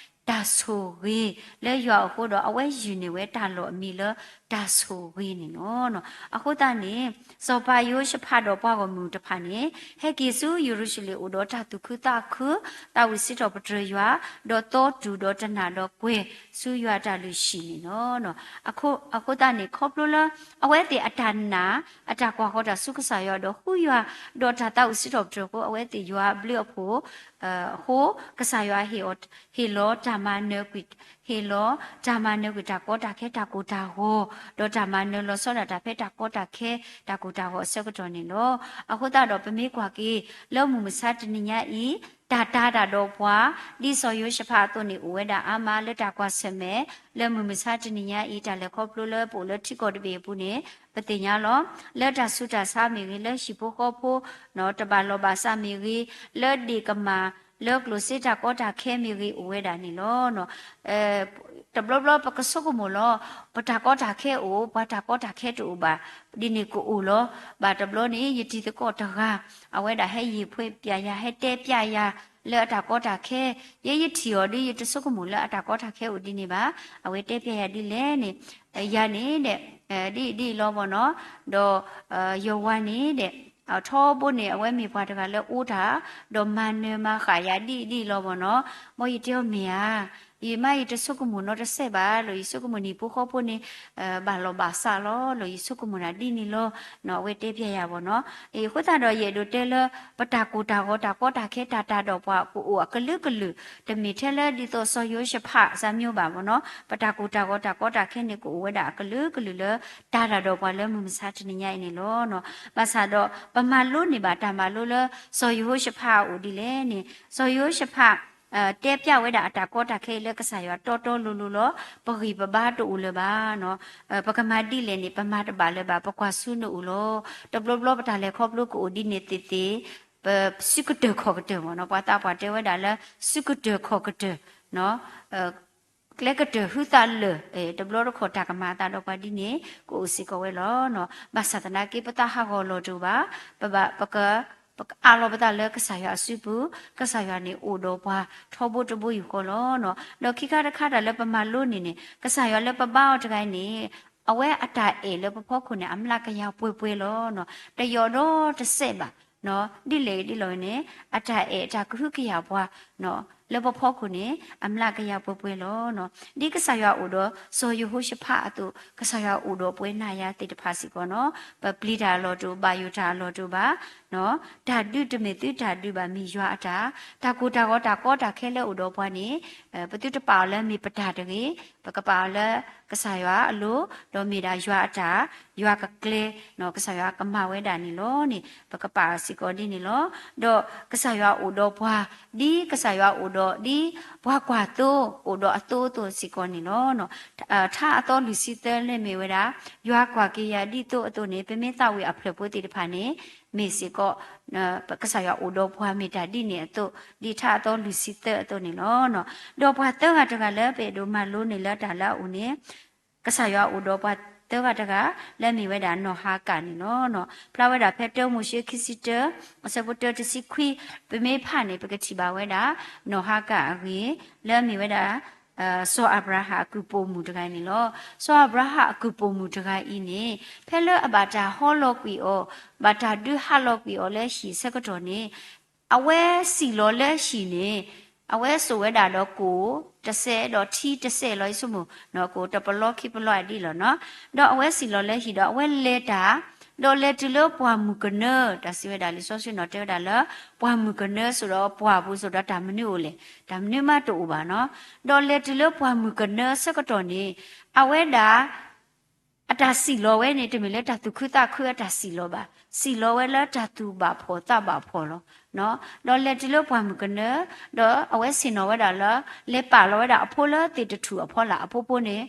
တၢ်ဆိၣ်ဂ့ၤလၢယွၤအဃိဒီး အဝဲယုၢ်န့ၢ်ဝဲတၢ်လီၢ်အမံၤလၢတၢ်ဆိၣ်ဂ့ၤန့ၣ်လီၤ. အဃိသတးန့ၣ် စီၤပၤယဟိၤၡဖးဒီးပှၤဂီၢ်မုၢ်တဖၣ်န့ၣ် ဟဲက့ၤဆူယရူၤၡလ့ၣ်အိၣ်ဒီးတၢ်သူၣ်ခုသးခု, သးဝံၣ်စံးထီၣ်ပတြၢၤယွၤ, ဒီးသီတူၢ်ဒီးတနၢ်ဒီးကွဲၤဆူယွၤတၢ်လုၢ်ဟံၣ်န့ၣ်လီၤ. အဃိသတးန့ၣ် ခီဖျိလၢ အဝဲသ့ၣ်အတၢ်နာ် အတၢ်ကွၢ်ဃီၤတၢ်ဆူကစၢ်ယွၤဒီးဃုယွၤ, ဒီးတၢ်သးဝံၣ်စံးထီၣ်ပတြၢၤအဃိ အဝဲသ့ၣ်ယွၤအဘျုးအဖှိၣ် အဃိ ကစၢ်ယွၤ ဟ့ၣ်လီၤတၢ်မၤနၢၤကွံာ်, ဟ့ၣ်လီၤတၢ်မၤနၢၤကွံာ်တၢ်ကီတၢ်ခဲတၢ်ကိၢ်တၢ်ဂီၤ, ဒီးတၢ်မၤနၢၤလီၤဆီဒၣ်တၢ်ဖဲတၢ်ကီတၢ်ခဲတၢ်ကိၢ်တၢ်ဂီၤအဆၢကတီၢ်န့ၣ်လီၤ. အဃိသတးဒီးပမ့ၢ်ကွၢ်က့ၤ လၢမုၢ်မဆါတနံၤညါအံၤ တၢ်တာ်တၢ်ဒီးပှၤ ဒ်စီၤယိၤၡဖးအသိးန့ၣ် အိၣ်ဝဲဒၣ်အါမးလၢတၢ်ကွၢ်ဆၢၣ်မဲာ် လၢမုၢ်မဆါတနံၤညါအံၤ တၢ်လဲၤခီဖျိလၢပအိၣ်လၢထံကီၢ်တဘ့ၣ်အပူၤန့ၣ် ပသ့ၣ်ညါလီၤ. လၢတၢ်ဆူးတၢ်ဆါမ့ၢ်ဂ့ၤ, လၢဟံၣ်ဖိဃီဖိ တဘၣ်လီၢ်ဘၣ်စးမ့ၢ်ဂ့ၤ, လၢဒ့ၣ်ကမၢ် လၢကျိၣ်စ့တၢ်ကီတၢ်ခဲမ့ၢ်ဂ့ၤ အိၣ်ဝဲဒၣ်န့ၣ်လီၤ. တဘျီဘျီပကဆိကမိၣ်လီၤ, ပတၢ်ကီတၢ်ခဲအိၣ်, ပှၤတၢ်ကီတၢ်ခဲတအိၣ်ဘၣ်, ဒ်န့ၣ်ကအိၣ်လီၤ. ဘၣ်တဘျီန့ၣ် ယတံၤသကိးတဂၤ အဝဲဒၣ်ဟဲယံာ်ဖှဲးပျဲယၤ, ဟဲတဲပျဲယၤ လၢအတၢ်ကီတၢ်ခဲ, ယဲယထံၣ်အီၤဒီး ယတဆိကမိၣ်လၢအတၢ်ကီတၢ်ခဲအိၣ်ဒ်န့ၣ်ဘၣ်. အဝဲတဲပျဲယၤဒ်လဲၣ်န့ၣ်, ယၤန့ၣ်ဒီး ဒ်အံၤဒ်အံၤလီၤဘၣ်နီၤ, ဒီး ယဝၤန့ၣ်ဒီး ထီဘိန့ၣ် အဝဲမ့ၢ်ပှၤတဂၤလၢအိၣ်တၢ် ဒီးမၤနၢၤမၤဃၣ်ယၤဒ်အံၤဒ်အံၤလီၤဘၣ်နီၤ. မ်ယတဲအီၤမ့ၢ်ဧါ, ယမါယတဆိကမိၣ်နီတစဲးဘၣ်လီၤ, ယဆိကမိၣ်န့ၣ် ဖိဃီဖိန့ၣ် ဘၣ်လီၢ်ဘၣ်စးလီၤလီၤ, ယဆိကမိၣ်နၤဒ်န့ၣ်လီၤ. အဝဲတဲပျဲယၤဘၣ်နီၤ. အဃိသတးဒီး ယအဲၣ်ဒိးတဲလၢ ပတၢ်ကိၢ်တၢ်ဂီၤတၢ်ကီတၢ်ခဲတၢ်တာ်ဒီးပှၤကအိၣ်အကလုာ်ကလုာ်, တမ့ၢ်ထဲလၢဒ်သိးစီၤယိၤၡဖးစၢ်မိဘၣ်ဘၣ်နီၤ. ပတၢ်ကိၢ်တၢ်ဂီၤတၢ်ကီတၢ်ခဲန့ၣ် ကအိၣ်ဝဲဒၣ်အကလုာ်ကလုာ်လၢ တၢ်တာ်ဒီးပှၤလၢမုၢ်မဆါတနံၤညါအံၤန့ၣ်လီၤ. ဘၣ်ဆၣ်ဒီး ပမၤလိန့ၢ်ဘၣ်တၢ်မၤလိလၢ စီၤယဟိၤၡဖးအအိၣ်ဒ်လဲၣ်န့ၣ်, စီၤယဟိၤၡဖး တဲပျဲဝဲဒၣ်အတၢ်ကီတၢ်ခဲအံၤလၢကစၢ်ယွၤတီတီလိၤလိၤလီၤ. ပဂံၢ်ပဘါတအိၣ်လၢၤဘၣ်နီၤ. ပကမၤဒ်လဲၣ်န့ၣ် ပမၤတဘၣ်လၢၤဘၣ်, ပကွၢ်ဆူနအိၣ်လီၤ. တဘျီဘျီပတၢ်လဲၤခီဖျိကအိၣ်ဒ်န့ၣ်သ့ၣ်သ့ၣ်, ပစုကတၢၢ်ခီၣ်ကတၢၢ်မ့ၢ်နီၤ, ပှၤသးပှၢ်တဲဝဲဒၣ်လၢ စုကတၢၢ်ခီၣ်ကတၢၢ် ကျဲကတၢၢ်ဟုသးလၢာ်, တဘျီတခီၣ်တၢ်ကမၤအသးဒီးပှၤဒ်န့ၣ် ကအိၣ်စ့ၢ်ကီးဝဲလီၤ. ဘၣ်ဆၣ်သနာ်က့ ပသးဟးဂီၤလီၤတအိၣ်ဘၣ်, ပဘၣ် ပက ပကအးလီၤပသးလၢကစၢ်ယွၤအစုပူၤ, ကစၢ်ယွၤန့ၣ်အိၣ်ဒီးပှၤထီဘိတဘိယူၢ်ဃီလီၤ. ဒီးခံခါတခါတၢ်လၢပမၤလိန့ၢ်န့ၣ် ကစၢ်ယွၤလၢပဘါအီၤတဂၤအံၤန့ၣ် အဝဲအတၢ်အဲၣ်လၢပဖီခိၣ်န့ၣ် အမျးကယၤပှဲၤပှဲၤလီၤ. တယီၤဒီးတစဲးဘၣ် ဒ်လဲၣ်ဂ့ၤဒ်လဲၣ်ဂ့ၤန့ၣ် အတၢ်အဲၣ်အတၢ်ကဟုကယာ်ပှၤ လၢပဖီခိၣ်န့ၣ် အမျးကယၤပှဲၤပှဲၤလီၤ. ဒ်ကစၢ်ယွၤအိၣ်ဒီးစီၤယဟိၤၡဖးအသိး ကစၢ်ယွၤအိၣ်ဒီးပဝဲနၤယၤသ့ၣ်တဖၣ်စ့ၢ်ကီးနီၤ ပပျံၤတၢ်အလီၢ်တအိၣ် ဘၣ်ယိၣ်တၢ်အလီၢ်တအိၣ်ဘၣ် တၢ်ဒုးတမ့ၢ်သုတၢ်ဒုးဘၣ် မ့ၢ်ယွၤအတၢ်, တၢ်ကိၢ်တၢ်ဂီၤတၢ်ကီတၢ်ခဲလၢအိၣ်ဒီးပှၤန့ၣ် ပသုတပာ်အီၤလၢမ့ၢ်ပတၢ်တဂ့ၤ, ပကပာ်အီၤလၢကစၢ်ယွၤအလိၤ, ဒီးမ့ၢ်ဒၣ်ယွၤအတၢ်, ယွၤကကျဲ, ကစၢ်ယွၤကမၤဝဲဒၣ်န့ၣ်လီၤန့ၣ် ပကပာ်စ့ၢ်ကီးဒ်န့ၣ်လီၤ. ဒီးကစၢ်ယွၤအိၣ်ဒီးပှၤ, ဒ်ကစၢ်ယွၤအိၣ်ဒီးဒ်ပှၤကွၢ်သိအိၣ်ဒီးအသိအသိးစ့ၢ်ကီးန့ၣ်လီၤ. ထါအသီလွံၢ်ဆံသၢလၢမ့ၢ်ဝဲဒၣ် ယွၤကွၢ်က့ၤယၤဒ်သိအသိးန့ၣ် ပမ့ၢ်သးဝံၣ်အဖျၢၣ်ဖိသ့ၣ်တဖၣ်န့ၣ် မ့ၢ်စ့ၢ်ကီး ကစၢ်ယွၤအိၣ်ဒီးပှၤမ့ၢ်တၢ်ဒ်န့ၣ်အသိး ဒ်ထါအသီလွံၢ်ဆံသၢအသိးန့ၣ်လီၤ. ဒီးပှၤသၢဂၤတဂၤလၢပအဲၣ်ဒိးမၤလိန့ၢ်လၢတၢ်လၢအအိၣ်န့ၣ် ကစၢ်ယွၤအိၣ်ဒီးပှၤသၢဂၤတဂၤ လၢအမ့ၢ်ဝဲဒၣ်နီၢ်ဟၤကၤန့ၣ်လီၤ. ဖျါဝဲဒၣ်ဖဲတၢမိၤၡ့ခံဆံတၢ အဆၢဖိတၢတဆံခွံ ပမ့ၢ်ဖးန့ၣ် ပကထံၣ်ဘၣ်ဝဲဒၣ် နီၢ်ဟၤကၤအဂ့ၢ် လၢအမ့ၢ်ဝဲဒၣ် စီၤအၤဘြၤဟၣ်အကုၢ်ပိာ်မုၣ်တဂၤန့ၣ်လီၤ. စီၤအၤဘြၤဟၣ်အကုၢ်ပိာ်မုၣ်တဂၤအံၤန့ၣ် ဖဲလၢအဘၣ်တၢ်ဟီလီၤကွံာ်အီၤ, ဘၣ်တၢ်ဒုးဟးလီၤကွံာ်အီၤလၢဟံၣ်ဆၢကတီၢ်န့ၣ် အဝဲစံၣ်လီၤလၢဟံၣ်န့ၣ် အဝဲစိာ်ဝဲဒၣ်ဒီးကိၣ်တစဲးဒီးထံတစဲးလီၤ ယဆိကမိၣ် ကိၣ်တပလီခံပလီအဒံးလီၤနီၤ. ဒီးအဝဲစံၣ်လီၤလၢဟံၣ်ဒီးအဝဲလဲၤတၢ်, ဒီးလဲၤတုၤလၢပှၢ်မုၢ်ကနၢ, တၢ်စံးဝဲဒၣ်လံာ်စီဆှံနီၤ တဲဝဲဒၣ်လၢ ပှၢ်မုၢ်ကနၢစိၤဒီးပှၢ်ပူၤစိၤဒီးတၢ်မနုၤအိၣ်လဲၣ်, တၢ်မနုၤမးတအိၣ်ဘၣ်နီၤ. ဒီးလဲၤတုၤလၢပှၢ်မုၢ်ကနၢဆၢကတီၢ်န့ၣ် အဝဲဒၣ် အတၢ်စံၣ်လီၤဝဲန့ၣ် တမ့ၢ်လၢတၢ်သူၣ်ခုသးခုအတၢ်စံၣ်လီၤဘၣ်, စံၣ်လီၤဝဲလၢတၢ်သူၣ်ဘၣ်ဖှီၣ်သးဘၣ်ဖှီၣ်လီၤ. ဒီးလဲၤတုၤလၢပှၢ်မုၢ်ကနၢ, ဒီးအဝဲဆ့ၣ်နီၤဝဲဒၣ်လၢ လဲၤပာ်လီၤဝဲဒၣ်အဖိလၢသ့ၣ်တထူၣ်အဖီလာ် အဖိဖိန့ၣ်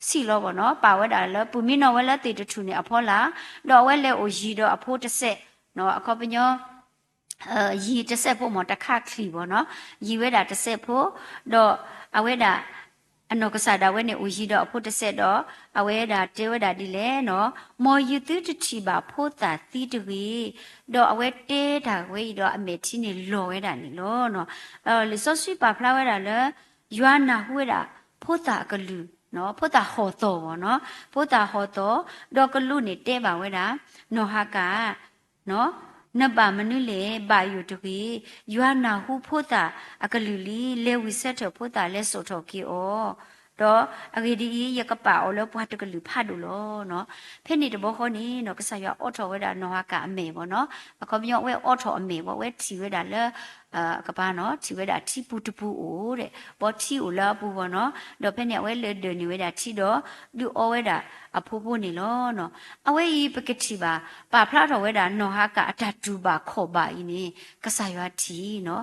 ဆံးလီၤဘၣ်နီၤ, ပာ်ဝဲဒၣ်လၢ ပၢၢ်မံနီၤဝဲလၢသ့ၣ်တထူၣ်န့ၣ်အဖီလာ်, ဒီးအဝဲလဲၤအိၣ်ယံၤဒီးအဖိတစဲး, အခီပညီ ယံၤတစဲးဖိမ့ၢ်တခါချံၣ်ဘၣ်နီၤ, ယံၤဝဲဒၣ်တစဲးဖိ, ဒီးအဝဲဒၣ် အနီၢ်ကစၢ်ဒၣ်ဝဲန့ၣ်အိၣ်ယံၤဒီးအဖိတစဲးဒီး အဝဲဒၣ်တဲဝဲဒၣ်ဒ်လဲၣ်နီၤ, မ်ယသုတထံၣ်ဘၣ်ဖိသၣ်သံတဂ့ၤ, ဒီးအဝဲတဲတၢ်ဝဲအံၤဒီးအမဲာ်ထံန့ၣ်လီၤဝဲဒၣ်န့ၣ်လီၤ. လံာ်စီဆှံပာ်ဖျါဝဲဒၣ်လၢ ယွၤနၢ်ဟူဝဲဒၣ် ဖိသၣ်အကလုၢ်, ဖိသၣ်ဟီၣ်သီၣ်ဘၣ်နီၤ, ဖိသၣ်ဟီၣ်သီၣ်, ဒီးကလူးန့ၣ်တဲဘၣ်ဝဲဒၣ် နီၢ်ဟၤကၤ နဘၣ်မနုၤလဲၣ်, ဘၣ်ယိၣ်တဂ့ၤ, ယွၤနၢ်ဟူဖိသၣ်အကလုၢ်လံ, လဲၤဝံၣ်ဆၢထၢၣ်ဖိသၣ် လဲၤစိာ်ထီၣ်က့ၤအီၤ, ဒီးအဂ့ၢ်ဒ်အံၤ, ယကပာ်အီၤလၢပှၤတကလုာ်ဖးဒိၣ်လီၤ. ဖဲန့ၣ်တဘျီဃီန့ၣ်နီၤ ကစၢ်ယွၤအိးထီၣ်ဝဲဒၣ်နီၢ်ဟၤကၤအမဲာ်ဘၣ်နီၤ, အခီပညီအဝဲအိးထီၣ်အမဲာ်ဘၣ်, အဝဲထံၣ်ဝဲဒၣ်လၢ ကပၤနီၤ, ထံၣ်ဝဲဒၣ်ထံပူၤတပူၤအိၣ်ဒီး ဘီထံအိၣ်လၢအပူၤဘၣ်နီၤ, ဒီးဖဲန့ၣ်အဝဲလဲၤဒၢးန့ၢ်ဝဲဒၣ်ထံဒီး ဒုးအီဝဲဒၣ်အဖိဖိန့ၣ်လီၤ. အဝဲအံၤပကထံၣ်ဘၣ် ပာ်ဖျါထီၣ်ဝဲဒၣ်နီၢ်ဟၤကၤအတၢ်တူၢ်ဘၣ်ခီၣ်ဘၣ်အံၤန့ၣ် ကစၢ်ယွၤထံၣ်နီၤ,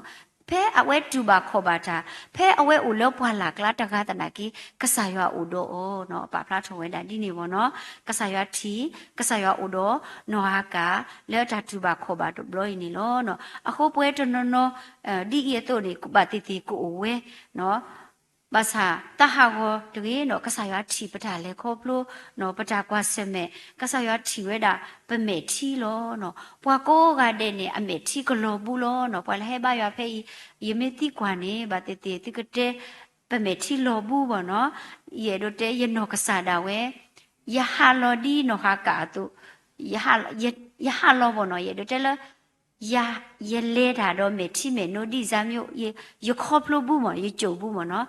ဖဲအဝဲတူၢ်ဘၣ်ခီၣ်ဘၣ်တၢ်, ဖဲအဝဲအိၣ်လၢပှၢ်လၢ်ကျါတဂၤသနာ်က့ ကစၢ်ယွၤအိၣ်ဒီးအီၤနီၤ, ပာ်ဖျါထီၣ်ဝဲဒၣ်ဒ်န့ၣ်ဘၣ်နီၤ, ကစၢ်ယွၤထံၣ်, ကစၢ်ယွၤအိၣ်ဒီးနီၢ်ဟၤကၤ လၢတၢ်တူၢ်ဘၣ်ခီၣ်ဘၣ်တဘျီအံၤန့ၣ်လီၤ. အဃိပဝဲတနီၤနီၤ ဒ်အံၤအသိးန့ၣ် ဘၣ်သ့ၣ်သ့ၣ်ကအိၣ်ဝဲ ဘၣ်ဆၣ်သးဟးဂီၤတဂ့ၤနီၤ, ကစၢ်ယွၤထံၣ်ပတၢ်လဲၤခီဖျိ, ပတၢ်ကွၢ်ဆၢၣ်မဲာ်, ကစၢ်ယွၤထံၣ်ဝဲဒၣ်ပမဲာ်ထံလီၤ. ပှၤကိးဂၤဒဲးန့ၣ် အမဲာ်ထံကလီၤဘူလီၤနီၤ, ပှၤလၢဟဲဘါယွၤဖဲအံၤ, ယမ့ၢ်သံကွၢ်န့ၣ် ဘၣ်သ့ၣ်သ့ၣ်သုကတဲ ပမဲာ်ထံလီၤဘူဘၣ်နီၤ, ယအဲၣ်ဒိးတဲယနီၢ်ကစၢ်ဒၣ်ဝဲ ယဟးလီၤဒ်နီၢ်ဟၤကၤအသိး, ယဟးလီၤဘၣ်နီၤ, ယအဲၣ်ဒိးတဲလၢ ယလဲၤတၢ်ဒီးမဲာ်ထံမဲာ်နိဒ်စၢ်မ့ၢ် ယခီဖျိဘုမ့ၢ် ယကိာ်ဘုမ့ၢ်နီၤ,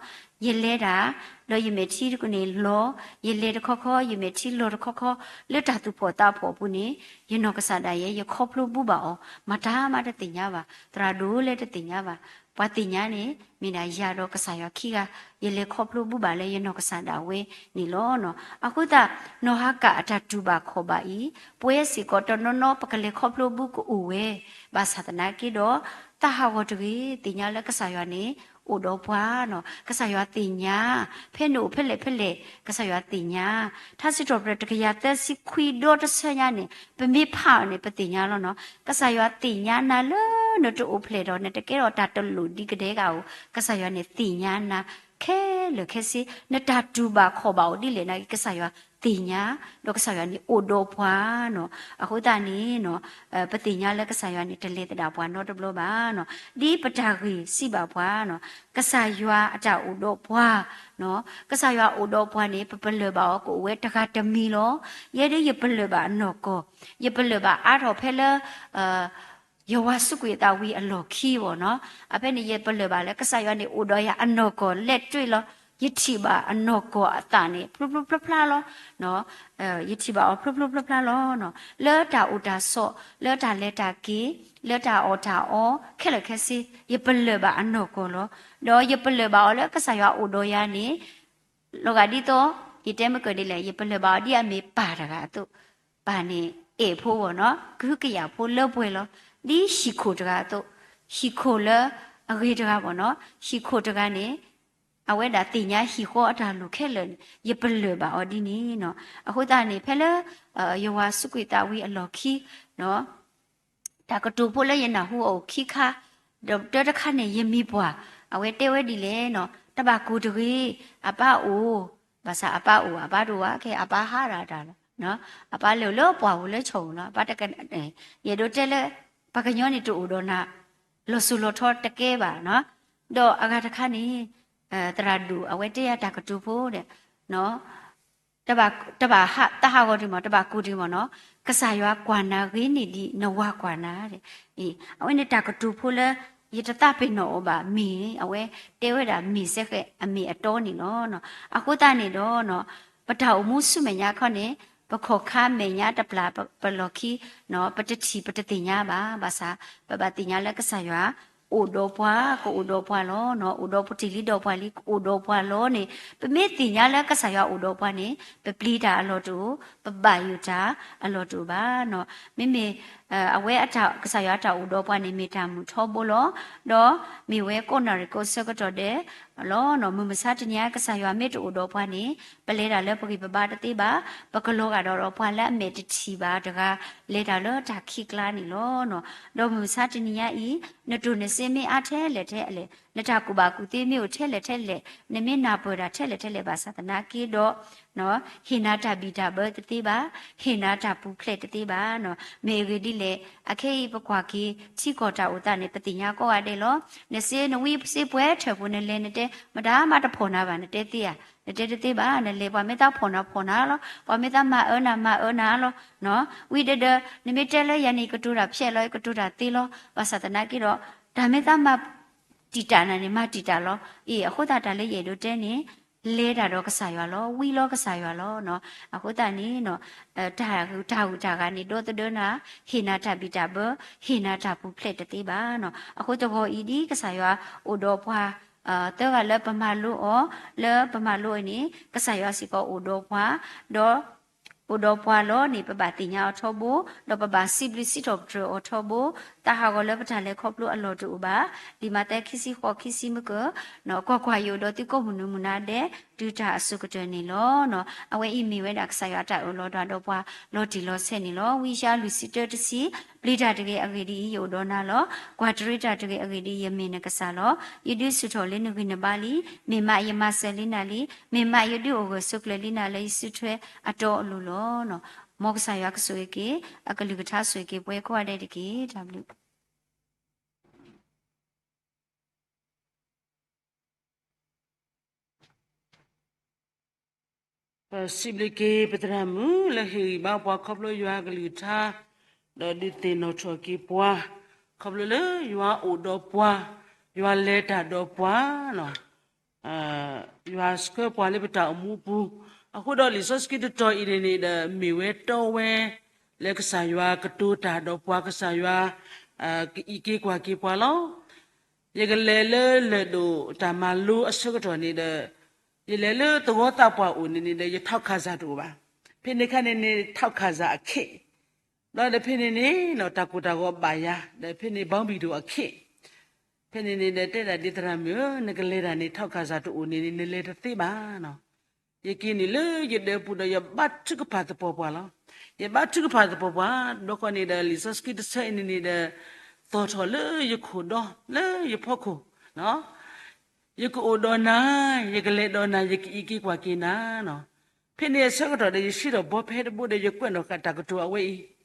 ယလဲၤတၢ် ဒီးယမဲာ်ထံန့ၣ်လီၤ, ယလဲၤတခီခီ ယမဲာ်ထံလီၤတခီခီ, လၢတၢ်သူၣ်ဖှီၣ်သးဖှီၣ်အပူၤန့ၣ် ယနီၢ်ကစၢ်ဒၣ်ယဲ ယခီဖျိဘုဘၣ်အီၤ, မတၤမးတသ့ၣ်ညါဘၣ်, သရၣ်ဒိၣ်လၢတသ့ၣ်ညါဘၣ်, ပှၤသ့ၣ်ညါန့ၣ် မ့ၢ်ဒၣ်ယၤဒီးကစၢ်ယွၤခံဂၤ, ယလဲၤခီဖျိဘုဘၣ်လၢယနီၢ်ကစၢ်ဒၣ်ဝဲန့ၣ်လီၤ. အဃိသတး နီၢ်ဟၤကၤအတၢ်တူၢ်ဘၣ်ခီၣ်ဘၣ်အံၤ ပဝဲစ့ၢ်ကီးတနီၤနီၤ ပကလဲၤခီဖျိဘုကအိၣ်ဝဲ, ဘၣ်ဆၣ်သနာ်က့ဒီး သးဟးဂီၤတဂ့ၤ, သ့ၣ်ညါလၢကစၢ်ယွၤန့ၣ် အိၣ်ဒီးပှၤနီၤ, ကစၢ်ယွၤသ့ၣ်ညါ, ဖဲနအိၣ်ဖဲလဲၣ်ဖဲလဲၣ် ကစၢ်ယွၤသ့ၣ်ညါ, ထါစံးထီၣ်ပတြၢၤတကယၤသၢဆံခွံဒီတဆၢညါန့ၣ် ပမ့ၢ်ဖးအီၤန့ၣ် ပသ့ၣ်ညါလီၤနီၤ, ကစၢ်ယွၤသ့ၣ်ညါနၤလၢနတအိၣ်ဖျဲၣ်ဒီး နတကဲထီၣ်တၢ်တလိၣ်ဒံးကဒဲကအိၣ်, ကစၢ်ယွၤန့ၣ်သ့ၣ်ညါနၤ ခဲလၢာ်ခဲဆ့, နတၢ်တူၢ်ဘၣ်ခီၣ်ဘၣ်အိၣ်ဒ်လဲၣ်န့ၣ် ကစၢ်ယွၤသ့ၣ်ညါ, ဒီးကစၢ်ယွၤန့ၣ်အိၣ်ဒီးပှၤနီၤ, အဃိသတးန့ၣ်နီၤ ပသ့ၣ်ညါလၢကစၢ်ယွၤန့ၣ် တလဲၤသဒၣ်ပှၤနီတဘျီဘၣ်နီၤ, ဒ်ပတၢ်ဂ့ၢ်စံးဘၣ်ပှၤနီၤ, ကစၢ်ယွၤအတၢ်အိၣ်ဒီးပှၤနီၤ, ကစၢ်ယွၤအိၣ်ဒီးပှၤန့ၣ် ပပလၢၢ်ဘၣ်အီၤကအိၣ်ဝဲတဂၤတမံၤလီၤ, ယဲဒၣ်ယပလၢၢ်ဘၣ်အနီၢ်ကီၢ်, ယပလၢၢ်ဘၣ်အါထီၣ်ဖဲလၢ ယွၤစူးကွံာ်အသးဝံၤအလီၢ်ခံဘၣ်နီၤ. အဖဲန့ၣ် ယပလၢၢ်ဘၣ်လၢကစၢ်ယွၤန့ၣ်အိၣ်ဒီးယၤအနီၢ်ကီၢ်လဲၤတွ့ၢ်လီၤ. ယထံၣ်ဘၣ်အနီၢ်ကီၢ်အသးန့ၣ် ဖျိဖျိဖျါဖျါလီၤ. ယထံၣ်ဘၣ်အီၤဖျိဖျိဖျါဖျါလီၤ. လၢတၢ်အိၣ်တၢ်ဆိး, လၢတၢ်လဲၤတၢ်က့ၤ, လၢတၢ်အီၣ်တၢ်အီ, ခဲလၢာ်ခဲဆ့, ယပလၢၢ်ဘၣ်အနီၢ်ကီၢ်လီၤ. ဒီးယပလၢၢ်ဘၣ်အီၤလၢကစၢ်ယွၤအိၣ်ဒီးယၤန့ၣ် လီၤဂာ်ဒ်သိး ယတဲမ့ၢ်ကၢၢ်ဒ်လဲၣ်, ယပလၢၢ်ဘၣ်အီၤဒ်အမ့ၢ်ပၢ်တဂၤအသိး, ပၢ်န့ၣ်အဲၣ်ဖိဘၣ်နီၤ, ကဟုကယာ်ဖိလၢပှဲၤလီၤ. ဒ်ဟံၣ်ခိၣ်တဂၤအသိး, ဟံၣ်ခိၣ်လၢအဂ့ၤတဂၤဘၣ်နီၤ, ဟံၣ်ခိၣ်တဂၤန့ၣ် အဝဲဒၣ်သ့ၣ်ညါဟံၣ်ဃီအတၢ်လိၣ်ခဲလၢာ်န့ၣ် ယပလၢၢ်ဘၣ်အီၤဒ်န့ၣ်နီၤ. အဃိသတးန့ၣ် ဖဲလၢ ယွၤစူးကွံာ်သးဝံၤအလီၢ်ခံ တၢ်ကတိၤဖိလၢယနၢ်ဟူအအိၣ်ခံခါ, ဒီးတၢတခါန့ၣ် ယမံၤပှၢ်, အဝဲတဲဝဲဒ်လဲၣ်နီၤ, တဘၣ်ကိၢ်တဂ့ၤ, အပၢ်အိၣ်, ဘၣ်ဆၣ်အပၢ်အိၣ်, အပၢ်တအိၣ်ဘၣ်, ခဲအပၢ်ဟးဒၣ်တၢ်လီၤ. အပၢ်လဲၤလၢပှၢ်ပူၤလၢဆီၣ်ပူၤလီၤ. အပၢ်တက, ယအဲၣ်ဒိးတဲလၢ ပှၤကညီန့ၣ်တအိၣ်ဒီးနၤ လီၤစိၤလီၤထီတကဲဘၣ်နီၤ. ဒီးအဂၤတခါန့ၣ် သရၣ်ဒိၣ်အဝဲတဲယၤတၢ်ကတိၤဖိဒီး တဘၣ်ဟး, တၢ်ဟးဂီၤတမ့ၢ်, တဘၣ်ကိၢ်တမ့ၢ်နီၤ, ကစၢ်ယွၤကွၢ်နၤဂ့ၤန့ၢ်ဒံးနဝၤကွၢ်နၤ. အဝဲန့ၣ်တၢ်ကတိၤဖိလၢ ယတသးပ့ၤနီၣ်အီၤဘၣ်မ့ၢ်, အဝဲတဲဝဲဒၣ်မ့ၢ်စဲဃဲးအမ့ၢ်အတီန့ၣ်လီၤ. အဃိသတးန့ၣ်ဒီး ပတၢ်အိၣ်မူဆူမဲာ်ညါခီန့ၣ် ပခီၣ်ခါမဲာ်ညါတပျၢ်ပလီၢ်ခံ ပတထံၣ်ပတသ့ၣ်ညါဘၣ်. ဘၣ်ဆၣ် ပဘၣ်သ့ၣ်ညါလၢကစၢ်ယွၤ အိၣ်ဒီးပှၤ, ကအိၣ်ဒီးပှၤလီၤ. အိၣ်ဒီးပတ့ၢ်လံဒီးပှၤလံ, ကအိၣ်ဒီးပှၤလီၤန့ၣ် ပမ့ၢ်သ့ၣ်ညါလၢကစၢ်ယွၤအိၣ်ဒီးပှၤန့ၣ် ပပျံၤတၢ်အလီၢ်တအိၣ်, ပဘၣ်ယိၣ်တၢ်အလီၢ်တအိၣ်ဘၣ်. မ့မ့ၢ် အဝဲအတၢ်, ကစၢ်ယွၤအတၢ်အိၣ်ဒီးပှၤန့ၣ် မ့ၢ်တၢ်မုာ်ထီဘိလီၤ. ဒီးမ့ၢ်ဝဲကိးနၣ်ရံၣ်ကိးဆၢကတီၢ်ဒဲးလီၤ. မုၢ်မဆါတနံၤအံၤ ကစၢ်ယွၤမ့ၢ်တအိၣ်ဒီးပှၤန့ၣ် ပလဲၤတၢ်လၢပဂံၢ်ပဘါတသ့ဘၣ်. ပကလီၤဂာ်ဒီးပှၤလၢအမဲာ်တထံၣ်ဘၣ်တဂၤ လဲၤတၢ်လၢတၢ်ခံးကျါန့ၣ်လီၤ. ဒီးမုၢ်မဆါတနံၤညါအံၤ နတိၢ်နစ့မ့ၢ်အါထဲလဲၣ်ထဲလဲၣ်, နတၢ်ကူၣ်ဘၣ်ကူၣ်သ့မ့ၢ်အိၣ်ထဲလဲၣ်ထဲလဲၣ်, နမ့ၢ်နၢ်ပၢၢ်တၢ်ထဲလဲၣ်ထဲလဲၣ်ဘၣ်ဆၣ်သနာ်က့ဒီး ဟ့ၣ်နၤတၢ်ဘံၣ်တၢ်ဘၢတသ့ဘၣ်, ဟ့ၣ်နၤတၢ်ပူၤဖျဲးတသ့ဘၣ်. မ့ၢ်အဂ့ၢ်ဒ်လဲၣ်, အခဲအံၤပကွၢ်က့ၤ ထံကီၢ်တၢ်အိၣ်သးန့ၣ် ပသ့ၣ်ညါကိးဂၤဒဲးလီၤ. နစ့နဝံစ့ပှဲၤထၢၣ်ပူၤ နလဲၤနတဲ မတၤမးတဖီၣ်နၤဘၣ် နတဲသ့ဧါ, နတဲတသ့ဘၣ်. နလဲၤပှၤမ့ၢ်သးဖီၣ်နၤဖီၣ်နၤလီၤ, ပှၤမ့ၢ်သးမၤအၢနၤမၤအၢနၤလီၤ. ဝံၤဒီးဒီး နမ့ၢ်တဲလၢယၤန့ၣ် ယကတိၤတၢ်ဖျဲးလီၤ, ယကတိၤတၢ်သ့လီၤ, ဘၣ်ဆၣ်သနာ်က့ဒီး တၢ်မ့ၢ်သးမၤတံာ်တာ်နၤန့ၣ် မၤတံာ်တာ်လီၤ. အ့ အဃိသတးတၢ်လၢယအဲၣ်ဒိးတဲန့ၣ် လဲၤတၢ်ဒီးကစၢ်ယွၤလီၤ, ဝံလီၤကစၢ်ယွၤလီၤ. အဃိသတးန့ၣ် တၢ်ဂုၤတၢ်ဂၤန့ၣ် ဒီသဒၢနၤ, ဟ့ၣ်နၤတၢ်ဘံၣ်တၢ်ဘၢ, ဟ့ၣ်နၤတၢ်ပူၤဖျဲးတသ့ဘၣ်. အဃိတဂီၤအံၤဒ်ကစၢ်ယွၤအိၣ်ဒီးပှၤ သၢဂၤလၢပမၤလိအီၤ, လၢပမၤလိအီၤန့ၣ် ကစၢ်ယွၤစ့ၢ်ကီးအိၣ်ဒီးပှၤ, ဒီး အိၣ်ဒီးပှၤလီၤန့ၣ် ပဘၣ်သ့ၣ်ညါအီၤထီဘိ, ဒီးပဘၣ်စံးဘျုးစံးထီၣ်ပတြၢၤအီၤထီဘိ, သးဟးဂီၤလၢပတၢ်လဲၤခီဖျိအလီၢ်တအိၣ်ဘၣ်. လံာ်မးသဲခံဆံဃိး ခံဆံမုၢ်ကၢၢ်, ကွၢ်ကွၢ်, ယအိၣ်ဒီးသုကိးမုၢ်နံၤမုၢ်နၤဒဲး တုၤတၢ်အစိၤကတၢၢ်န့ၣ်လီၤ. အဝဲအံၤမ့ၢ်ဝဲဒၣ်ကစၢ်ယွၤအတၢ်အၢၣ်လီၤတၢ်ဒီးပှၤလီၤတံၢ်လီၤဆဲးန့ၣ်လီၤ. ဝံယၡါယၤလွံၢ်ဆံတၢတဆံ, ပျံၤတၢ်တဂ့ၤ, အဂ့ၢ်ဒ်အံၤ, ယအိၣ်ဒီးနၤလီၤ. ကွၢ်တရံးတၢ်တဂ့ၤ, အဂ့ၢ်ဒ်အံၤ, ယမ့ၢ်နကစၢ်လီၤ. ယဒုးဆူၣ်ထီၣ်လၢနဂံၢ်နဘါလံ, မ့ၢ်မးယမၤစၢၤလံနၤလံ, မ့ၢ်မးယဒုးအိၣ်ဂၢၢ်ဆိးကျၢၤလံနၤလၢယစုထွဲအတီအလိၤလီၤ. မ်ကစၢ်ယွၤကဆိၣ်ဂ့ၤက့ၤ အကလုၢ်ကထါဆိၣ်ဂ့ၤက့ၤပှၤကိးဂၤဒဲးတက့ၢ်. တၢ်ဘျုး ပစံးဘျုးက့ၤပသရၣ်မုၣ်လၢဟ့ၣ်ဂံၢ်ဘါပှၤခီဖျိယွၤအကလုၢ်ကထါ, ဒီးဒုးသ့ၣ်နီၣ်ထီၣ်က့ၤပှၤ ခီဖျိလၢယွၤအိၣ်ဒီးပှၤ, ယွၤလဲၤတၢ်ဒီးပှၤ, ယွၤဆှၢပှၤလၢပတၢ်အိၣ်မူအပူၤ, အဃိဒီးလံာ်စီဆှံတတီၤအံၤန့ၣ်န့ၣ်ဒီး မ့ၢ်ဝဲတီဝဲ လၢကစၢ်ယွၤကတိၤတၢ်ဒီးပှၤ, ကစၢ်ယွၤ ကအံးက့ၤကွၢ်က့ၤပှၤလီၤ. ယကလဲၤလၢလၢၢ်ဒိၣ်တၢ်မၤလိအဆၢကတီၢ်န့ၣ်ဒီး ယလဲၤလၢသဝီသးပှၢ်အိၣ်န့ၣ်န့ၣ်ဒီး ယထီၣ်ခၣ်စၢ်တအိၣ်ဘၣ်. ဖဲန့ၣ်အခါန့ၣ်န့ၣ် ထီၣ်ခၣ်စၢ်အခ့, ဒီးဖဲန့ၣ်န့ၣ် တၢ်ကိၢ်တၢ်ဂီၤဘၣ်ယၤ, ဒီးဖဲန့ၣ် ဘီဘံၣ်ဒိၣ်အခ့, ဖဲန့ၣ်န့ၣ်ဒီးတဲဒၣ်ဒ်သရၣ်မုၣ်ဧၢ, နကလဲၤတၢ်န့ၣ် ထီၣ်ခၣ်စၢ်တအိၣ်န့ၣ်န့ၣ် နလဲၤတသ့ဘၣ်နီၤ. ယက့ၤန့ၣ်လၢယဒၢးပူၤဒီး ယဘါထုကဖၣ်သပှၢ်ပှၢ်လီၤ. ယဘါထုကဖၣ်သပှၢ်ပှၢ်, ဒီးဃီန့ၣ်ဒီး လံာ်စီဆှံတဆၢအံၤန့ၣ်န့ၣ်ဒီး သီၣ်ထီၣ်လၢယခိၣ်ဒီ လၢယဖီခိၣ်, ယကအိၣ်ဒီးနၤ, ယကလဲၤဒီးနၤ, ယကအံးက့ၤကွၢ်က့ၤနၤနီၤ. ဖဲန့ၣ်အဆၢကတီၢ်ဒီး ယဆံးထီၣ်ဘီဖဲတဘိဒီး ယကွဲးနီၣ်ဃာ်တၢ်ကတိၤအဝဲအံၤ,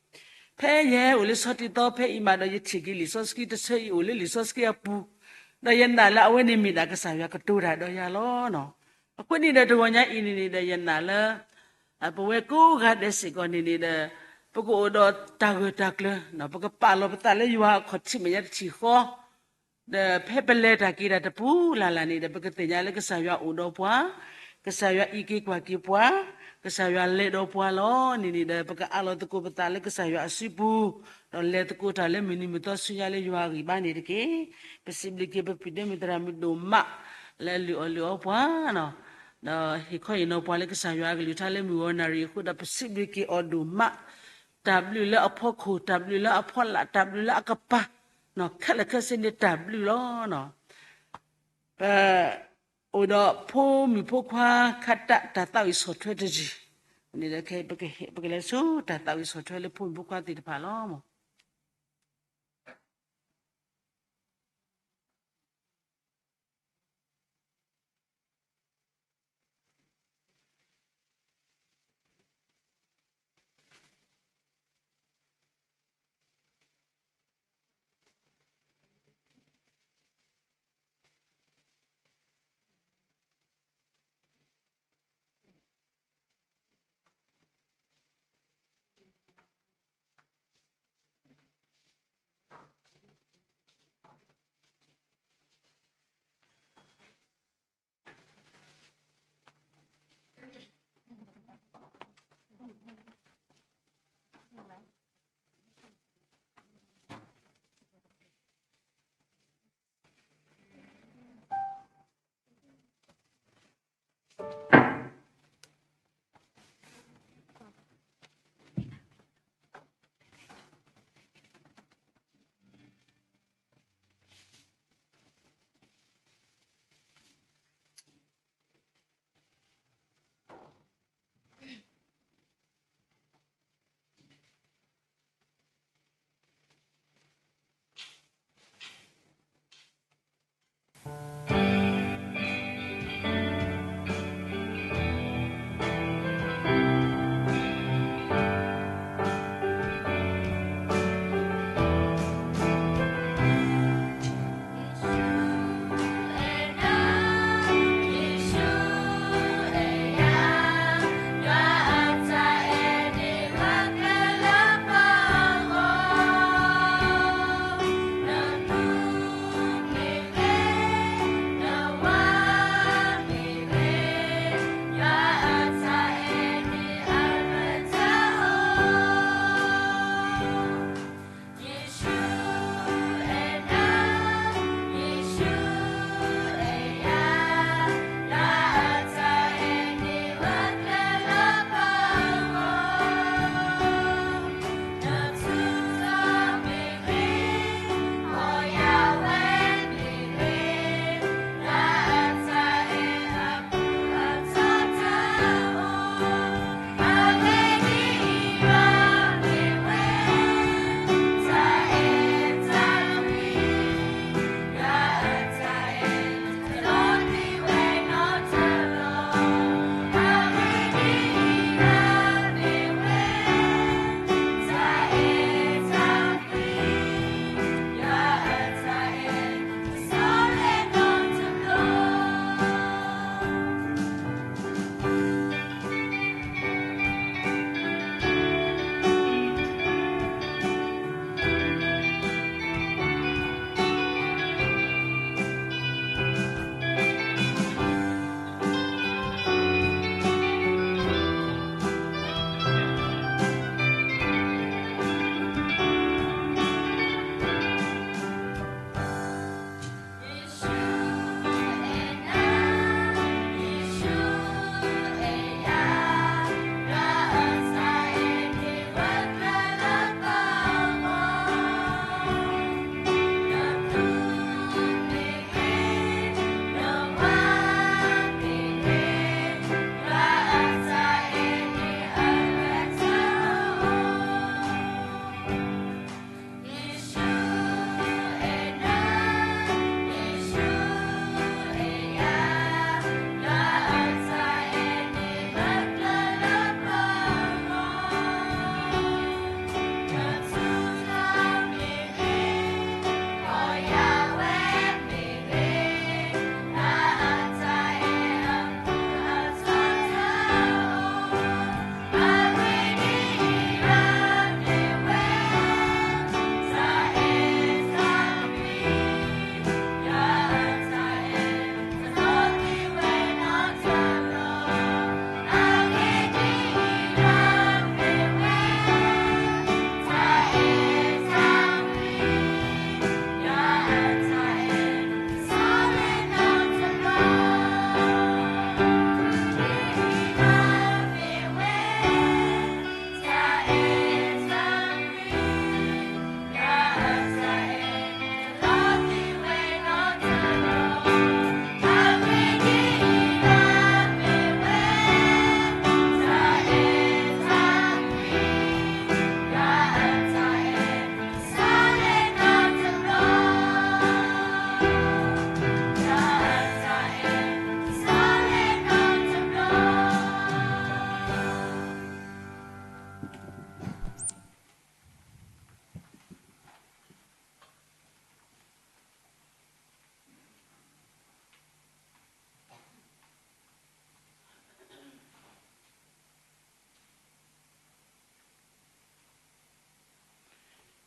ဖဲယဟဲအိၣ်လၢဆီတံၢ်သီဖဲအံၤမးဒီး ယထံၣ်က့ၤလံာ်စီဆှံတဆၢအံၤအိၣ်လၢလံာ်စီဆှံအပူၤ, ဒီးယနာ်လၢအဝဲန့ၣ်မ့ၢ်ဒၣ်ကစၢ်ယွၤကတိၤတၢ်ဒီးယၤလီၤနီၤ. အဃိန့ၣ်ဒီးတဂီၤညါအံၤန့ၣ်န့ၣ်ဒီး ယနာ်လၢ ပဝဲကိးဂၤဒဲးစ့ၢ်ကီးန့ၣ်န့ၣ်ဒီး ပကအိၣ်ဒီးတၢ်ဂၢၢ်တၢ်ကျၢၤ, ပကပာ်လီၤပသးလၢယွၤအခီၣ်ထံးမဲာ်ညါတထံၣ်ဃီ, ဒီးဖဲပလဲၤတၢ်က့ၤတၢ်တပူၤလၢ်လၢ်န့ၣ်ဒီး ပကသ့ၣ်ညါလၢကစၢ်ယွၤအိၣ်ဒီးပှၤ, ကစၢ်ယွၤအံးက့ၤကွၢ်က့ၤပှၤ, ကစၢ်ယွၤလဲၤဒီးပှၤလီၤန့ၣ်န့ၣ်ဒီး ပကအးလီၤသကိးပသးလၢကစၢ်ယွၤအစုပူၤ, ဒီးလဲၤသကိးတၢ်လၢမုၢ်နံၤမုၢ်သီဆူညါလၢယွၤအဂံၢ်ဘါန့ၣ်တက့ၢ်. ပစံးဘျုးက့ၤပဖံးဒဲမုၢ်သရၣ်မုၣ်ဒိၣ်မး လၢအလုၢ်အီၣ်လုၢ်အီပှၤ ဒီးဟ့ၣ်ခီဟ့ၣ်နီၤပှၤလၢကစၢ်ယွၤအကလုၢ်ကထါလၢမုၢ်ဂီၤနၣ်ရံၣ်အဃိဒီး ပစံးဘျုးက့ၤအီၤဒိၣ်မး, တၢ်ဘျုးလၢအဖီခိၣ်, တၢ်ဘျုးလၢအဖီလာ်, တၢ်ဘျုးလၢအကပၤ, ခဲလၢာ်ခဲဆ့န့ၣ်တၢ်ဘျုးလီၤ. ပအိၣ်ဒီးဖိမုၣ်ဖိခွါခါတၢ်တၢ်သးဝံၣ်ဆီၣ်ထွဲတယုၢ်န့ၣ်ဒီး ပကလဲၤဆူတၢ်သးဝံၣ်ဆီၣ်ထွဲလၢဖိမုၣ်ဖိခွါသ့ၣ်တဖၣ်လီၤ.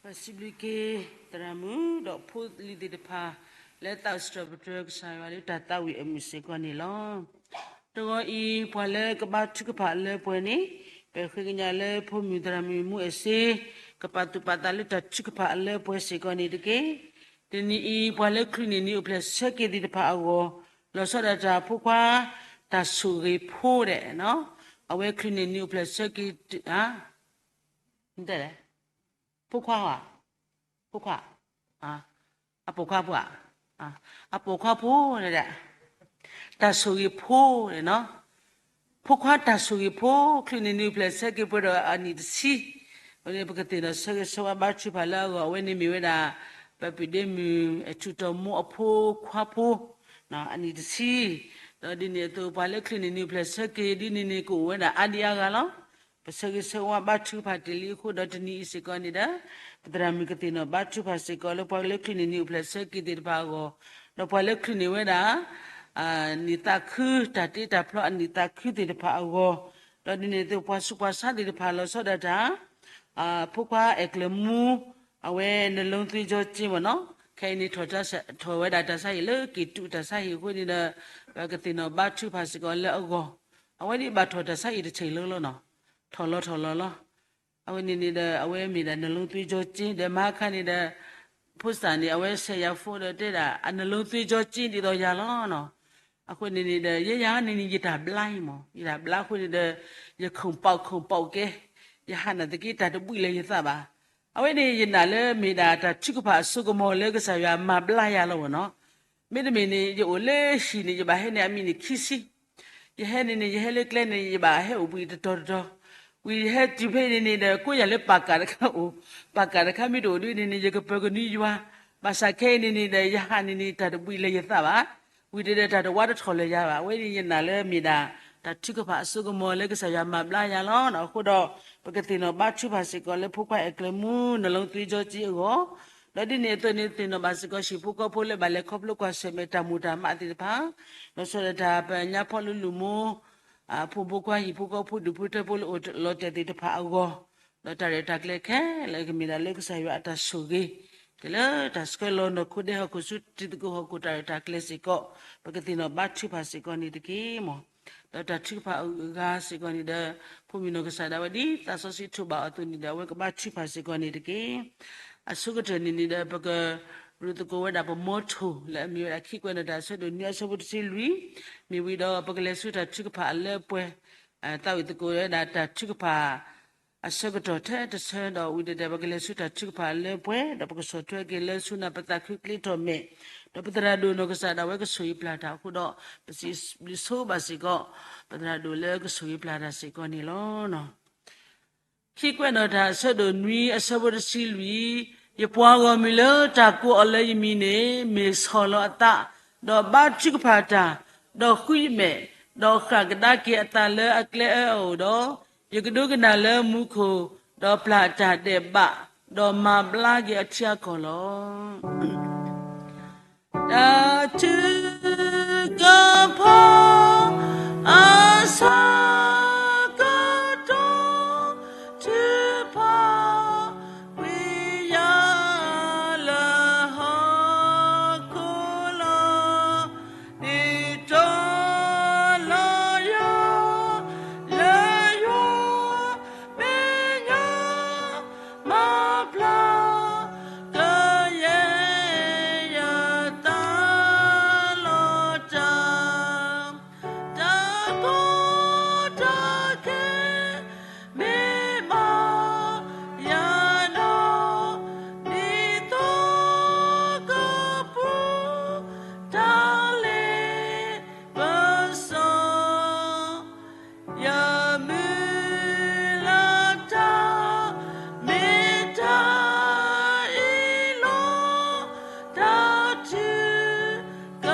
စံးဘျုးက့ၤ သရၣ်မုၣ်ဒီးဖိလံၤသ့ၣ်တဖၣ် လၢသးစံးထီၣ်ပတြၢၤကစၢ်ယွၤလၢတၢ်သးဝံၣ်အမုာ်စ့ၢ်ကီးန့ၣ်လီၤ. တဂီၤအံၤ ပှၤလၢကဘါထုကဖၣ်အလၢပှဲၤန့ၣ် ပဃ့ကညးလၢဖိမုၣ်သရၣ်မုၣ်မူအဲၣ်စ့ ကပာ်သူၣ်ပာ်သးလၢတၢ်ထုကဖၣ်အလၢပှဲၤစ့ၢ်ကီးန့ၣ်တက့ၢ်. တနံၤအံၤ ပှၤလၢချုးန့ၢ်နံၤအိၣ်ဖျဲၣ်ဆၢက့ၤသ့ၣ်တဖၣ်အဂီၢ် လီၤဆီဒၣ်တၢ်ဖိခွါ တၢ်ဆိၣ်ဂ့ၤဖိဒဲး အဝဲချုးန့ၢ်နံၤအိၣ်ဖျဲၣ်ဆၢက့ၤ ဖိခွါဧါ, ဖိခွါ, အပိာ်ခွါဖိဧါ, အပိာ်ခွါဖိဒဲး, တၢ်ဆိၣ်ဂ့ၤဖိဒဲးနီၤ, ဖိခွါတၢ်ဆိၣ်ဂ့ၤဖိ ချုးန့ၢ်နံၤအိၣ်ဖျဲၣ်ဆၢက့ၤပှဲၤဒီးအနံၣ်တဆံ, အဝဲန့ၣ် ပကသ့ၣ်နီၣ်ဆၢဂ့ၤဆၢဝါဘါထုကဖၣ်လၢအဂီၢ် အဝဲန့ၣ်မ့ၢ်ဝဲဒၣ် ပပၢ်ဒ့မုၣ် ထူၣ်တီမူအဖိခွါဖိ အနံၣ်တဆံ, ဒီးဒ်န့ၣ်အသိး ပှၤလၢချုးန့ၢ်နံၤအိၣ်ဖျဲၣ်ဆၢက့ၤဒ်န့ၣ်န့ၣ် ကအိၣ်ဝဲဒၣ်အါဒံအါဂၤလီၤ. ပဆၢဂ့ၤဆၢဝါဘါထုကဖၣ်တ့ၢ်လံအဃိဒီး တနံၤအံၤစ့ၢ်ကီးန့ၣ်ဒီး ပသရၣ်မုၣ်ကသ့ၣ်နီၣ်ဘါထုကဖၣ်စ့ၢ်ကီးလၢပှၤလၢချုးန့ၢ်နံၤအိၣ်ဖျဲၣ်ဆၢက့ၤသ့ၣ်တဖၣ်အဂီၢ်, ဒီးပှၤလၢချုးန့ၢ်ဝဲဒၣ် နံၣ်သးခု တၢ်တ့တၢ်ဖျီအနံၣ်သးခုသ့ၣ်တဖၣ်အဂီၢ်, ဒီးဒ်န့ၣ်အသိးပှၤဆူးပှၤဆါသ့ၣ်တဖၣ်လီၤဆီဒၣ်တၢ် ဖိခွါအဲၣ်ကျၢၤမူ အဝဲနလိသ့ကၠီက့မ့ၢ်နီၤ, ခဲအံၤန့ၣ် ထီၣ်ဝဲဒၣ်တၢ်ဆါဟံၣ်လၢက့ၤတူၢ်တၢ်ဆါဟံၣ်အဃိန့ၣ်ဒီး ပကသ့ၣ်နီၣ်ဘါထုကဖၣ်စ့ၢ်ကီးလၢအဂီၢ်, အဝဲဒ်ဘၣ်ထီၣ်တၢ်ဆါဟံၣ်တဆံးလၢလီၤနီၤ, ထီၣ်လီၤထီၣ်လီၤလီၤ. အဝဲန့ၣ်န့ၣ်ဒီး အဝဲမ့ၢ်ဒၣ်နလိသ့ကၠီက့ဒီး မဟါခါန့ၣ်ဒီး ဖိစၣ်န့ၣ် အဝဲဆဲးယၤဖိဒီးတဲဒၣ် အနလိသ့ကၠီက့ဒ်သိးယၤလီၤနီၤ. အဃိန့ၣ်န့ၣ်ဒီး ယဲယၤန့ၣ်န့ၣ် ယတၢ်ဘျါအံၤမ့ၢ် ယတၢ်ဘျါအဃိန့ၣ်ဒီး ယခုၣ်ပီာ်ခုၣ်ပီာ်ကဲ, ယဟးနာ်သက့တၢ်တဘှံးလၢယသးဘၣ်. အဝဲန့ၣ် ယနာ်လၢမ့ၢ်ဒၣ်တၢ်ထုကဖၣ်အစိကမီၤလၢကစၢ်ယွၤမၤဘျါယၤလီၤမ့ၢ်နီၤ. မ့တမ့ၢ်န့ၣ် ယအိၣ်လၢဟံၣ်န့ၣ် ယဘၣ်ဟဲန့ၣ်အမံးနံးခံဆံ, ယဟဲန့ၣ်န့ၣ် ယဟဲလၢကျဲန့ၣ် ယဘၣ်ဟဲအိၣ်ဘှံးတတီၤတတီၤ, ဝံၤယဟဲတုၤဖဲန့ၣ်န့ၣ်ဒီး ကိးယၤလၢပာ်ကၢ်တခါအိၣ်, ပာ်ကၢ်တခါမ့ၢ်တအိၣ်ဒ်န့ၣ်န့ၣ် ယကပၢၤကနွံယွၤ, ဘၣ်ဆၣ်ခဲအံၤန့ၣ်န့ၣ်ဒီး ယဟးန့ၣ်န့ၣ် တၢ်တဘှံးလၢယသးဘၣ်, ဝံၤဒီးတၢ်တဝါတထီၣ်လၢယၤဘၣ်. အဝဲန့ၣ်ယနာ်လၢမ့ၢ်ဒၣ် တၢ်ထုကဖၣ်အစိကမီၤလၢကစၢ်ယွၤမၤဘျါယၤလီၤ. အဃိဒီး ပကသ့ၣ်နီၣ်ဘါထုကဖၣ်စ့ၢ်ကီးလၢဖိခွါအဲၣ်ကျၢၤမူ နလိသ့ကၠီက့အဂီၢ်, ဒီးဒ်န့ၣ်အသိးန့ၣ် သ့ၣ်နီၣ်ဘၣ်စ့ၢ်ကီး ဟံၣ်ဖိဃီဖိလၢဘၣ်လဲၤခီဖျိကွၢ်ဆၢၣ်မဲာ်တၢ်မိၢ်တၢ်မးသ့ၣ်တဖၣ်, လီၤဆီဒၣ်တၢ်ပညါဖီလူၤလူၤမိၢ် အဖိမုၣ်ဖိခွါ ဟံၣ်ဖိဃီဖိ ဒူၣ်ဖိထၢဖိလၢအိၣ်လီၤတဲာ်သ့ၣ်တဖၣ်အဂီၢ်, ဒီးတၢ်ရဲၣ်တၢ်ကျဲၤခဲလၢာ်ကမ့ၢ်ဒၣ်လၢကစၢ်ယွၤအတၢ်ဆိၣ်ဂ့ၤ, တုၤလၢတၢ်ဆှၢလီၤနီၢ်ခိဒဲဟီၣ်ခိၣ်ဆူတံၤသကိးဟီၣ်ခိၣ် တၢ်ရဲၣ်တၢ်ကျဲၤစ့ၢ်ကီး, ပကသ့ၣ်နီၣ်ဘါထုကဖၣ်စ့ၢ်ကီးန့ၣ်တက့ၢ်မ့ၢ်. ဒီးတၢ်ထုကဖၣ်အဂၤစ့ၢ်ကီးန့ၣ်ဒီး ဖိမုၣ်နီၢ်ကစၢ်ဒၣ်ဝဲဒ်သးစီဆှံထိးဘၣ်အီၤအသိးန့ၣ်ဒီး အဝဲကဘါထုကဖၣ်စ့ၢ်ကီးန့ၣ်တက့ၢ်. အဆိကတၢၢ်န့ၣ်န့ၣ်ဒီး ပကရူၢ်သကိးဝဲဒၣ်ပမီထိၣ် လၢအမ့ၢ်ဝဲဒၣ်ခံကွဲးနီၣ်တၢ်အဆၢဒိၣ်နွံအဆၢဖိတဆံလွံၢ်, မ့ၢ်ဝံၤဒီးပကလဲၤဆူတၢ်ထုကဖၣ်အလၢအပှဲၤ, သးဝံၣ်သကိးဝဲဒၣ်တၢ်ထုကဖၣ် အဆၢကတီၢ်ထဲတဆၢဒီး ဝံၤဒီးပကလဲၤဆူတၢ်ထုကဖၣ်အလၢအပှဲၤ, ဒီးပကဆီၣ်ထွဲက့ၤလၢဆူနၢ်ပသးခုကျ့ထီၣ်မဲာ်, ဒီးပသရၣ်ဒိၣ်နီၢ်ကစၢ်ဒၣ်ဝဲကဆိၣ်ဂ့ၤပျၢ်တၢ်အဃိဒီး ပစံးဘျုးဆိဘၣ်စ့ၢ်ကီး ပသရၣ်ဒိၣ်လၢကဆိၣ်ဂ့ၤပျၢ်တၢ်စ့ၢ်ကီးန့ၣ်လီၤ. ခံကွဲးနီၣ်တၢ်အဆၢဒိၣ်နွံအဆၢဖိတဆံလွံၢ်, ယပှၤဂီၢ်မုၢ်လၢတၢ်ကိးအီၤလၢယမံၤန့ၣ် မ့ၢ်ဆီၣ်လီၤအသး, ဒီးဘါထုကဖၣ်တၢ်, ဒီးဃုယမဲာ်, ဒီးဃၣ်ကဒါက့ၤအသးလၢအကျဲအၢအအိၣ်ဒီး, ယကဒိကနၣ်လၢမူခိၣ်, ဒီးပျၢ်အတၢ်ဒဲးဘး, ဒီးမၤဘျါက့ၤအထံအကီၢ်လီၤ. တၢ်ထုကဖၣ် အဆၢကတီၢ် ထုကဖၣ် ဝံယၤလၢဟီၣ်ခိၣ်လီၤ. ဒ်သိးလီၤယၤ လၢယွၤမဲာ်ညါ မၤဘျါကယဲၢ်ယသးလီၤတၢ်, တၢ်ကီတၢ်ခဲ မ့ၢ်ဘၣ်ယၤဒီး ဒ်သိးကပူၤ တၢ်လ့ပစီ ယမုၢ်လၢ်တၢ် မ့ၢ်တၢ်အံၤလီၤ. တၢ်ထုက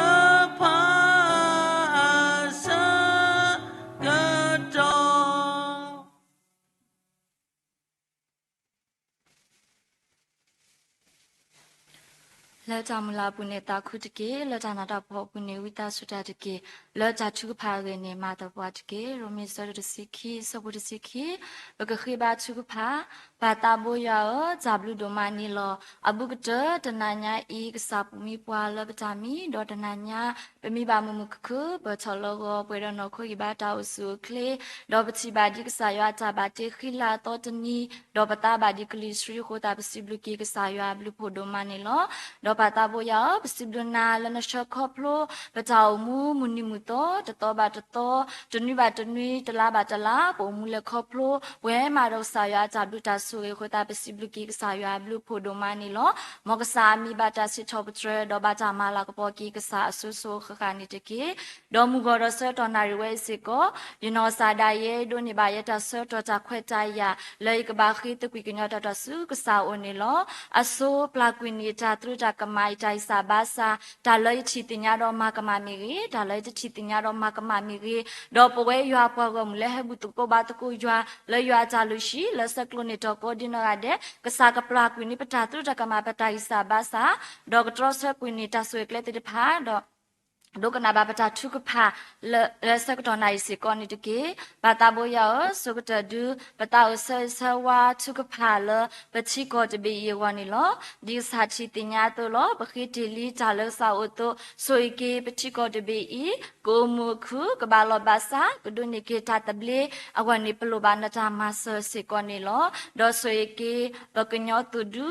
ဖၣ်အဆၢကတီၢ် လၢတၢ်မုၢ်လၢ်အပူၤန့ၣ် သးခုတက့ၢ်. လၢတၢ်နးတၢ်ဖှီၣ်အပူၤန့ၣ် ဝံသးစူၤတၢ်တက့ၢ်. လၢတၢ်ထုကဖၣ်အဂ့ၢ်န့ၣ် မၤသပှၢ်တက့ၢ်. ရိမ့ၤ အဆၢဒိၣ်တဆံခံ အဆၢဖိတဆံခံ, ပကဃ့ဘါထုကဖၣ်, ပၢ်သးဘိယွၤဧၢ, တၢ်ဘျုးဒိၣ်မးန့ၣ်လီၤ. အဘူးကတၢၢ် တနၤညါအံၤ ကစၢ်ပူၤမံပှၤလၢပတၢ်မံ, ဒီးတနၤညါ ပမ့ၢ်ဘၣ်မုာ်မုာ်ခုၣ်ခုၣ် ပၢၢ်ထီၣ်လၢဂီၤ ပှဲၤဒီးနီၢ်ခိဂံၢ်ဘါတၢ်အိၣ်ဆူၣ်အိၣ်ချ့, ဒီးပထံၣ်ဘၣ်ဒ်ကစၢ်ယွၤအတၢ်ဘၣ်တ့ဃံလၤအသီတနံၤ, ဒီးပသးဘၣ်ဒ်ကလံၤဆှံအဃိသတး ပစံးဘျုးက့ၤကစၢ်ယွၤအဘျုးဖးဒိၣ်မးန့ၣ်လီၤ. ဒီးပၢ်သးဘိယွၤဧၢ, ပစံးဘျုးနၤလၢနဆှၢခီဖျိ ပတၢ်အိၣ်မူ မုၢ်နံၤမုၢ်သီ, တသီဘၣ်တသီ, တနွံဘၣ်တနွံ, တလါဘၣ်တလါ, ပအိၣ်မူလဲၤခီဖျိ ပှဲၤမးဒီးကစၢ်ယွၤအတၢ်ဘျုးတၢ်ဆိၣ်ဂ့ၤအဃိသတး ပစံးဘျုးက့ၤကစၢ်ယွၤအဘျုးဖးဒိၣ်မးန့ၣ်လီၤ. မ်ကစၢ်အမံၤဘၣ်တၢ်စံးထီၣ်ပတြၢၤ ဒီးဘၣ်တၢ်မၤလၤကပီၤက့ၤကစၢ်အစိၤစိၤအဃၣ်ဃၣ်န့ၣ်တက့ၢ်. ဒီးမုၢ်ဂီၤဒီးဆၢကတီၢ်နၣ်ရံၣ်ဝဲအံၤစ့ၢ်ကီး, ယနီၢ်ကစၢ်ဒၣ်ယဲ ဒိးန့ၢ်ဘၣ်ယတၢ်ဆၢကတီၢ်တၢ်ခွဲးတၢ်ယာ် လၢယကဘၣ်ဃ့သကွံာ်ကညီတၢ်တၢ်ဆူကစၢ်အအိၣ်န့ၣ်လီၤ. အစိၤပျၢ်ကွံာ်န့ၢ်ယတၢ်သရူးတၢ်ကမၣ် ယတၢ်ဂံၢ်စၢ်ဘါစၢ်, တၢ်လၢယထံၣ်သ့ၣ်ညါဒီးမၤကမၣ်မ့ၢ်ဂ့ၤ, တၢ်လၢယတထံၣ်သ့ၣ်ညါဒီးမၤကမၣ်မ့ၢ်ဂ့ၤ, ဒီးပဝဲယွၤပှၤဂီၢ်မုၢ်လၢဟဲဘူၣ်သကိးဘါသကိးယွၤ လၢယွၤအတၢ်လုၢ်ဟံၣ် လၢဆဲးကျိးန့ၢ်တၢ်ကီဒ်နီၢ်ဂၤဒဲး, ကစၢ်ကပျၢ်ကွံာ်န့ၢ်ပတၢ်သရူးတၢ်ကမၣ် ပတၢ်ဂံၢ်စၢ်ဘါစၢ်, ဒီးကတြီဆၢကွံာ်န့ၢ်တၢ်ဆိၣ်ဂ့ၤကျဲသ့ၣ်တဖၣ်, ဒီး ဒိကနၣ်ဘၣ်ပတၢ်ထုကဖၣ် လၢဆၢကတီၢ်နၣ်ရံၣ်စ့ၢ်ကီးန့ၣ်တက့ၢ်. ပၢ်သးဘိယွၤဧၢ, ဆိကတၢၢ်ဒု ပသးအိၣ်ဆၢဂ့ၤဆၢဝါထုကဖၣ်လၢ ပထံကီၢ်တဘ့ၣ်အံၤအဂီၢ်န့ၣ်လီၤ. ဒ်ကစၢ်ထံၣ်သ့ၣ်ညါအသိးလီၤ. ပဃ့တ့ၢ်လံတၢ်လၢကစၢ်အအိၣ်အသိး, ဆိၣ်ဂ့ၤက့ၤပထံကီၢ်တဘ့ၣ်အံၤ ကအိၣ်မုာ်အခုၣ်, ကဘၣ်လီၢ်ဘၣ်စး, ကဒိးန့ၢ်က့ၤတၢ်သဘျ့အဂီၢ်န့ၣ် ပလိၣ်ဘၣ်နတၢ်မၤစၢၤစ့ၢ်ကီးန့ၣ်လီၤ. ဒီးဆိၣ်ဂ့ၤက့ၤ ပကညီသုးဒူ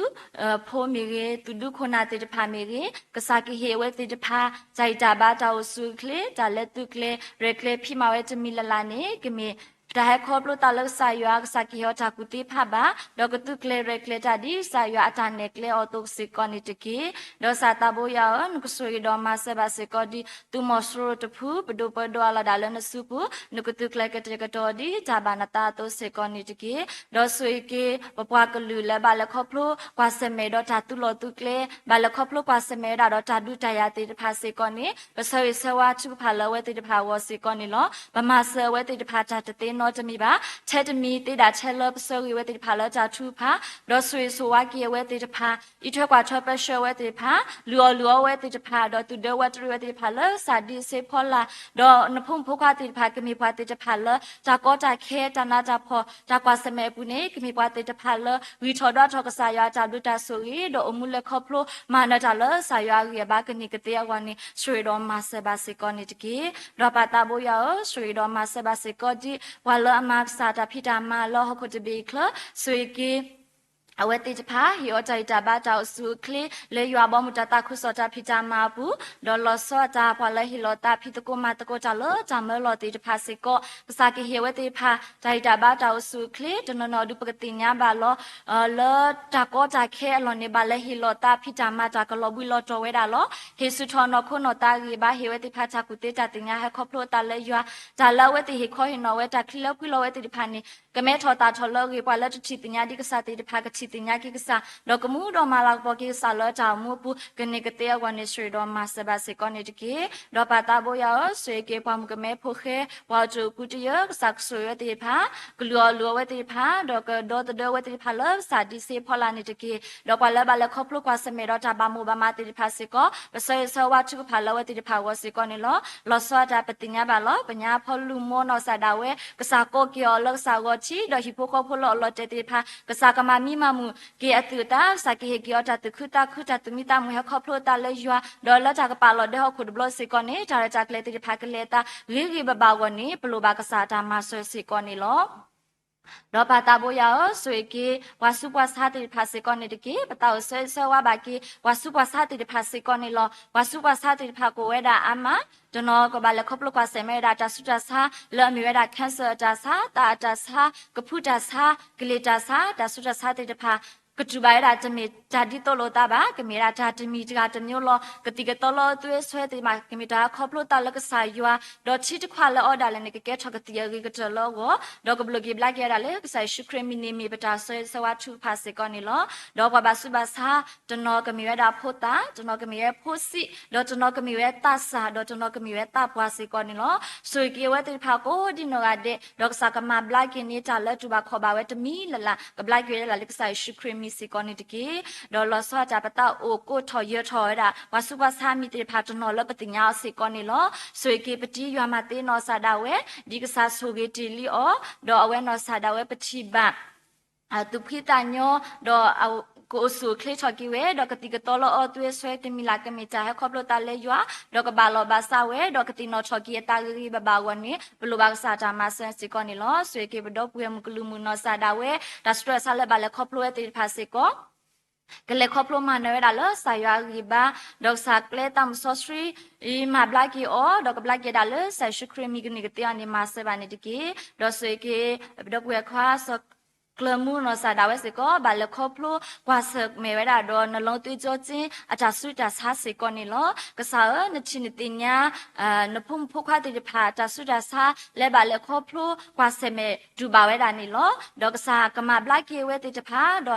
ဖိမ့ၢ်ဂ့ၤ, သုးဒူခိၣ်နၢ်သ့ၣ်တဖၣ်မ့ၢ်ဂ့ၤ, ကစၢ်ကဟ့ၣ်အဝဲသ့ၣ်တဖၣ် တၢ်ဂံၢ်တၢ်ဘါ တၢ်အိၣ်ဆူၣ်အိၣ်ချ့, တၢ်လဲၤသုးကျဲၤရဲၣ်ကျဲၤ ဖံးမၤဝဲတမံၤလၢ်လၢ်န့ၣ် ကမ့ၢ်တၢ်ဟဲခီဖျိသးလၢကစၢ်ယွၤ, ကစၢ်ကဟ့ၣ်အီၤတၢ်ကူၣ်သ့ဖးဘၣ်, ဒီးကသုးကျဲၤရဲၣ်ကျဲၤတၢ်ဒ်ကစၢ်ယွၤအတၢ်နဲၣ်ကျဲအီၤအသိးစ့ၢ်ကီးန့ၣ်တက့ၢ်. ဒီးကစၢ်သးဘိယွၤဧၢ, နကဆိၣ်ဂ့ၤဒီးမၤစၢၤဘၣ်စ့ၢ်ကီးဒ် သုးမီၤစိရိၤတဖု ပဒိၣ်ပၢဒိၣ်အလီၢ်ဒၣ်လၢနစုပူၤ, နကသုးကျဲၤကတဲာ်ကတီၤဒ်တၢ်ဘၣ်နသးအသိးစ့ၢ်ကီးန့ၣ်တက့ၢ်. ဒီးဆိၣ်ဂ့ၤက့ၤ ပပှၤကလုာ်လၢဘၣ်လဲၤခီဖျိကွၢ်ဆၢၣ်မဲာ်ဒီးတၢ်သူလီၤသူကျဲ, ဘၣ်လဲၤခီဖျိကွၢ်ဆၢၣ်မဲာ်ဝဲဒၣ်ဒီးတၢ်ဒုးတၢ်ယၤသ့ၣ်တဖၣ်စ့ၢ်ကီးန့ၣ်, ပဆၢဂ့ၤဆၢဝါထုကဖၣ်လၢအဝဲသ့ၣ်တဖၣ်အဂီၢ်စ့ၢ်ကီးန့ၣ်လီၤ. ပမၤစၢၤအဝဲသ့ၣ်တဖၣ်တၢ်တသ့နီတမံၤဘၣ်. ထဲတမံၤသ့ဒၣ်ထဲလၢပဆၢဂ့ၤဝဲသ့ၣ်တဖၣ်လၢတၢ်ထုကဖၣ်, ဒီးဆိၣ်ဂ့ၤဆိၣ်ဝါက့ၤအဝဲသ့ၣ်တဖၣ် အံးထွဲကွၢ်ထွဲပၢဆှၢဝဲသ့ၣ်တဖၣ်, လုၢ်အီၣ်လုၢ်အီဝဲသ့ၣ်တဖၣ်, ဒီးသူၣ်ဒၢဝးတရံးဝဲသ့ၣ်တဖၣ်လၢကစၢ်ဒ်အစ့ဖီလာ်, ဒီးနဖိမုၣ်ဖိခွါသ့ၣ်တဖၣ် ကမ့ၢ်ပှၤသ့ၣ်တဖၣ်လၢ တၢ်ကီတၢ်ခဲ တၢ်နးတၢ်ဖှီၣ် တၢ်ကွၢ်ဆၢၣ်မဲာ်အပူၤန့ၣ် ကမ့ၢ်ပှၤသ့ၣ်တဖၣ်လၢ ဂံၢ်ထီၣ်ဒွးထီၣ်ကစၢ်ယွၤအတၢ်ဘျုးတၢ်ဆိၣ်ဂ့ၤ ဒီးအိၣ်မူလဲၤခီဖျိ မၤနၢၤတၢ်လၢကစၢ်ယွၤအဂံၢ်အဘါကန့ၢ်ကသ့အဂီၢ်န့ၣ် ဆိၣ်ဂ့ၤဒီးမၤစၢၤဘၣ်စ့ၢ်ကီးန့ၣ်တက့ၢ်. ဒီးပၢ်သးဘိယွၤဧၢ, ဆိၣ်ဂ့ၤဒီးမၤစၢၤဘၣ်စ့ၢ်ကီးဒ် ပှၤလၢအမၤကစၢ်တၢ်ဖံးတၢ်မၤလၢဟီၣ်ခိၣ်တဘ့ၣ်အံၤအချၢ, ဆိၣ်ဂ့ၤက့ၤ အဝဲသ့ၣ်တဖၣ် ဟ့ၣ်အီၤတၢ်ဂံၢ်တၢ်ဘါတၢ်အိၣ်ဆူၣ်အိၣ်ချ့ လၢယွၤဘီမုၢ်တၢ်သးခုကစီၣ်တၢ်ဖံးတၢ်မၤအပူၤ, ဒီးလီၤဆီအတၢ်ပှၤလၢဟ့ၣ်လီၤသးဖံးသကိးမၤသကိးတၢ်လၢတၢ်မၢလီၤသ့ၣ်တဖၣ်စ့ၢ်ကီး, ကစၢ်ကဟ့ၣ်အဝဲသ့ၣ်တဖၣ် တၢ်ဂံၢ်တၢ်ဘါတၢ်အိၣ်ဆူၣ်အိၣ်ချ့, တနီၤနီၤဒုးပကသ့ၣ်ညါဘၣ်လီၤ လၢတၢ်ကီတၢ်ခဲအလီၢ်န့ၣ် ဘၣ်လဲၤဟ့ၣ်လီၤသးဖံးတၢ်မၤတၢ်ကလီၤဘှံးလီၤတီၤဝဲဒၣ်လီၤ. ဟ့ၣ်ဆူၣ်ထီၣ်နီၢ်ခိနီၢ်သးဂံၢ်ဘါ, ဟ့ၣ်ဝဲသ့ၣ်တဖၣ်တၢ်ကူၣ်သ့တၢ်သ့ၣ်ညါ ဟဲခီဖျိအသးလၢယွၤ, တၢ်လၢအဝဲသ့ၣ်ဟ့ၣ်ခီဟ့ၣ်နီၤဝဲ တၢ်ချံလၢကွံလီၤဝဲသ့ၣ်တဖၣ်န့ၣ် ကမဲထီၣ်သၣ်ထီၣ်လၢအဂ့ၢ်, ပှၤလၢတထံၣ်သ့ၣ်ညါဒ်ကစၢ်သ့ၣ်တဖၣ် ကထံၣ်သ့ၣ်ညါက့ၤကစၢ်, ဒီးကမူဒီးမၤလၤကပီၤက့ၤကစၢ်လၢတၢ်အိၣ်မူအပူၤ ကန့ၢ်ကသ့အဂီၢ်န့ၣ် ဆိၣ်ဂ့ၤဒီးမၤစၢၤဘၣ်စ့ၢ်ကီးန့ၣ်တက့ၢ်. ဒီးပၢ်သးဘိယွၤဧၢ, ဆိၣ်ဂ့ၤက့ၤပှၤမုၣ်ကမဲဖိဃဲ, ပှၤအတၢၢ်ကူတယၢၢ်, ကစၢ်ကဆိၣ်ဂ့ၤဝဲသ့ၣ်တဖၣ်, ကလုၢ်အီၣ်လုၢ်အီဝဲသ့ၣ်တဖၣ်, ဒီးကဒီသဒၢဝဲသ့ၣ်တဖၣ်လၢကစၢ်ဒ်စ့ဖီလာ်န့ၣ်တက့ၢ်. ဒီးပှၤလၢဘၣ်လဲၤခီဖျိကွၢ်ဆၢၣ်မဲာ်ဒီးတၢ်ဘၣ်မိၣ်ဘၣ်မးသ့ၣ်တဖၣ်စ့ၢ်ကီး, ပဆၢဂ့ၤဆၢဝါထုကဖၣ်လၢအဝဲသ့ၣ်တဖၣ်အဂီၢ်စ့ၢ်ကီးန့ၣ်လီၤ. လီၤဆီအတၢ်ပသ့ၣ်ညါဘၣ်လီၤ. ပညါဖီလူၤမိၢ်နီၢ်ကစၢ်ဒၣ်ဝဲ, ကစၢ်ကိးက့ၤအီၤလၢကစၢ်ဂီၤထံး, ဒီးဟံၣ်ဖိဃီဖိလၢအလီၤတဲာ်သ့ၣ်တဖၣ်, ကစၢ်ကမၤမံမၤမုာ်က့ၤအသူၣ်အသး, ကစၢ်ကဟ့ၣ်က့ၤအီၤတၢ်သူၣ်ခုသးခု, တၢ်သူၣ်မံသးမုာ်ဟဲခီဖျိအသးလၢယွၤ, ဒီးလၢတၢ်ကပာ်လီၤဒဲဟီၣ်ခိၣ်တဘျီစ့ၢ်ကီးန့ၣ် တၢ်ရဲၣ်တၢ်ကျဲၤသ့ၣ်တဖၣ်ကလဲၤအသးဂ့ၤဂ့ၤဘၣ်ဘၣ်အဂီၢ်န့ၣ် ပလိၣ်ဘၣ်ကစၢ်အတၢ်မၤစၢၤစ့ၢ်ကီးန့ၣ်လီၤ. ဒီးပၢ်သးဘိယွၤဧၢ, ဆိၣ်ဂ့ၤက့ၤ ပှၤဆူးပှၤဆါသ့ၣ်တဖၣ်စ့ၢ်ကီးန့ၣ်တက့ၢ်. ပသးအိၣ်ဆၢဂ့ၤဆၢဝါဘၣ်က့ၤ ပှၤဆူးပှၤဆါသ့ၣ်တဖၣ်စ့ၢ်ကီးန့ၣ်လီၤ. ပှၤဆူးပှၤဆါသ့ၣ်တဖၣ်ကအိၣ်ဝဲဒၣ်အါမး, တနီၤကဘၣ်လဲၤခီဖျိကွၢ်ဆၢၣ်မဲာ်ဝဲဒၣ် တၢ်ဆူးတၢ်ဆါ လၢအမ့ၢ်ဝဲဒၣ် cancer အတၢ်ဆါ, သးအတၢ်ဆါ, ကဖုတၢ်ဆါ, ကလ့ၢ်တၢ်ဆါ, တၢ်ဆူးတၢ်ဆါသ့ၣ်တဖၣ် ကတူၢ်ဘၣ်ဝဲဒၣ်တမ့ၢ်တၢ်ဒ်သိးလိာ်သးဘၣ်, ကမ့ၢ်ဝဲဒၣ်တၢ်တမံၤတဂၤတမံၤလီၤ. ကသံၣ်ကသီလၢအသွံၣ်အဆွဲသ့ၣ်တဖၣ် ကမ့ၢ်တၢ်ဟဲခီဖျိသးလၢကစၢ်ယွၤ, ဒီးထံတခွးလၢအီဒၣ်လဲာ်န့ၣ် ကကဲထီၣ်ကသံၣ်အဂ့ၤကတၢၢ်လၢအဂီၢ်, ဒီးကဘျုးက့ၤဘျါက့ၤဝဲဒၣ်လၢကစၢ်ယ့ၣ်ၡူးခရံာ်မံၤန့ၣ် မ့ၢ်ပတၢ်ဆၢဂ့ၤဆၢဝါထုကဖၣ်စ့ၢ်ကီးန့ၣ်လီၤ. ဒီးပှၤဘၣ်ဆူးဘၣ်ဆါ တနီၤကမ့ၢ်ဝဲဒၣ်ဖိသၣ်, တနီၤကမ့ၢ်ဝဲဖိဆံး, ဒီးတနီၤကမ့ၢ်ဝဲသးစၢ်, ဒီးတနီၤကမ့ၢ်ဝဲသးပှၢ်စ့ၢ်ကီးန့ၣ်လီၤ. ဆိၣ်ဂ့ၤက့ၤအဝဲသ့ၣ်တဖၣ်ကိးဒ်နီၢ်ဂၤဒဲး, ဒီးကစၢ်ကမၤဘျါက့ၤန့ၢ်တၢ်လၢတူၢ်ဘၣ်ခီၣ်ဘၣ်ဝဲတမံၤလၢ်လၢ်, ကဘျါက့ၤဝဲဒၣ်လၢကစၢ်ယ့ၣ်ၡူးခရံာ်မံၤစ့ၢ်ကီးန့ၣ်တက့ၢ်. ဒီးလီၤဆီဒၣ်တၢ်ပသးအိၣ်ကိးထီၣ်ယၢၤထီၣ်ဝဲဒၣ် ပှၤဆူးပှၤဆါမံၤသ့ၣ်တဖၣ်တနီၤလၢပသ့ၣ်ညါအီၤစ့ၢ်ကီးန့ၣ်လီၤ. ဆိၣ်ဂ့ၤက့ၤပတံၤယွၤမၤသ့နီၢ်ကစၢ်ဒၣ်ဝဲ, ဒ်ကစၢ်ဆိၣ်ဂ့ၤတ့ၢ်လံအီၤ, ဒီးအဝဲနီၢ်ကစၢ်ဒၣ်ဝဲပထံၣ်ဘၣ် သူၣ်ဖှံသးညီ ဒီးကအိၣ်ဆူၣ်အိၣ်ချ့ထီၣ်က့ၤဝဲ ဒီးကသံၣ်ကသီလၢအီၤ သူဝဲဆှၢတမံၤလၢ်ကမ့ၢ်တၢ်ဟဲခီဖျိတၢ်လၢယွၤ ဒီးကဘၣ်လီၢ်ဘၣ်စးဝဲ ဒီးကသ့ၣ်နီၣ်ထီၣ်က့ၤအတၢ်ဂ့ၤဂ့ၤဘၣ်ဘၣ်အဂီၢ်န့ၣ် ပလိၣ်ဘၣ်ကစၢ်တၢ်မၤစၢၤစ့ၢ်ကီးန့ၣ်လီၤ. ဆိၣ်ဂ့ၤက့ၤပဒီပုၢ်ဝဲၢ်မုၢ်ကလူးမုၢ်နီၢ်စၢ်ဒၣ်ဝဲ တၢ်ဆူးတၢ်ဆါလၢဘၣ်လဲၤခီဖျိဝဲသ့ၣ်တဖၣ်စ့ၢ်ကီး ကလဲၤခီဖျိမၤနၢၤဝဲဒၣ်လၢကစၢ်ယွၤအဂံၢ်ဘါ, ဒီးကစၢ်ကျဲသးမုၣ်စီဆှံ အံၤမၤဘျါက့ၤအီၤ, ဒီးကဘျါက့ၤဒၣ်လၢကစၢ်ယ့ၣ်ၡူးခရံာ်မံၤကန့ၢ်ကသ့အီၤန့ၣ် မၤစၢၤဘၣ်န့ၣ်တက့ၢ်. ဒီးဆိၣ်ဂ့ၤက့ၤ ပဒီပုၢ်ဝဲၢ်ခွါ စီၤကျၢၤမူနီၢ်စၢ်ဒၣ်ဝဲစ့ၢ်ကီး ဘၣ်လဲၤခီဖျိကွၢ်ဆၢၣ်မဲာ်ဝဲဒၣ်ဒီး နလီသုကၠီကၠ့ အတၢ်ဆူးတၢ်ဆါစ့ၢ်ကီးန့ၣ်လီၤ. ကစၢ်ဧၢ, နထံၣ်နသ့ၣ်ညါ နဖိမုၣ်ဖိခွါသ့ၣ်တဖၣ် တၢ်ဆူးတၢ်ဆါ လၢဘၣ်လဲၤခီဖျိကွၢ်ဆၢၣ်မဲာ်တူၢ်ဘၣ်ဝဲဒၣ်န့ၣ်လီၤ. ဒီးကစၢ်ကမၤဘျါက့ၤဝဲသ့ၣ်တဖၣ်, ဒီ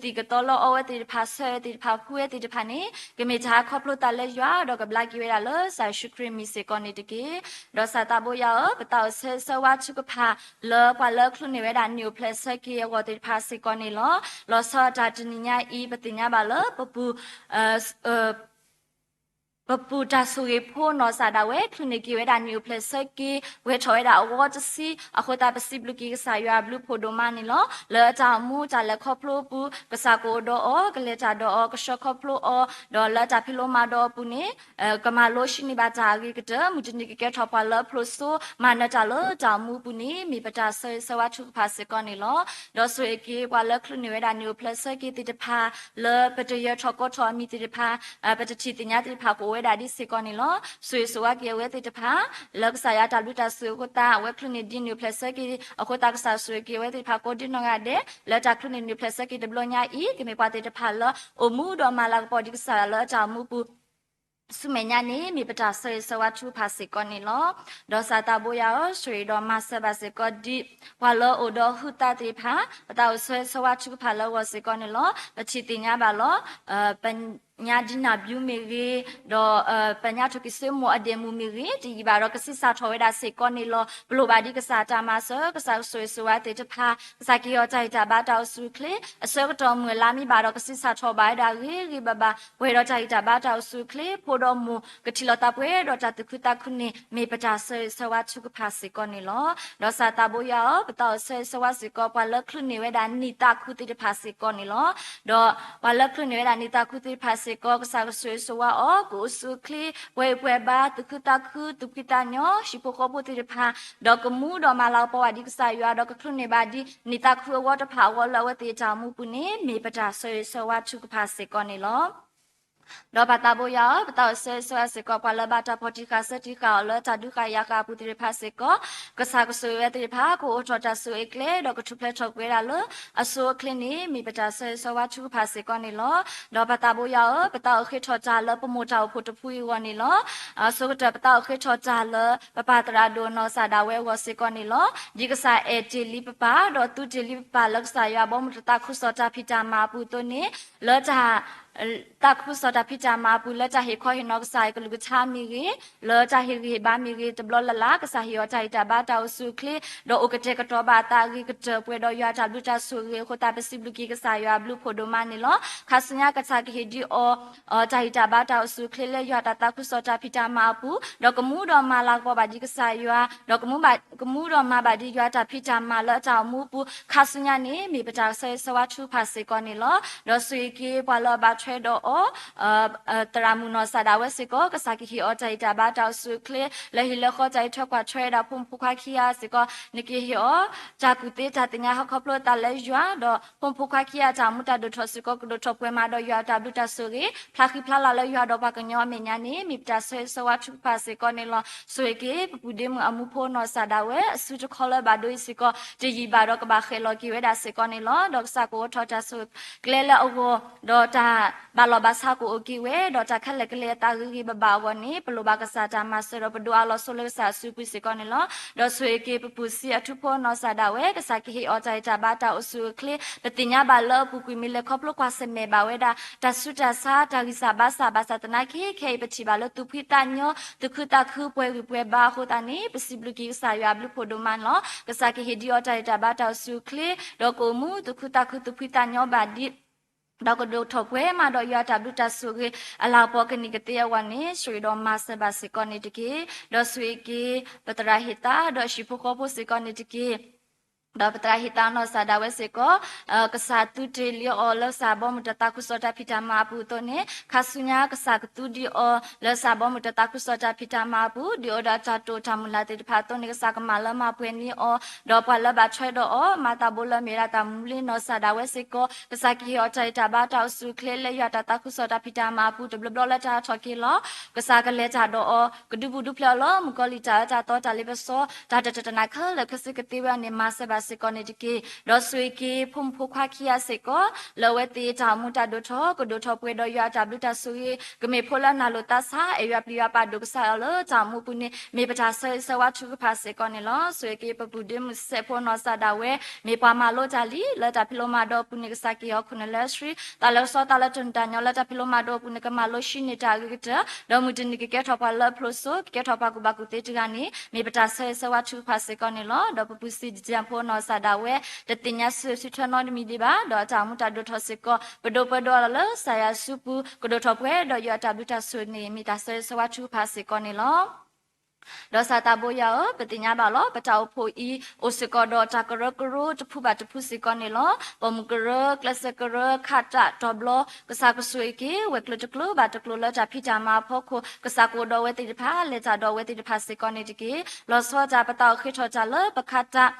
းကသံၣ်ကသီလၢအီဝဲသ့ၣ်တဖၣ် ဆှၢဝဲသ့ၣ်တဖၣ် ဃုဝဲသ့ၣ်တဖၣ်န့ၣ် ကမ့ၢ်တၢ်ခီဖျိတၢ်လၢယွၤ ဒီးကဘျါက့ၤဝဲဒၣ်လၢကစၢ်ယ့ၣ်ၡူးခရံာ်မံၤစ့ၢ်ကီးန့ၣ်တက့ၢ်. ဒီးစၢ်သးဘိယွၤဧၢ, ပသးအိၣ်ဆၢဂ့ၤဆၢဝါထုကဖၣ် လၢပှၤလၢအချုးန့ၢ်ဝဲဒၣ်နံၣ်အိၣ်ဖျဲၣ်ဆၢက့ၤအဂီၢ်သ့ၣ်တဖၣ်စ့ၢ်ကီးန့ၣ်လီၤ. လီၤဆီဒၣ်တၢ်တနံၤညါအံၤ ပသ့ၣ်ညါဘၣ်လၢ ပပူၤ ပပူၤတၢ်ဆိၣ်ဂ့ၤဖိနီၢ်စၢ်ဒၣ်ဝဲ ချုးန့ၢ်က့ၤဝဲဒၣ်နံၣ်အိၣ်ဖျဲၣ်ဆၢက့ၤ ဝဲထီၣ်ဝဲဒၣ်အဝီတဆံ, အဃိသတး ပစံးဘျုးက့ၤကစၢ်ယွၤအဘျုးဖးဒိၣ်မးန့ၣ်လီၤ. လၢအတၢ်အိၣ်မူတၢ်လဲၤခီဖျိအပူၤ ကစၢ်ကအိၣ်ဒီးအီၤ, ကလဲၤတၢ်ဒီးအီၤ, ကဆှၢခီဖျိအီၤ, ဒီးလၢတၢ်ဖံးလိမၤဒိးအပူၤန့ၣ် ကမၤလိဟံးန့ၢ်ဘၣ်တၢ်အဂ့ၤကတၢၢ်, မုၢ်တနံၤကကဲထီၣ်ပှၤလၢအဖျိးစိ မၤနၢၤတၢ်လၢတၢ်အိၣ်မူအပူၤန့ၣ် မ့ၢ်ပတၢ်ဆၢဂ့ၤဆၢဝါထုကဖၣ်စ့ၢ်ကီးန့ၣ်လီၤ. ဒီးဆိၣ်ဂ့ၤက့ၤပှၤလၢချုးန့ၢ်ဝဲဒၣ်နံၣ်အိၣ်ဖျဲၣ်ဆၢက့ၤသ့ၣ်တဖၣ် လၢပတယၢၤထီၣ်ကိးထီၣ်အမံၤသ့ၣ်တဖၣ် ပတထံၣ်သ့ၣ်ညါသ့ၣ်တဖၣ် ကအိၣ်ဝဲဒၣ်ဒ်စ့ၢ်ကီးန့ၣ်လီၤ. ဆိၣ်ဂ့ၤဆိၣ်ဝါက့ၤအဝဲသ့ၣ်တဖၣ် လၢကစၢ်ယွၤတၢ်ဘျုးတၢ်ဆိၣ်ဂ့ၤအဃိသတး အဝဲချုးန့ၢ်ဒ်နံၣ်အိၣ်ဖျဲၣ်ဆၢက့ၤအဃိသတး ကစၢ်ဆိၣ်ဂ့ၤက့ၤအဝဲသ့ၣ်တဖၣ်ကိးဒ်နီၢ်ဂၤဒဲး လၢတၢ်ချုးန့ၢ်နံၣ်အိၣ်ဖျဲၣ်ဆၢက့ၤတဘျီညါအံၤ ကမ့ၢ်ပှၤသ့ၣ်တဖၣ်လၢ အိၣ်မူဒီးမၤလၤကပီၤဒ်ကစၢ်ယွၤလၢအတၢ်အိၣ်မူပူၤ ဆူမဲာ်ညါန့ၣ် မ့ၢ်ပတၢ်ဆၢဂ့ၤဆၢဝါထုကဖၣ်စ့ၢ်ကီးန့ၣ်လီၤ. ဒီးစၢ်သးဘိယွၤဧၢ, ဆိၣ်ဂ့ၤဒီးမၤစၢၤဘၣ်စ့ၢ်ကီးဒ် ပှၤလၢအအိၣ်ဒီးဟုသၣ်သ့ၣ်တဖၣ် ပသးအိၣ်ဆၢဂ့ၤဆၢဝါထုကဖၣ်လၢအဂီၢ်စ့ၢ်ကီးန့ၣ်လီၤ. ပထံၣ်သ့ၣ်ညါဘၣ်လီၤ. ပညါဒ်နၢ်ဘျုးမ့ၢ်ဂ့ၤ, ဒီး ပညါထိၣ်ကံၢ်စ့မိၢ်အဒဲးမူမ့ၢ်ဂ့ၤ, တယံာ်ဘၣ်ဒီး ကဆံးစၢ်ထီၣ်ဝဲဒၣ်စ့ၢ်ကီးန့ၣ်လီၤ. ပလိၣ်ဘၣ်ဒ်ကစၢ်တၢ်မၤစၢၤ, ကစၢ်ကဆိၣ်ဂ့ၤဆိၣ်ဝါသ့ၣ်တဖၣ်, ကစၢ်ကဟ့ၣ်အီၤတၢ်ဂံၢ်တၢ်ဘါတၢ်အိၣ်ဆူၣ်အိၣ်ချ့, အဆၢကတီၢ်မုၢ်လါမ့ၢ်ဘၣ်ဒီး ကဆံးစၢ်ထီၣ်ဘၣ်ဝဲဒၣ်ဂ့ၤဂ့ၤဘၣ်ဘၣ်, ပှဲၤဒီးတၢ်ဂံၢ်တၢ်ဘါတၢ်အိၣ်ဆူၣ်အိၣ်ချ့, ဖိဒီးမိၢ် ကထံၣ်လိာ်သးပှဲၤဒီးတၢ်သူၣ်ခုသးခုန့ၣ် မ့ၢ်ပတၢ်ဆၢဂ့ၤဆၢဝါထုကဖၣ်စ့ၢ်ကီးန့ၣ်လီၤ. ဒီးစၢ်သးဘိယွၤဧၢ, ပသးအိၣ်ဆၢဂ့ၤဆၢဝါစ့ၢ်ကီး ပှၤလၢချုးန့ၢ်ဝဲဒၣ်နံၣ်သးခူသ့ၣ်တဖၣ်စ့ၢ်ကီးန့ၣ်လီၤ. ဒီးပှၤလၢချုးန့ၢ်ဝဲဒၣ်နံၣ်သးခူသ့ၣ်တဖၣ်စ့ၢ်ကီး ကစၢ်ကဆိၣ်ဂ့ၤဆိၣ်ဝါအီၤ, ကအိၣ်ဆူၣ်အိၣ်ချ့, ပှဲၤဂံၢ်ပှဲၤဘါ, သူၣ်ခုသးခု, သူၣ်ဖှံသးညီ, ဟံၣ်ဖိဃီဖိသ့ၣ်တဖၣ်, ဒီးကမူဒီးမၤလၤကပီၤဘၣ်ဒ်ကစၢ်ယွၤ, ဒီးကချုးန့ၢ်ဘၣ်ဒ်နံၣ်သးခူအဂီၢ်တဖၣ်အဂီၢ်လၢအဝဲသ့ၣ်အတၢ်အိၣ်မူပူၤန့ၣ် မ့ၢ်ပတၢ်ဆၢဂ့ၤဆၢဝါထုကဖၣ်စ့ၢ်ကီးန့ၣ်လီၤ. ဒီးပၢ်သးဘိယွၤဧၢ, ပသးအိၣ်ဆၢဂ့ၤဆၢဝါစ့ၢ်ကီး ပှၤလၢဘၣ်တၢ်ဖီၣ်တံၢ်ဃာ်ဆၢတံၢ်ဃာ်အီၤလၢတၢ်ဒုးဃာ်ယၤဃာ်အပူၤသ့ၣ်တဖၣ်စ့ၢ်ကီး, ကစၢ်ကဆိၣ်ဂ့ၤဝဲသ့ၣ်တဖၣ် ကအိၣ်ထီၣ်တၢ်ဆိၣ်ဂ့ၤကျဲ ဒီးကထူၣ်ဖျဲးထီၣ်ကွံာ်ဝဲဒၣ်လၢအဆိအချ့န့ၣ် မ့ၢ်ပတၢ်ဆၢဂ့ၤဆၢဝါထုကဖၣ်စ့ၢ်ကီးန့ၣ်လီၤ. ဒီးပၢ်သးဘိယွၤဧၢ, ပသးအိၣ်ဃ့ထီၣ်တၢ်လၢပမိၢ်တၢ်အိၣ်ဖှိၣ်တဖုအံၤအဂီၢ်န့ၣ်လီၤ. အဆိကတၢၢ် ပသးအိၣ်ဃ့ထီၣ်တၢ်လၢ ပပၢ်သရၣ်ဒိၣ်နီၢ်စၢ်ဒၣ်ဝဲအဂီၢ်စ့ၢ်ကီးန့ၣ်လီၤ. ဒ်ကစၢ်အဲၣ်တ့ၢ်လံပပၢ် ဒီးသူတ့ၢ်လံပပၢ်လၢကစၢ်ယွၤဘီမုၢ်တသးခုကစီၣ်တၢ်ဖံးတၢ်မၤအပူၤအသိးန့ၣ်, လၢတၢ် သးခုကစီၣ်တၢ်ဖံးတၢ်မၤအပူၤ လၢတၢ်ဟ့ၣ်ခီဟ့ၣ်နီၤကစၢ်အကလုၢ်ကထါမ့ၢ်ဂ့ၤ, လၢတၢ်ဟ့ၣ်ဂံၢ်ဟ့ၣ်ဘါမ့ၢ်ဂ့ၤ တဘျီလၢ်လၢ် ကစၢ်ဟ့ၣ်အီၤတၢ်ဂံၢ်တၢ်ဘါတၢ်အိၣ်ဆူၣ်အိၣ်ချ့, ဒီးအိၣ်ကတဲာ်ကတီၤဘၣ်အသးအဂ့ၤကတၢၢ် ပှဲၤဒီးယွၤအတၢ်ဘျုးတၢ်ဆိၣ်ဂ့ၤအဃိသတး ပစံးဘျုးက့ၤကစၢ်ယွၤအဘျုးဖးဒိၣ်မးန့ၣ်လီၤ. ခါဆူညါကစၢ်ကဟ့ၣ်ဒံးအီၤ တၢ်ဂံၢ်တၢ်ဘါတၢ်အိၣ်ဆူၣ်အိၣ်ချ့လၢယွၤတၢ်သးခုကစီၣ်တၢ်ဖံးတၢ်မၤအပူၤ, ဒီးကမူဒီးမၤလၤကပီၤဘၣ်ဒ်ကစၢ်ယွၤ, ဒီးကမူဘၣ် ကမူဒီးမၤဘၣ်ဒ်ယွၤတၢ်ဖံးတၢ်မၤလၢအတၢ်အိၣ်မူအပူၤ ခါဆူညါန့ၣ် မ့ၢ်ပတၢ်ဆၢဂ့ၤဆၢဝါထုကဖၣ်စ့ၢ်ကီးန့ၣ်လီၤ. ဒီးဆိၣ်ဂ့ၤက့ၤပှၤလၢအဘၣ်ထွဲဒီးအီၤ သရၣ်မုၣ်နီၢ်စၢ်ဒၣ်ဝဲစ့ၢ်ကီး ကစၢ်ကဟ့ၣ်အီၤတၢ်ဂံၢ်တၢ်ဘါတၢ်အိၣ်ဆူၣ်အိၣ်ချ့ လၢဟံၣ်လၢဃီ တၢ်အံးထွဲကွၢ်ထွဲဝဲဒၣ်ဖိမုၣ်ဖိခွါခံဂၤစ့ၢ်ကီး နကဟ့ၣ်အီၤ တၢ်ကူၣ်သ့တၢ်သ့ၣ်ညါဟီၣ်ခိၣ်ဖျိသးလၢယွၤ ဒီးဖိမုၣ်ဖိခွါခံဂၤအတၢ်မူတၢ်ဒိၣ်ထီၣ်စ့ၢ်ကီး ကဒိၣ်ထီၣ်ပှဲၤမးဒီးယွၤအတၢ်ဘျုးတၢ်ဆိၣ်ဂ့ၤ ဖျါဃံဖျါလၤလၢယွၤဒီးပှၤကညီအမဲာ်ညါန့ၣ် မ့ၢ်ပတၢ်ဆၢဂ့ၤဆၢဝါထုကဖၣ်စ့ၢ်ကီးန့ၣ်လီၤ. ဆိၣ်ဂ့ၤက့ၤပပုၢ်ဒ့မုၣ်အမူဖိနီၢ်စၢ်ဒၣ်ဝဲ အစုတခီလၢဘၣ်ဒိအံၤစ့ၢ်ကီး တယံာ်ဘၣ်ဒီးကဘၣ်ဃဲၣ်လီၤက့ၤဝဲဒၣ်စ့ၢ်ကီးန့ၣ်လီၤ. ဒီးကစၢ်ကအိးထီၣ်တၢ်ဆိၣ်ကျဲလၢအဂီၢ် ဒီးတၢ်ဘၣ်လီၢ်ဘၣ်ဆါကအိၣ်က့ၤဝဲ ဒီးတၢ်ခဲလၢာ်ကလဲၤအသးဂ့ၤဂ့ၤဘၣ်ဘၣ်အဂီၢ်န့ၣ် ပလိၣ်ဘၣ်ကစၢ်တၢ်မၤစၢၤဒီးပဒိးအးလီၤဆိလၢကစၢ်အစုပူၤစ့ၢ်ကီးန့ၣ်လီၤ. ဒီးဆိၣ်ဂ့ၤက့ၤပပုၢ်ဆံးအထူဖိနီၢ်စၢ်ဒၣ်ဝဲ ကစၢ်ကဟ့ၣ်အီၤတၢ်ဂံၢ်တၢ်ဘါတၢ်အိၣ်ဆူၣ်အိၣ်ချ့ ပသ့ၣ်ညါဘၣ်လၢအပူၤကွံာ်မ့ၢ်လဲၤခီဖျိကွၢ်ဆၢၣ်မဲာ်ဘၣ်ဝဲဒၣ် တၢ်ဆူးတၢ်ဆါ တၢ်ဂံၢ်စၢ်ဘါစၢ်ဘၣ်ဆၣ်သနာ်က့ ခဲအံၤပထံၣ်ဘၣ်လၢသူၣ်ဖှံသးညီ သူၣ်ခုသးခု ပှဲၤဂံၢ်ပှဲၤဘါအဃိသတးန့ၣ် ပစံးဘျုးက့ၤကစၢ်ယွၤအဘျုးဖးဒိၣ်မးန့ၣ်လီၤ. ကစၢ်ကဟ့ၣ်ဒံးအီၤတၢ်ဂံၢ်တၢ်ဘါတၢ်အိၣ်ဆူၣ်အိၣ်ချ့ ဒီးကအိၣ်မူသူၣ်ခုသးခုသူၣ်ဖှံသးညီဘၣ်ဒံး ဒီးကဒိၣ်ထီၣ်ပှဲၤမးဒီးယွၤအတၢ်ဘျုးတၢ်ဆိၣ်ဂ့ၤ အလၤကပီၤကန့ၢ်ကသ့အဂီၢ်န့ၣ် ဆိၣ်ဂ့ၤဒီးမၤစၢၤဘၣ်စ့ၢ်ကီးန့ၣ်တက့ၢ်. ဒီးဆိၣ်ဂ့ၤက့ၤ ပသရၣ်ဟ့ၣ်သၣ် ဒီးဟံၣ်ဖိဃီဖိစ့ၢ်ကီးန့ၣ်တက့ၢ်. ဒီးပသရၣ်ဟ့ၣ်သးနီၢ်စၢ်ဒၣ်ဝဲစ့ၢ်ကီး ကစၢ်သူတ့ၢ်လံအီၤလၢကစၢ်ဘီမုၢ်တၢ်သးခုကစီၣ်တၢ်ဖံးတၢ်မၤအပူၤအသိးန့ၣ် ခါဆူညါကစၢ်ကသူဒံးအီၤ လၢကစၢ်ဘီမုၢ်တၢ်သးခုကစီၣ်တၢ်ဖံးတၢ်မၤအပူၤ ဒ်အိၣ်ဒီးအတၢ်တိာ်တၢ်မုၢ်လၢ်သ့ၣ်တဖၣ်အသိးန့ၣ် ကစၢ်ကမၤလၢမၤပှဲၤန့ၢ်အီၤ ဒီးပှၤလၢဘၣ်ထွဲဒီးအီၤ မၤသးဘိလၢမ့ၢ်ဝဲဒၣ်တၢ်မူလံနီၢ်စၢ်ဒၣ်ဝဲစ့ၢ်ကီး ကစၢ်ကဟ့ၣ်အီၤတၢ်ဂံၢ်တၢ်ဘါတၢ်အိၣ်ဆူၣ်အိၣ်ချ့လၢယွၤတၢ်သးခုကစီၣ်တၢ်ဖံးတၢ်မၤအပူၤ တဘျီဘျီလၢတၢ်ဟးထီၣ်က့ၤလီၤ ကစၢ်ကလဲၤတၢ်ဒီးအီၤ ကဒုးဘူးဒုးဖျဲးအီၤလၢမုၣ်ကီၤလံၢ်တၢ်အၢတၢ်သီတၢ်လ့ပစီ တၢ်တတၢတနးခဲလၢာ်ခဲဆ့ကသ့ဝဲအီၤန့ၣ် မၤစၢၤဘၣ်စ့ၢ်ကီးန့ၣ်တက့ၢ်. ဒီးဆိၣ်ဂ့ၤက့ၤဖိမုၣ်ဖိခွါခံဂၤစ့ၢ်ကီး လၢအဝဲသ့ၣ်တၢ်အိၣ်မူတၢ်ဒိၣ်ထီၣ် ကဒိၣ်ထီၣ်ပှဲၤဒီးယွၤအတၢ်ဘျုးတၢ်ဆိၣ်ဂ့ၤ ကမ့ၢ်ဖိလၢအနာ်လိာ်သးစၢ် အဲၣ်ယွၤပျံၤယွၤပာ်ဒိၣ်ကစၢ်ယွၤလၢတၢ်အိၣ်မူအပူၤန့ၣ် မ့ၢ်ပတၢ်ဆၢဂ့ၤဆၢဝါထုကဖၣ်စ့ၢ်ကီးန့ၣ်လီၤ. ဆိၣ်ဂ့ၤက့ၤပပုၢ်ဒ့မုၣ်စဲးဖိနီၢ်စၢ်ဒၣ်ဝဲ မ့ၢ်ပှၤမၤလိတၢ်လံ လၢတၢ်ဖံးလိမၤဒိးအပူၤန့ၣ် ကစၢ်ကဟ့ၣ်အီၤခိၣ်နၢ်လၢအဆှံ တၢ်လၢကစီတၢ်လၢတၢ်နုာ်တၢ်ညီလၢတၢ်ဖံးလိမၤဒိးအပူၤန့ၣ် ကမၤလိဟံးန့ၢ်တၢ်အဂ့ၤကတၢၢ် ဒီးမုၢ်တနံၤကကဲထီၣ်ပှၤလၢအဖျိးစိ ကကဲထီၣ်ပှၤကူၣ်ဘၣ်ကူၣ်သ့တဂၤန့ၣ် မ့ၢ်ပတၢ်ဆၢဂ့ၤဆၢဝါထုကဖၣ်စ့ၢ်ကီးန့ၣ်လီၤ. ဒီးပပုၢ်စံၣ်ဒံၣ်ဖိနီၢ်စၢ်ဒၣ်ဝဲ တသ့ၣ်ညါဆၢဆူထွဲနီတမံၤဒံးဘၣ် ဒီးအတၢ်အိၣ်မူတၢ်ဒိၣ်ထီၣ်စ့ၢ်ကီး ပဒိၣ်ပဒိၣ်အီၤလၢကစၢ်ယွၤစုပူၤ ကဒိၣ်ထီၣ်ပှဲၤဒီးယွၤအတၢ်ဘျုးတၢ်ဆိၣ်ဂ့ၤန့ၣ် မ့ၢ်တၢ်ဆၢဂ့ၤဆၢဝါထုကဖၣ်စ့ၢ်ကီးန့ၣ်လီၤ. ဒီးကစၢ်သးဘိယွၤဧၢ, ပသ့ၣ်ညါဘၣ်လီၤ ပတၢ်အိၣ်ဖှိၣ်အံၤ အိၣ်စ့ၢ်ကီးဒီးတၢ်ကရၢကရိတဖုဘၣ်တဖုစ့ၢ်ကီးန့ၣ်လီၤ. ပိာ်မုၣ်ကရၢ, ကျဲးစၢးကရၢ, ခးတၢ်တီၤဘျီ, ကစၢ်ကဆိၣ်ဂ့ၤက့ၤ ဝဲၤကျိၤတကျိၤဘၣ်တကျိၤလၢတၢ်ဖံးတၢ်မၤအဖီခိၣ် ကစၢ်ကအိၣ်ဒီးအဝဲသ့ၣ်တဖၣ် လဲၤတၢ်ဒီးအဝဲသ့ၣ်တဖၣ်စ့ၢ်ကီးန့ၣ်တက့ၢ်. လီၤဆီဒၣ်တၢ် ပသးအိၣ်ဃ့ထီၣ်တၢ်လၢပခးတၢ်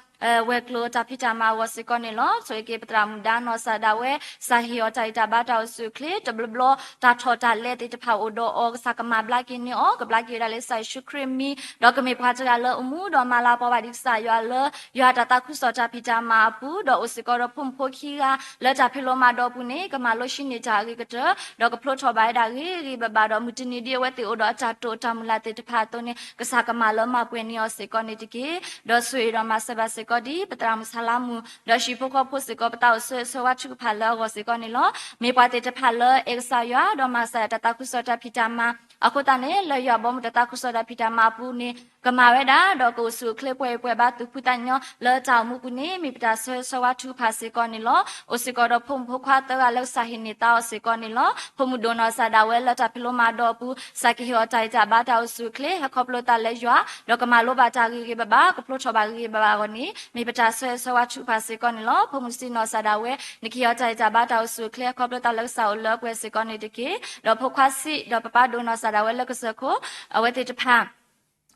ဝဲၤကျိၤတၢ်ဖံးတၢ်မၤအဂီၢ်စ့ၢ်ကီးန့ၣ်လီၤ. ဆိၣ်ဂ့ၤက့ၤပသရၣ်မုၣ်ဒါနီၢ်စၢ်ဒၣ်ဝဲ ကစၢ်ဟ့ၣ်အီၤတၢ်ဂံၢ်တၢ်ဘါတၢ်အိၣ်ဆူၣ်အိၣ်ချ့ တဘျီဘျီ တၢ်ထီၣ်တၢ်လဲၤသ့ၣ်တဖၣ်အိၣ်ဒီးအီၤ ကစၢ်ကမၤဘျါက့ၤန့ၢ်အီၤ ကဘျါက့ၤဝဲဒၣ်လၢကစၢ်ယ့ၣ်ၡူးခရံာ်အမံၤ ဒီးကမ့ၢ်ပှၤတဂၤလၢအမူဒီးမၤလၤကပီၤဘၣ်ဒံးကစၢ်ယွၤလၢ ယွၤတၢ်သးခုကစီၣ်တၢ်ဖံးတၢ်မၤအပူၤ ဒီးအိၣ်စ့ၢ်ကီးဒီးဖိမုၣ်ဖိခံဂၤ လၢတၢ်ဖံးလိမၤဒိးအပူၤန့ၣ် ကမၤလိဟံးန့ၢ်တၢ်အဂ့ၤကတၢၢ် ဒီးကဖျိထီၣ်ဘၣ်ဝဲဒၣ်ဂ့ၤဂ့ၤဘၣ်ဘၣ်ဒီး မုၢ်တနံၤဒ်အဝဲသ့ၣ်အိၣ်ဒီးအတၢ်တိာ်တၢ်မုၢ်လၢ်သ့ၣ်တဖၣ်အသိးန့ၣ် ကစၢ်ကမၤလၢမၤပှဲၤန့ၢ်အီၤစ့ၢ်ကီးန့ၣ်တက့ၢ်. ဒီးဆိၣ်ဂ့ၤဒီးမၤစၢၤဘၣ်စ့ၢ်ကီးဒ် ပသရၣ်မုၣ်ဆါလါမူ ဒီးဟံၣ်ဖိဃီဖိစ့ၢ်ကီး ပသးအိၣ်ဆၢဂ့ၤဆၢဝါထုကဖၣ်လၢအဂီၢ်စ့ၢ်ကီးန့ၣ်လီၤ. မ့ၢ်ပှၤသ့ၣ်တဖၣ်လၢအဲၣ်ကစၢ်ယွၤ ဒီးမၤစၢၤတၢ်သးခုကစီၣ်တၢ်ဖံးတၢ်မၤ အဃိသတးန့ၣ် လၢယွၤဘီမုၢ်တၢ်သးခုကစီၣ်တၢ်ဖံးတၢ်မၤအပူၤန့ၣ် ကမၤဝဲဒၣ် ဒီးကအိၣ်ဆူၣ်အိၣ်ချ့ပှဲၤပှဲၤဘါသူၣ်ဖှံသးညီလၢတၢ်အိၣ်မူပူၤန့ၣ် မ့ၢ်ပတၢ်ဆၢဂ့ၤဆၢဝါထုကဖၣ်စ့ၢ်ကီးန့ၣ်လီၤ. အိၣ်စ့ၢ်ကီးဒီးဖိမုၣ်ဖိခွါသၢဂၤလၢကစၢ်ဟ့ၣ်န့ၢ်သါအီၤစ့ၢ်ကီးန့ၣ်လီၤ. ဖိမုၣ်ဒိၣ်နီၢ်စၢ်ဒၣ်ဝဲလၢတၢ်ဖံးလိမၤဒိးအပူၤ ကစၢ်ကဟ့ၣ်အီၤတၢ်ဂံၢ်တၢ်ဘါတၢ်အိၣ်ဆူၣ်အိၣ်ချ့ ဟဲခီဖျိသးလၢယွၤ ဒီးကမၤလိဘၣ်တၢ်ဂ့ၤဂ့ၤဘၣ်ဘၣ် ကဖျိထီၣ်ဘၣ်ဂ့ၤဂ့ၤဘၣ်ဘၣ်အဂီၢ်န့ၣ် မ့ၢ်ပတၢ်ဆၢဂ့ၤဆၢဝါထုကဖၣ်စ့ၢ်ကီးန့ၣ်လီၤ. ဖိမုၣ်စံၣ်နီၢ်စၢ်ဒၣ်ဝဲ နကဟ့ၣ်အီၤတၢ်ဂံၢ်တၢ်ဘါတၢ်အိၣ်ဆူၣ်အိၣ်ချ့ ဟဲခီဖျိသးလၢကစၢ်အိၣ်လၢအပှဲၤစ့ၢ်ကီးန့ၣ်တက့ၢ်. ဒီးဖိခွါစံၣ် ဒီးပပၢ်ဒိၣ်နီၢ်စၢ်ဒၣ်ဝဲလၢကစၢၢ်ခိၣ် အဝဲသ့ၣ်တဖၣ်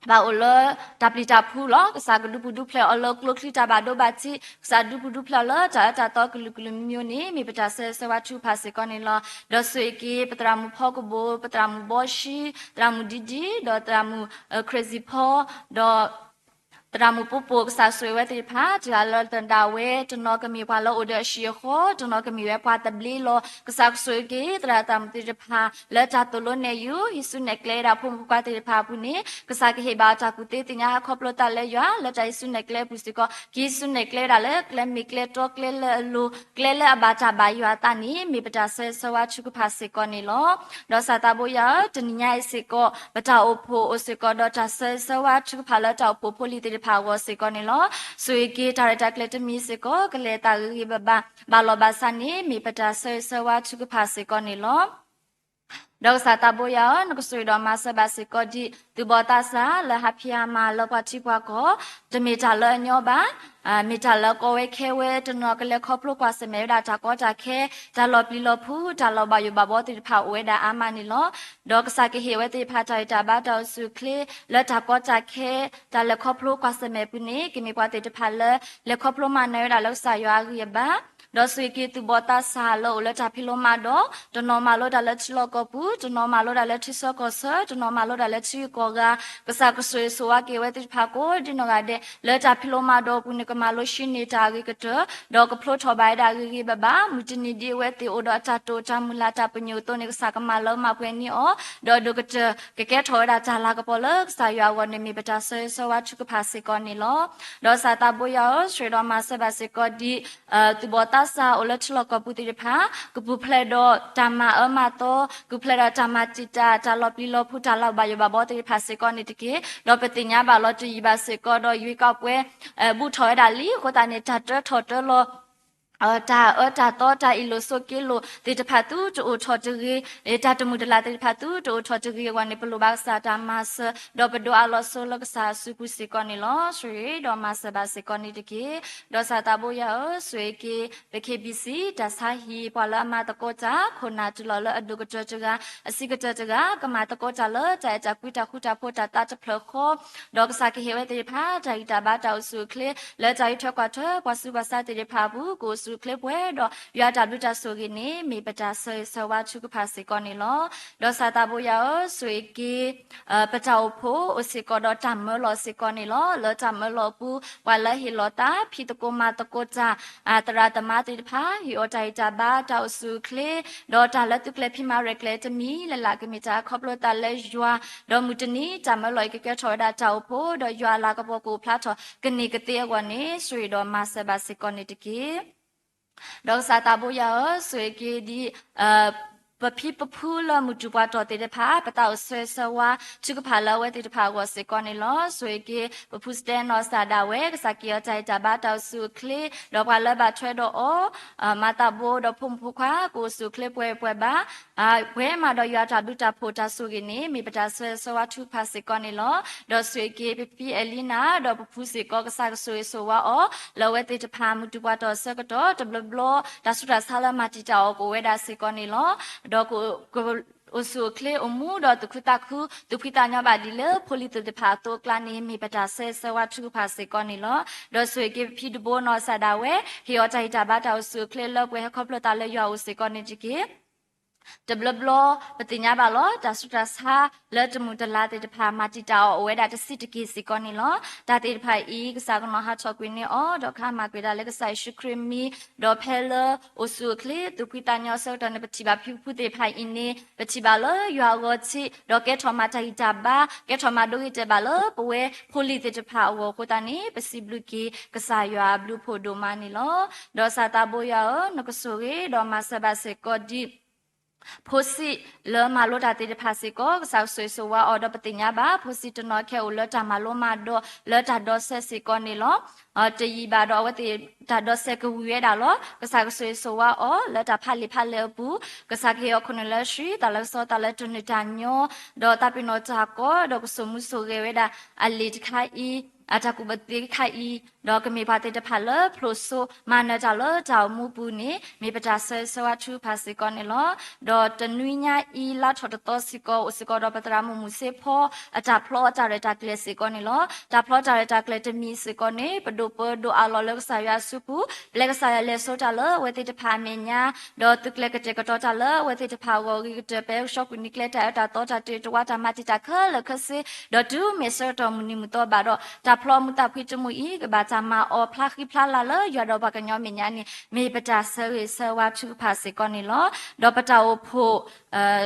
ဘၣ်အိၣ်လၢတၢ်ပျံၤတၢ်ဖုးလီၤ. ကစၢ်ကဒုးပူၤဒုးဖျဲးအီၤလၢကျိချံတၢ်ဘၣ်ဒိဘၣ်ထံး ကစၢ်ဒုးပူၤဒုးဖျဲးအီၤလၢတၢ်အၢတၢ်သီကလုာ်ကလုာ်မံၤမံၤန့ၣ် မ့ၢ်ပတၢ်ဆၢဂ့ၤဆၢဝါထုကဖၣ်စ့ၢ်ကီးန့ၣ်လီၤ. ဒီးဆိၣ်ဂ့ၤက့ၤ ပသရၣ်မုၣ်ဖီကဘိၣ် ပသရၣ်မုၣ်ဘီၡံ သရၣ်မုၣ်ဒံဒံ ဒီးသရၣ်မုၣ် ခရ့ၣ်စံၣ်ဖီ ဒီး သရၣ်မုၣ်ပူပူ ကစၢ်ဆိၣ်ဂ့ၤဝဲသ့ၣ်တဖၣ် တဂၤလၢတဂၤဝဲ တနီၤကမ့ၢ်ပှၤလၢအိၣ်ဒီးအဟံၣ်အဃီ တနီၤကမ့ၢ်ဝဲပှၤသဘျ့လီၤ. ကစၢ်ကဆိၣ်ဂ့ၤက့ၤ သရၣ်သရၣ်မုၣ်သ့ၣ်တဖၣ် လၢတၢ်သိၣ်လိနဲၣ်ယုၤ ဟံးစုနဲၣ်ကျဲဝဲဒၣ်ဖိမုၣ်ဖိခွါသ့ၣ်တဖၣ်အပူၤန့ၣ် ကစၢ်ကဟ့ၣ်ဘၣ်အီၤတၢ်ကူၣ်သ့သ့ၣ်ညါ ဟဲခီဖျိသးလၢယွၤ လၢတၢ်ဟံးစုနဲၣ်ကျဲအပူၤစ့ၢ်ကီး ကဟံးစုနဲၣ်ကျဲဝဲဒၣ်လၢကျဲမ့ၢ်ကျဲတီ ကျဲလၢအလိၤ ကျဲလၢအဘၣ်တၢ်ဘၣ်ယွၤအသးန့ၣ် မ့ၢ်ပတၢ်ဆၢဂ့ၤဆၢဝါထုကဖၣ်စ့ၢ်ကီးန့ၣ်လီၤ. ဒီးကစၢ်သးဘိယွၤဧၢ, တနံၤညါအံၤစ့ၢ်ကီး ပတၢ်အိၣ်ဖှိၣ်အိၣ်စ့ၢ်ကီးဒီးတၢ်ဆၢဂ့ၤဆၢဝါထုကဖၣ်လၢတၢ်အိၣ်ဖှိၣ်ဖိလံၤသ့ၣ်တဖၣ်အဂီၢ်စ့ၢ်ကီးန့ၣ်လီၤ. ဆိၣ်ဂ့ၤက့ၤတၢ်ရဲၣ်တၢ်ကျဲၤတမံၤစ့ၢ်ကီး ကလဲၤအသးဂ့ၤဂ့ၤဘၣ်ဘၣ် ဘၣ်လီၤဘၣ်ဆးန့ၣ် မ့ၢ်ပတၢ်ဆၢဂ့ၤဆၢဝါထုကဖၣ်စ့ၢ်ကီးန့ၣ်လီၤ. ဒီးကစၢ်သးဘိယွၤဧၢ, နကဆိၣ်ဂ့ၤဒီးမၤစၢၤဘၣ်စ့ၢ်ကီးဒ် သူၣ်ဘီၣ်သးစၢ်လၢဟးဖံးဟးမၤလၢပှၤထံပှၤကီၢ်, တမ့ၢ်တၢ်လၢအညီဘၣ်, မ့ၢ်တၢ်လၢကီဝဲခဲဝဲ, တနီၤကလဲၤခီဖျိကွၢ်ဆၢၣ်မဲာ်ဝဲဒၣ်တၢ်ကီတၢ်ခဲ, တၢ်လီၤပျံၤလီၤဖုး, တၢ်လီၤဘၣ်ယိၣ်ဘၣ်ဘီသ့ၣ်တဖၣ်အိၣ်ဝဲဒၣ်အါမးန့ၣ်လီၤ. ဒီးကစၢ်ကဟ့ၣ်ဝဲသ့ၣ်တဖၣ်တၢ်ဂံၢ်တၢ်ဘါတၢ်အိၣ်ဆူၣ်အိၣ်ချ့ လၢတၢ်ကီတၢ်ခဲ, တၢ်လဲၤခီဖျိကွၢ်ဆၢၣ်မဲာ်ပူၤန့ၣ် ကမ့ၢ်ပှၤသ့ၣ်တဖၣ်လၢ လဲၤခီဖျိမၤနၢၤဝဲဒၣ်လၢကစၢ်ယွၤအဂံၢ်အဘါ, ဒီးဆိၣ်ဂ့ၤက့ၤသူၣ်ဘီၣ်သးစၢ်လၢအိၣ်လၢတၢ်ဖံးလိမၤဒိး, တနီၤမၤလိတၢ်လၢထံလီၢ်ကီၢ်ပူၤ, တနီၤမၤလိတၢ်လၢထံဆၢကီၢ်ဆၢ, တနီၤမၤလိတၢ်လၢထံဂုၤကီၢ်ဂၤ, ကစၢ်ကဆိၣ်ဂ့ၤဆိၣ်ဝါက့ၤဝဲသ့ၣ်တဖၣ်ကိးဒ်နီၢ်ဂၤဒဲး လၢတၢ်ဖံးလိမၤဒိးအပူၤန့ၣ် ကမၤလိဟံးန့ၢ်တၢ်အဂ့ၤကတၢၢ်, ဒီးကဖျိထီၣ်ဘၣ်ဝဲဒၣ်ဂ့ၤဂ့ၤဘၣ်ဘၣ်, မုၢ်တနံၤဒ်အဝဲသ့ၣ်အိၣ်ဒီးအတၢ်တိာ်တၢ်မုၢ်လၢ်တၢ်ပညိၣ်အသိးန့ၣ် ကစၢ်ကမၤလၢမၤပှဲၤန့ၢ်အီၤ, ဒီးအဒိၣ်ကတၢၢ် ကကဲထီၣ်ဝဲဒၣ်တၢ်လၤကပီၤလၢကစၢ်ယွၤအဂီၢ်န့ၣ် မ့ၢ်ပတၢ်ဆၢဂ့ၤဆၢဝါထုကဖၣ်စ့ၢ်ကီးန့ၣ်လီၤ. ဒီးကစၢ်သးဘိယွၤဧၢ, ဆိၣ်ဂ့ၤဒီးမၤစၢၤဘၣ်စ့ၢ်ကီးဒ် သူၣ်ဘီၣ်သးစၢ်အိၣ်လၢထံလီၢ်ကီၢ်ပူၤသ့ၣ်တဖၣ် ကပူၤဖျဲးဒီးတၢ်မၤအၢမၤသီ, ကပူၤဖျဲးဒီးတၢ်မၤတံာ်တာ် တၢ်လီၤပျံၤလီၤဖုး တၢ်လီၤဘၣ်ယိၣ်ဘၣ်ဘီသ့ၣ်တဖၣ်စ့ၢ်ကီးန့ၣ်တက့ၢ်. ဒီးပသ့ၣ်ညါဘၣ်လီၤတယံာ်ဘၣ်စ့ၢ်ကီး ဒီးယွၤကီၢ်ပှဲၤ ဘူးထီၣ်ဝဲဒၣ်လံအဃိသတးန့ၣ် တၢ်တၢထီၣ်တၢလီၤ တၢ်အၢတၢ်သီ တၢ်အ့ၣ်လိာ်ဆိးက့လိာ်သ့ၣ်တဖၣ် သုတအိၣ်ထီၣ်တဂ့ၤ, တၢ်တမုာ်တလၤသ့ၣ်တဖၣ် သုတအိၣ်ထီၣ်တဂ့ၤအဂီၢ်န့ၣ် ပလိၣ်ဘၣ်ကစၢ်တၢ်မၤစၢၤ ဒီးပဒိးအးလီၤဆိလၢကစၢ်အစုပူၤစ့ၢ်ကီးန့ၣ်လီၤ. ဆိၣ်ဂ့ၤဒီးမၤစၢၤဘၣ်စ့ၢ်ကီးန့ၣ်တက့ၢ်. ဒီးကစၢ်သးဘိယွၤဧၢ, ဆိၣ်ဂ့ၤက့ၤ ပ ခ့ဘံၣ်စံၣ် တၢ်ဆါဟံၣ် ပှၤလၢအမၤသကိးတၢ် ခိၣ်နၢ်တုၤလီၤလၢအဒိၣ်ကတၢၢ်တဂၤ, အဆံးကတၢၢ်တဂၤ ကမၤသကိးတၢ်လၢတၢ်အဲၣ်တၢ်ကွံ တၢ်ဃူတၢ်ဖိး တၢ်သးတဖျၢၣ်ဃီ, ဒီးကစၢ်ကဟ့ၣ်ဝဲသ့ၣ်တဖၣ် တၢ်ဂံၢ်တၢ်ဘါ တၢ်အိၣ်ဆူၣ်အိၣ်ချ့ လၢတၢ်အုးထွဲကွၢ်ထွဲ ပှၤဆူးပှၤဆါသ့ၣ်တဖၣ်အပူၤ ကအိၣ်ဆူၣ်အိၣ်ချ့ပှဲၤဒီး ယွၤအတၢ်ဘျုးတၢ်ဆိၣ်ဂ့ၤန့ၣ် မ့ၢ်ပတၢ်ဆၢဂ့ၤဆၢဝါထုကဖၣ်စ့ၢ်ကီးန့ၣ်လီၤ. ဒီးကစၢ်သးဘိယွၤဧၢ, ဆိၣ်ဂ့ၤက့ၤ ပတၢ်အိၣ်ဖှိၣ် အိၣ်စ့ၢ်ကီးဒီးတၢ်မၢလီၤစ့ၢ်ကီးန့ၣ်လီၤ. လၢတၢ်မၢလီၤအပူၤ ပှၤလၢဟ့ၣ်လီၤသး ဖံးသကိးမၤသကိးတၢ် သရၣ်သမါသ့ၣ်တဖၣ် ဟ့ၣ်အီၤတၢ်ဂံၢ်တၢ်ဘါ တၢ်အိၣ်ဆူၣ်အိၣ်ချ့ ဒီးတၢ်လၢသုကျဲၤဖံးမၤရဲၣ်ကျဲၤတမံၤလၢ်လၢ် ကမ့ၢ်တၢ်ခီဖျိသးလၢယွၤ, ဒီးမုၢ်တနံၤ တၢ်မၢလီၤအံၤကကဲထီၣ်ဝဲဒၣ်တၢ်အိၣ်ဖှိၣ် ဒီးယွၤအလၤကပီၤကအိၣ်ဖျါထီၣ်ကန့ၢ်ကသ့အဂီၢ်န့ၣ် ဆိၣ်ဂ့ၤဒီးမၤစၢၤဘၣ်စ့ၢ်ကီးန့ၣ်တက့ၢ်. ဒီးကစၢ်သးဘိယွၤဧၢ, ဆိၣ်ဂ့ၤက့ၤဒ် ပဖံပဖုလၢမုၢ်တူာ်ပှၤတီၢ်သ့ၣ်တဖၣ် ပတၢ်အိၣ်ဆၢဂ့ၤဆၢဝါထုကဖၣ်လၢအဝဲသ့ၣ်တဖၣ်အဂီၢ်စ့ၢ်ကီးန့ၣ်လီၤ. ဆိၣ်ဂ့ၤက့ၤ ပဖုစတဲနီၢ်စၢ်ဒၣ်ဝဲ ကစၢ်ကဟ့ၣ်အီၤတၢ်ဂံၢ်တၢ်ဘါ တၢ်အိၣ်ဆူၣ်အိၣ်ချ့ ဒီးပှၤလၢဘၣ်ထွဲဒီးအီၤ မၤသးဘိဒီးဖိမုၣ်ဖိခွါ ကအိၣ်ဆူၣ်အိၣ်ချ့ပှဲၤပှဲၤဘၣ် ပှဲၤမးဒီးယွၤအတၢ်ဘျုးတၢ်ဖှိၣ်တၢ်ဆိၣ်ဂ့ၤန့ၣ် မ့ၢ်ပတၢ်ဆၢဂ့ၤဆၢဝါထုကဖၣ်စ့ၢ်ကီးန့ၣ်လီၤ. ဒီးဆိၣ်ဂ့ၤက့ၤပဖံအဲလံနၤ ဒီးပဖုစ့ၢ်ကီး ကစၢ်ကဆိၣ်ဂ့ၤဆိၣ်ဝါအီၤ လၢအဝဲသ့ၣ်တဖၣ်မုၢ်တူာ်ပှၤတီၢ်အဆၢကတီၢ် တဘျီဘျီ တၢ်ဆူးတၢ်ဆါလၢမၤတံာ်တာ်အီၤကအိၣ်ဝဲဒၣ်စ့ၢ်ကီးန့ၣ်လီၤ. ဒီးက အိၣ်ဆူၣ်အိၣ်ချ့အိၣ်မူဒီးသူၣ်ခုသးခု သူၣ်ဖှံသးညီဘၣ်ဒ်လၢဖိလံၤသ့ၣ်တဖၣ်အသိးအကျါန့ၣ် မ့ၢ်ပတၢ်ဆၢဂ့ၤဆၢဝါထုကဖၣ်စ့ၢ်ကီးန့ၣ်လီၤ. ဒီးဆိၣ်ဂ့ၤက့ၤပဖံဒဘိနီၢ်စၢ်ဒၣ်ဝဲ ဟ့ၣ်အီၤတၢ်ဂံၢ်တၢ်ဘါ တၢ်အိၣ်ဆူၣ်အိၣ်ချ့လၢပှဲၤဟဲခီဖျိသးလၢယွၤအအိၣ်စ့ၢ်ကီးန့ၣ်တက့ၢ်. တဘျီဘျီ ပသ့ၣ်ညါဘၣ်လီၤ တၢ်ဆူးတၢ်ဆါလၢတမုာ်တလၤသ့ၣ်တဖၣ် မၤတံာ်တာ်အီၤအိၣ်ဝဲဒၣ်တဆံးတက့ၢ်စ့ၢ်ကီးန့ၣ်လီၤ. တၢ်သ့ၣ်တဖၣ်အံၤ ကစၢ်ကနီၤဟးထီၣ်ကွံာ်န့ၢ်အီၤ ဒီးကဟါမၢ်ကွံာ်ဒၣ်လၢကစၢ်ယ့ၣ်ၡူးခရံာ်မံၤ ဒီးဖဲလၢအိၣ်ဆူၣ်အိၣ်ချ့ သူၣ်ဖှံသးညီအဆၢကတီၢ်န့ၣ် ပထံၣ်ဘၣ်ဖံဖုသ့ၣ်တဖၣ်အံၤန့ၣ် ပထံၣ်ဘၣ်လၢယွၤအဂီၢ်ထံး ဒီးကဲထီၣ်မၤတၢ်ဂံၢ်တၢ်ဘါ ကဲထီၣ်မၤဒိဂ့ၤတဲာ်ဘၣ်လၢပဝဲဖိလံၤသ့ၣ်တဖၣ်အဂီၢ်အဃိသတးန့ၣ် ပစံးဘျုးက့ၤကစၢ်ယွၤအဘျုးအဖှိၣ်ဒိၣ်မးန့ၣ်လီၤ. ဒီးကစၢ်သးဘိယွၤဧၢ, နကဆိၣ်ဂ့ၤဒီးမၤစၢၤဘၣ်စ့ၢ်ကီးဒ် ဖိဆံးလၢမၤလိတၢ်သ့ၣ်တဖၣ်စ့ၢ်ကီး ကစၢ်ကဆိၣ်ဂ့ၤဆိၣ်ဝါအီၤ ဒီးပသ့ၣ်ညါဘၣ် ဖိဆံးတနီၤခဲအိၣ်လၢတၢ်မၤလိမၤဒိးလၢတၢ်ဒီးစဲစ့ၢ်ကီးန့ၣ်လီၤ. တယံာ်ဘၣ်ဒီးအဝဲသ့ၣ်တၢ်ဒီးစဲကဝံၤဝဲဒၣ်လီၤ. ကစၢ်ကဆိၣ်ဂ့ၤဆိၣ်ဝါအီၤလၢတၢ်ဖးလံာ်ဖးလဲၢ်အပူၤ, ကစၢ်ကဟ့ၣ်အီၤခိၣ်နူာ်လၢအဆှံ တၢ်လၢကစီသးလၢတနုာ်တၢ်ညီ, ဒီးသးပ့ၤနီၣ်တၢ်ကီ ဒီးကစိာ်မူစိာ်ဂဲၤဝဲဒၣ်အလံာ်တခါအံၤ အတၢ်ကူၣ်ဘၣ်သ့တခါအံၤ, ဒီးကမ့ၢ်ပှၤသ့ၣ်တဖၣ်လၢဖျိးစိမၤနၢၤတၢ်လၢတၢ်အိၣ်မူပူၤန့ၣ် မ့ၢ်ပတၢ်ဆၢဂ့ၤဆၢဝါထုကဖၣ်စ့ၢ်ကီးန့ၣ်လီၤ. ဒီးတနွံညါအံၤလါထီၣ်တသီစ့ၢ်ကီး အိၣ်စ့ၢ်ကီးဒီးပသရၣ်မုၣ်မုၢ်စ့ဖီ အတၢ်ဖျီအတၢ်ရဲၣ်တၢ်ကျဲၤစ့ၢ်ကီးန့ၣ်လီၤ. တၢ်ဖျီတၢ်ရဲၣ်တၢ်ကျဲၤတမံၤစ့ၢ်ကီးန့ၣ် ပဒိၣ်ပၢဒိၣ်အးလီၤလၢကစၢ်ယွၤအစုပူၤ, ပျဲကစၢ်ယွၤလဲၤစိတၢ်လၢအဝဲသ့ၣ်တဖၣ်အမဲာ်ညါ, ဒီးသုကျဲၤကတဲာ်ကတီၤတၢ်လၢအဝဲသ့ၣ်တဖၣ်အဂီၢ် ဂ့ၤကတၢၢ် ပဟဲကဆှီကွံာ်နံၤကျဲ တၢ်အၢတၢ်သီ တၢ်တ့တဝါ တၢ်မၤတံာ်တာ်ခဲလၢာ်ခဲဆ့, ဒီးတုၤမ့ၢ်ဆၢကတီၢ်မုၢ်နံၤမုၢ်သီဘၣ်ဒီး တၢ်ဖျီမူသးဖှံတမူအံၤ ကဘၣ်တၢ်မၤအီၤဖျါဃံဖျါလၤလၢယွၤဒီးပှၤကညီမဲာ်ညါန့ၣ် မ့ၢ်ပတၢ်ဆၢဂ့ၤဆၢဝါထုကဖၣ်စ့ၢ်ကီးန့ၣ်လီၤ. ဒီးပတၢ်အိၣ်ဖှိၣ်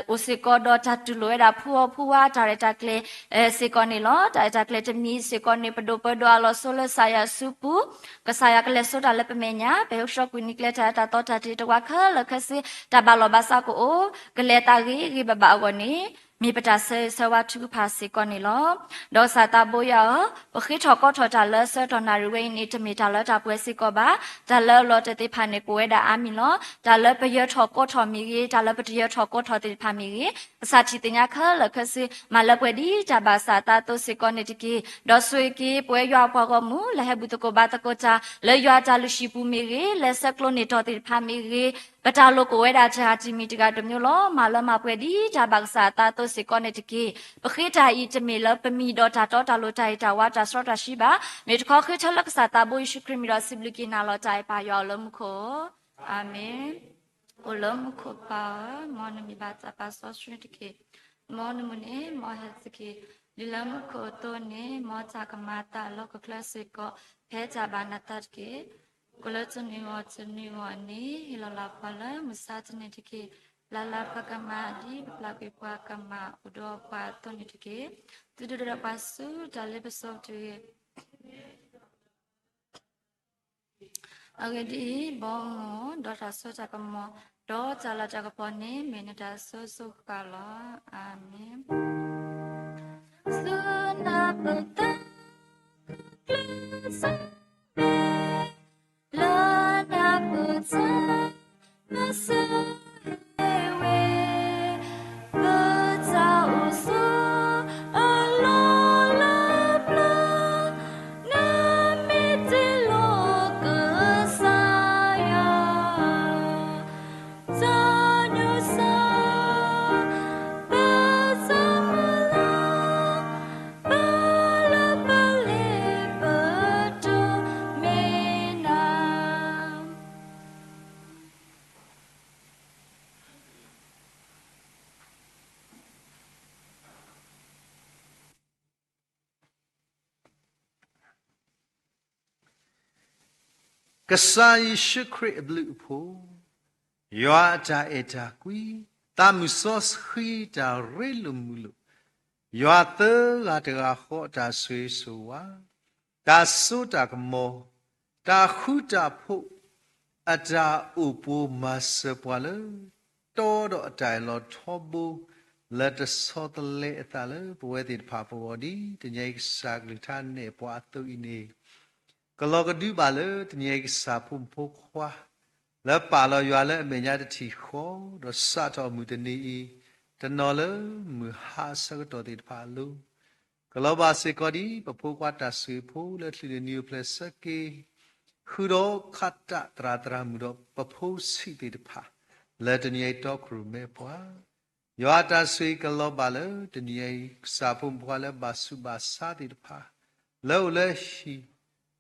အိၣ်စ့ၢ်ကီးဒီးတၢ်တူၢ်လိာ်ဝဲဒၣ်ဖုအီၣ်ဖုဝါ တၢ်ရဲၣ်တၢ်ကျဲၤ စ့ၢ်ကီးန့ၣ်လီၤ. တၢ်ရဲၣ်တၢ်ကျဲၤတမံၤစ့ၢ်ကီးန့ၣ် ပဒိၣ်ပၢဒိၣ်အးလီၤဆိလၢကစၢ်ယွၤအစုပူၤ, ကစၢ်ယွၤကလဲၤစိတၢ်လၢပမဲာ်ညါ, ပဟဲကဆှီကွံာ်နံၤကျဲ တၢ်အၢတၢ်သီ တၢ်တ့တဝါခဲလၢာ်ခဲဆ့, တၢ်ဘၣ်လီၢ်ဘၣ်စးကအိၣ်, ကလဲၤအသးဂ့ၤဂ့ၤဘၣ်ဘၣ်အဂီၢ်န့ၣ် မ့ၢ်ပတၢ်ဆၢဂ့ၤဆၢဝါထုကဖၣ်စ့ၢ်ကီးန့ၣ်လီၤ. ဒီးကစၢ်သးဘိယွၤဧၢ, ပဃ့ထီၣ်ကီထီၣ်တၢ်လၢဆၢကတီၢ်နၣ်ရံၣ်ဝဲအံၤန့ၣ် တမ့ၢ်တၢ်လၢတၢ်ပှဲၤစ့ၢ်ကီးဘၣ်. တၢ်လၢအလီၤတဲာ်သ့ၣ်တဖၣ်န့ၣ် ကအိၣ်ဝဲဒၣ်အါမံၤလီၤ. တၢ်လၢပယၢၤထီၣ်ကီထီၣ်မ့ၢ်ဂ့ၤ, တၢ်လၢပတယၢၤထီၣ်ကီထီၣ်သ့ၣ်တဖၣ်မ့ၢ်ဂ့ၤ, ကစၢ်ထံၣ်သ့ၣ်ညါခဲလၢာ်ခဲဆ့, မၤလၢပှဲၤဒ်တၢ်ဘၣ်ကစၢ်အသးအသိးစ့ၢ်ကီးန့ၣ်တက့ၢ်. ဒီးဆိၣ်ဂ့ၤက့ၤ ပဝဲယွၤအပှၤဂီၢ်မုၢ် လၢဟဲဘူၣ်သကိးဘါသကိးတၢ် လၢယွၤအတၢ်လုၢ်ဟံၣ်ပူၤမ့ၢ်ဂ့ၤ, လၢဆဲးကျိးန့ၢ်တီၢ်သ့ၣ်တဖၣ်မ့ၢ်ဂ့ၤ, ပတၢ်လိၣ်ကအိၣ်ဝဲဒၣ်တဂၤတမံၤတဂၤတမျိုးလီၤ. မၤလၢမၤပှဲၤဒ်တၢ်ဘၣ်ကစၢ်အသးအသိးစ့ၢ်ကီးန့ၣ်တက့ၢ်. ပဃ့တၢ်အံၤတမ့ၢ်လၢပမံၤဒီးတၢ်တီတၢ်လိၤ တၢ်ဟ့ၣ်တၢ်ဝါ တၢ်စီတၢ်ဆှံဘၣ်. မ့ၢ်တခီဃ့ထၢလၢကစၢ်သးဘိယ့ၣ်ၡူးခရံာ်မံၤဒီးစံးဘျုးက့ၤနၤလီၤ. တၢ်အဲၣ်ပၢ်ယွၤအိၣ်လၢမူခိၣ်, အၤမ့ၣ်. အိၣ်လၢမူခိၣ်ပၢ်ဧၢ, မ်နမံၤဘၣ်တၢ်ပာ်စီဆှံတက့ၢ်. မ်နမုၢ်န့ၣ်မ်ဟဲတက့ၢ်. ဒ်လၢမူခိၣ်အသိးန့ၣ် မ်တၢ်ကမၤအသးလၢဟီၣ်ခိၣ်ချၢစ့ၢ်ကီး ဖဲတၢ်ဘၣ်နသးတက့ၢ်. ကိးလၢတနံၤဂီၢ်တနံၤဂီၢ်န့ၣ် ဟ့ၣ်လီၤလၢပှၤလၢမုၢ်ဆါတနံၤတက့ၢ်. လၢ်လၢ်ပှၤကမၤ ဒ်ပပျၢ်ကွံာ်ပှၤကမၤအိၣ်ဒီးပှၤအသိးန့ၣ်တက့ၢ်. သုဒုးဒိးပှၤဆူတၢ်လ့ပစီတဂ့ၤ. အဂ့ၢ်ဒ်အံၤ, ဘီမုၢ်, ဒီးတၢ်စိတၢ်ကမီၤ, ဒီးတၢ်လၤတၢ်ကပီၤန့ၣ် မ့ၢ်နတၢ်စိစိဃၣ်လီၤ. အၤမ့ၣ်. ဆူနၢ်ပၢၢ်သးခုကျဲစၢၤမဲာ်, လၢနၢ်ပၢၢ် စၢ်ဝဲ ပတၢ်အိၣ်ဆိးအလီၢ်လၢပျၢၤ, နမ့ၢ်တ့လီၤကစၢ်ယွၤ တၢ်နုၤစၢ် ပတၢ်မုၢ်လၢ် ပလၢပလ့ပတိၢ်မ့ၢ်နၤ. ကစၢ်ယ့ၣ်ၡူးခရံာ်အဘျုးအဖှိၣ်, ယွၤအတၢ်အဲၣ်တၢ်ကွံ, သးမုၢ်စီဆှံတၢ်ရ့လိာ်မုာ်လိာ်, ယွၤသၢဂၤတဂၤဃီအတၢ်ဆိၣ်ဂ့ၤဆိၣ်ဝါ, တၢ်စိတၢ်ကမီၤ, တၢ်ဃူတၢ်ဖိး, အတၢ်အိၣ်ပိၤမၤစၢၤပှၤလၢ တီဒီးအတၢ်အၢၣ်လီၤထီဘိ လၢတဆီတလဲအသးလၢပဝဲသ့ၣ်တဖၣ်အဂီၢ်ဒ် တနံၤအံၤကစၢ်ကလုၢ်ကထါနဲၣ်ပှၤအသိးအံၤန့ၣ် ကလီၤကဒုဘၣ်လၢတနံၤအံၤကစၢ်ဖိမုၣ်ဖိခွါ လၢပာ်လီၤယွၤလၢအမဲာ်ညါတထံၣ်ဃီ ဒီးစးထီၣ်မုၢ်တနံၤအံၤ တနီၤလၢမုၢ်ဟါအဆၢကတီၢ်သ့ၣ်တဖၣ်အလိၤ ကလီၤဘၣ်စ့ၢ်ကီးဒ်ပဖိခွါတၢ်ဆိၣ်ဂ့ၤဖိလၢချုးန့ၣ်နံၤအိၣ်ဖျဲၣ်ဆၢက့ၤ ဃုာ်ဒီးခးတၢ်သရၣ်သရၣ်မုၣ်ဒီးပဖိဆံးသ့ၣ်တဖၣ် လၢတနံၤအံၤတီခိၣ်ရိၣ်မဲပှၤ ယွၤတၢ်ဆိၣ်ဂ့ၤကလီၤဘၣ်လၢတနံၤအံၤ ကစၢ်ဖိမုၣ်ဖိခွါလၢဘၣ်ဆူးဘၣ်ဆါသ့ၣ်တဖၣ် လၢအိၣ်လၢဟံၣ်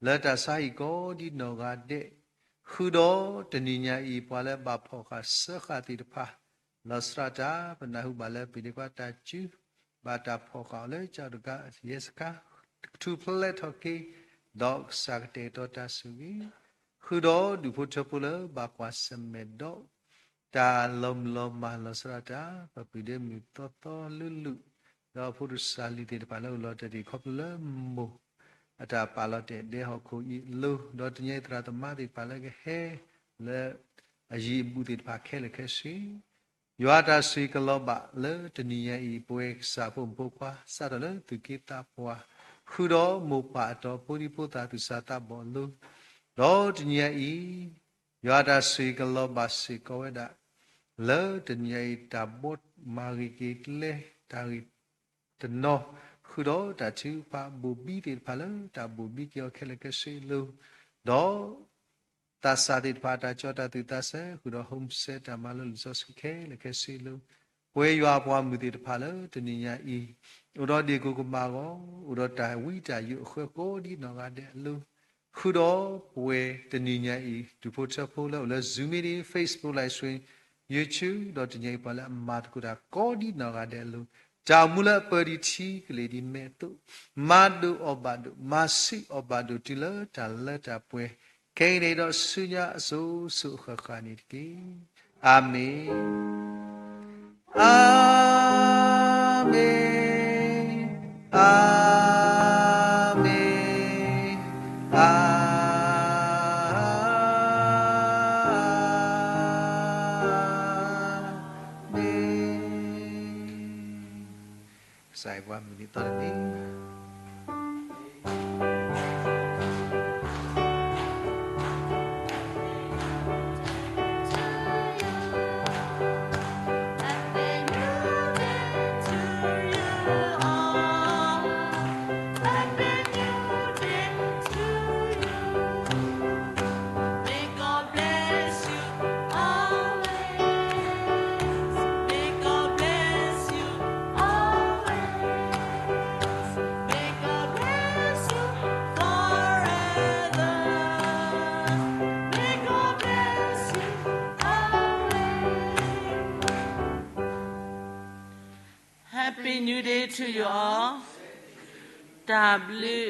လၢတၢ်ဆါဟံၣ်ကိးဒ်နီၢ်ဂၤဒဲး ဃုာ်ဒီးတနံၤညါအံၤ ပှၤလၢဘၣ်ဖီၣ်ဃာ်စၢဃာ်သ့ၣ်တဖၣ် လီၤစှၤတၢ် ပနၢ်ဟူဘၣ်လၢပ့ၤဒ့ခွါတၢ်စု ဘၣ်တၢ်ဖီၣ်ဃာ်အီၤလၢကၠီတဂၤ ရဲစခန်း ကထူၣ်ဖျဲးထီၣ်က့ၤ ဒီးကစၢ်ကတဲာ်ကတီၤတၢ်ဆိၣ်ဂ့ၤ ဃုာ်ဒီးဒူၣ်ဖိထၢဖိလၢဘၣ်ကွၢ်ဆၢၣ်မဲာ်ဒီး တၢ်လီၤမုၢ်လီၤမၢ်လီၤစှၤတၢ် ပပုၢ်ဒ့မုၣ်သီသီလုၢ်လုၢ် ဒီးဖိတစၢ်လံၤသ့ၣ်တဖၣ်လၢအိၣ်လီၤတၢ်တ့ၢ်ခီဖျိလၢမိၢ် အတၢ်ပာ်လီၤတဲာ်ဒဲဟီၣ်ခိၣ်အံၤအလိၤ ဒီးတနံၤအံၤသရၣ်သမါသ့ၣ်တဖၣ်လၢကဟဲ လၢအယံၤအဘူးသ့ၣ်တဖၣ်ခဲလၢာ်ခဲဆ့ ယွၤတၢ်ဆိၣ်ဂ့ၤကလီၤဘၣ်လၢတနံၤညါအံၤ ပဝဲကစၢ်ဖိမုၣ်ဖိခွါ စးထီၣ်လၢသူၣ်က့သးပှၢ် ဃုာ်ဒီးမိၢ်ပၢ်အတီၤဖိဒံဖိသၣ်သူၣ်စၢ်သးဘီၣ်အလိၤ ဒီးတနံၤညါအံၤ ယွၤတၢ်ဆိၣ်ဂ့ၤကလီၤဘၣ်စ့ၢ်ကီးဝဲဒၣ် လၢတနံၤညါအံၤ တၢ်ဘီမၤဂ့ၤက့ၤကျဲ တၢ်ဂ့ၢ် တနီၤ ဃုာ်ဒီးတၢ်ထုကဖၣ်ဘိၣ်ဘံသ့ၣ်တဖၣ်လၢတၢ်ဘိၣ်ဘံက့ၤအီၤခဲလၢာ်ခဲဆ့အလိၤ, ဒီးသးစၢ်သ့ၣ်တဖၣ်အတၢ်ကၠီတၢ်သူၣ်သးဆၢ ဃုာ်ဒီး home center တၢ်မၤလိလံာ်စီဆှံခဲလၢာ်ခဲဆ့အလိၤ, ပဝဲယွၤအပှၤမုၣ်သ့ၣ်တဖၣ်လၢတနံၤညါအံၤ အိၣ်ဒီးဒ့ၣ်ကိၢ်ကမၣ်အဂီၢ် အိၣ်ဒီးတၢ်ဝံတၢ်ယိးအဃၢၤကိးဒ်နီၢ်ဂၤဒဲးအလိၤ, ဃုာ်ဒီးပဝဲတနံၤညါအံၤ ဒူၣ်ဖိထၢဖိလၢအိၣ်လၢ Zoom meeting, Facebook live stream, YouTube ဒီးတနံၤအံၤပှၤလၢအမၤသကိးတၢ်ကိးဒ်နီၢ်ဂၤဒဲးအလိၤ, တၢ်အိၣ်မူလၢအပၢၤဒံးထံကလ့ၢ်ဒ်မဲာ်အသိး, မၤဒိၣ်အီၣ်ဘၣ်ဒိၣ်, မၤဆံးအီၣ်ဘၣ်ဒိၣ်တုၤလၢတၢ်လၢတၢ်ပှဲၤ, ခဲအံၤန့ၣ်ဒီးဆူညါအစိၤစိၤအဃၣ်ဃၣ်န့ၣ်တက့ၢ်. အၤမ့ၣ်. အၤမ့ၣ်, အၤမ့ၣ်, အၤမ့ၣ်. ကစၢ်ယွၤပှၤမုၢ်နံၤသီတနံၤ Happy New Day to you all. တၢ်ဘျုး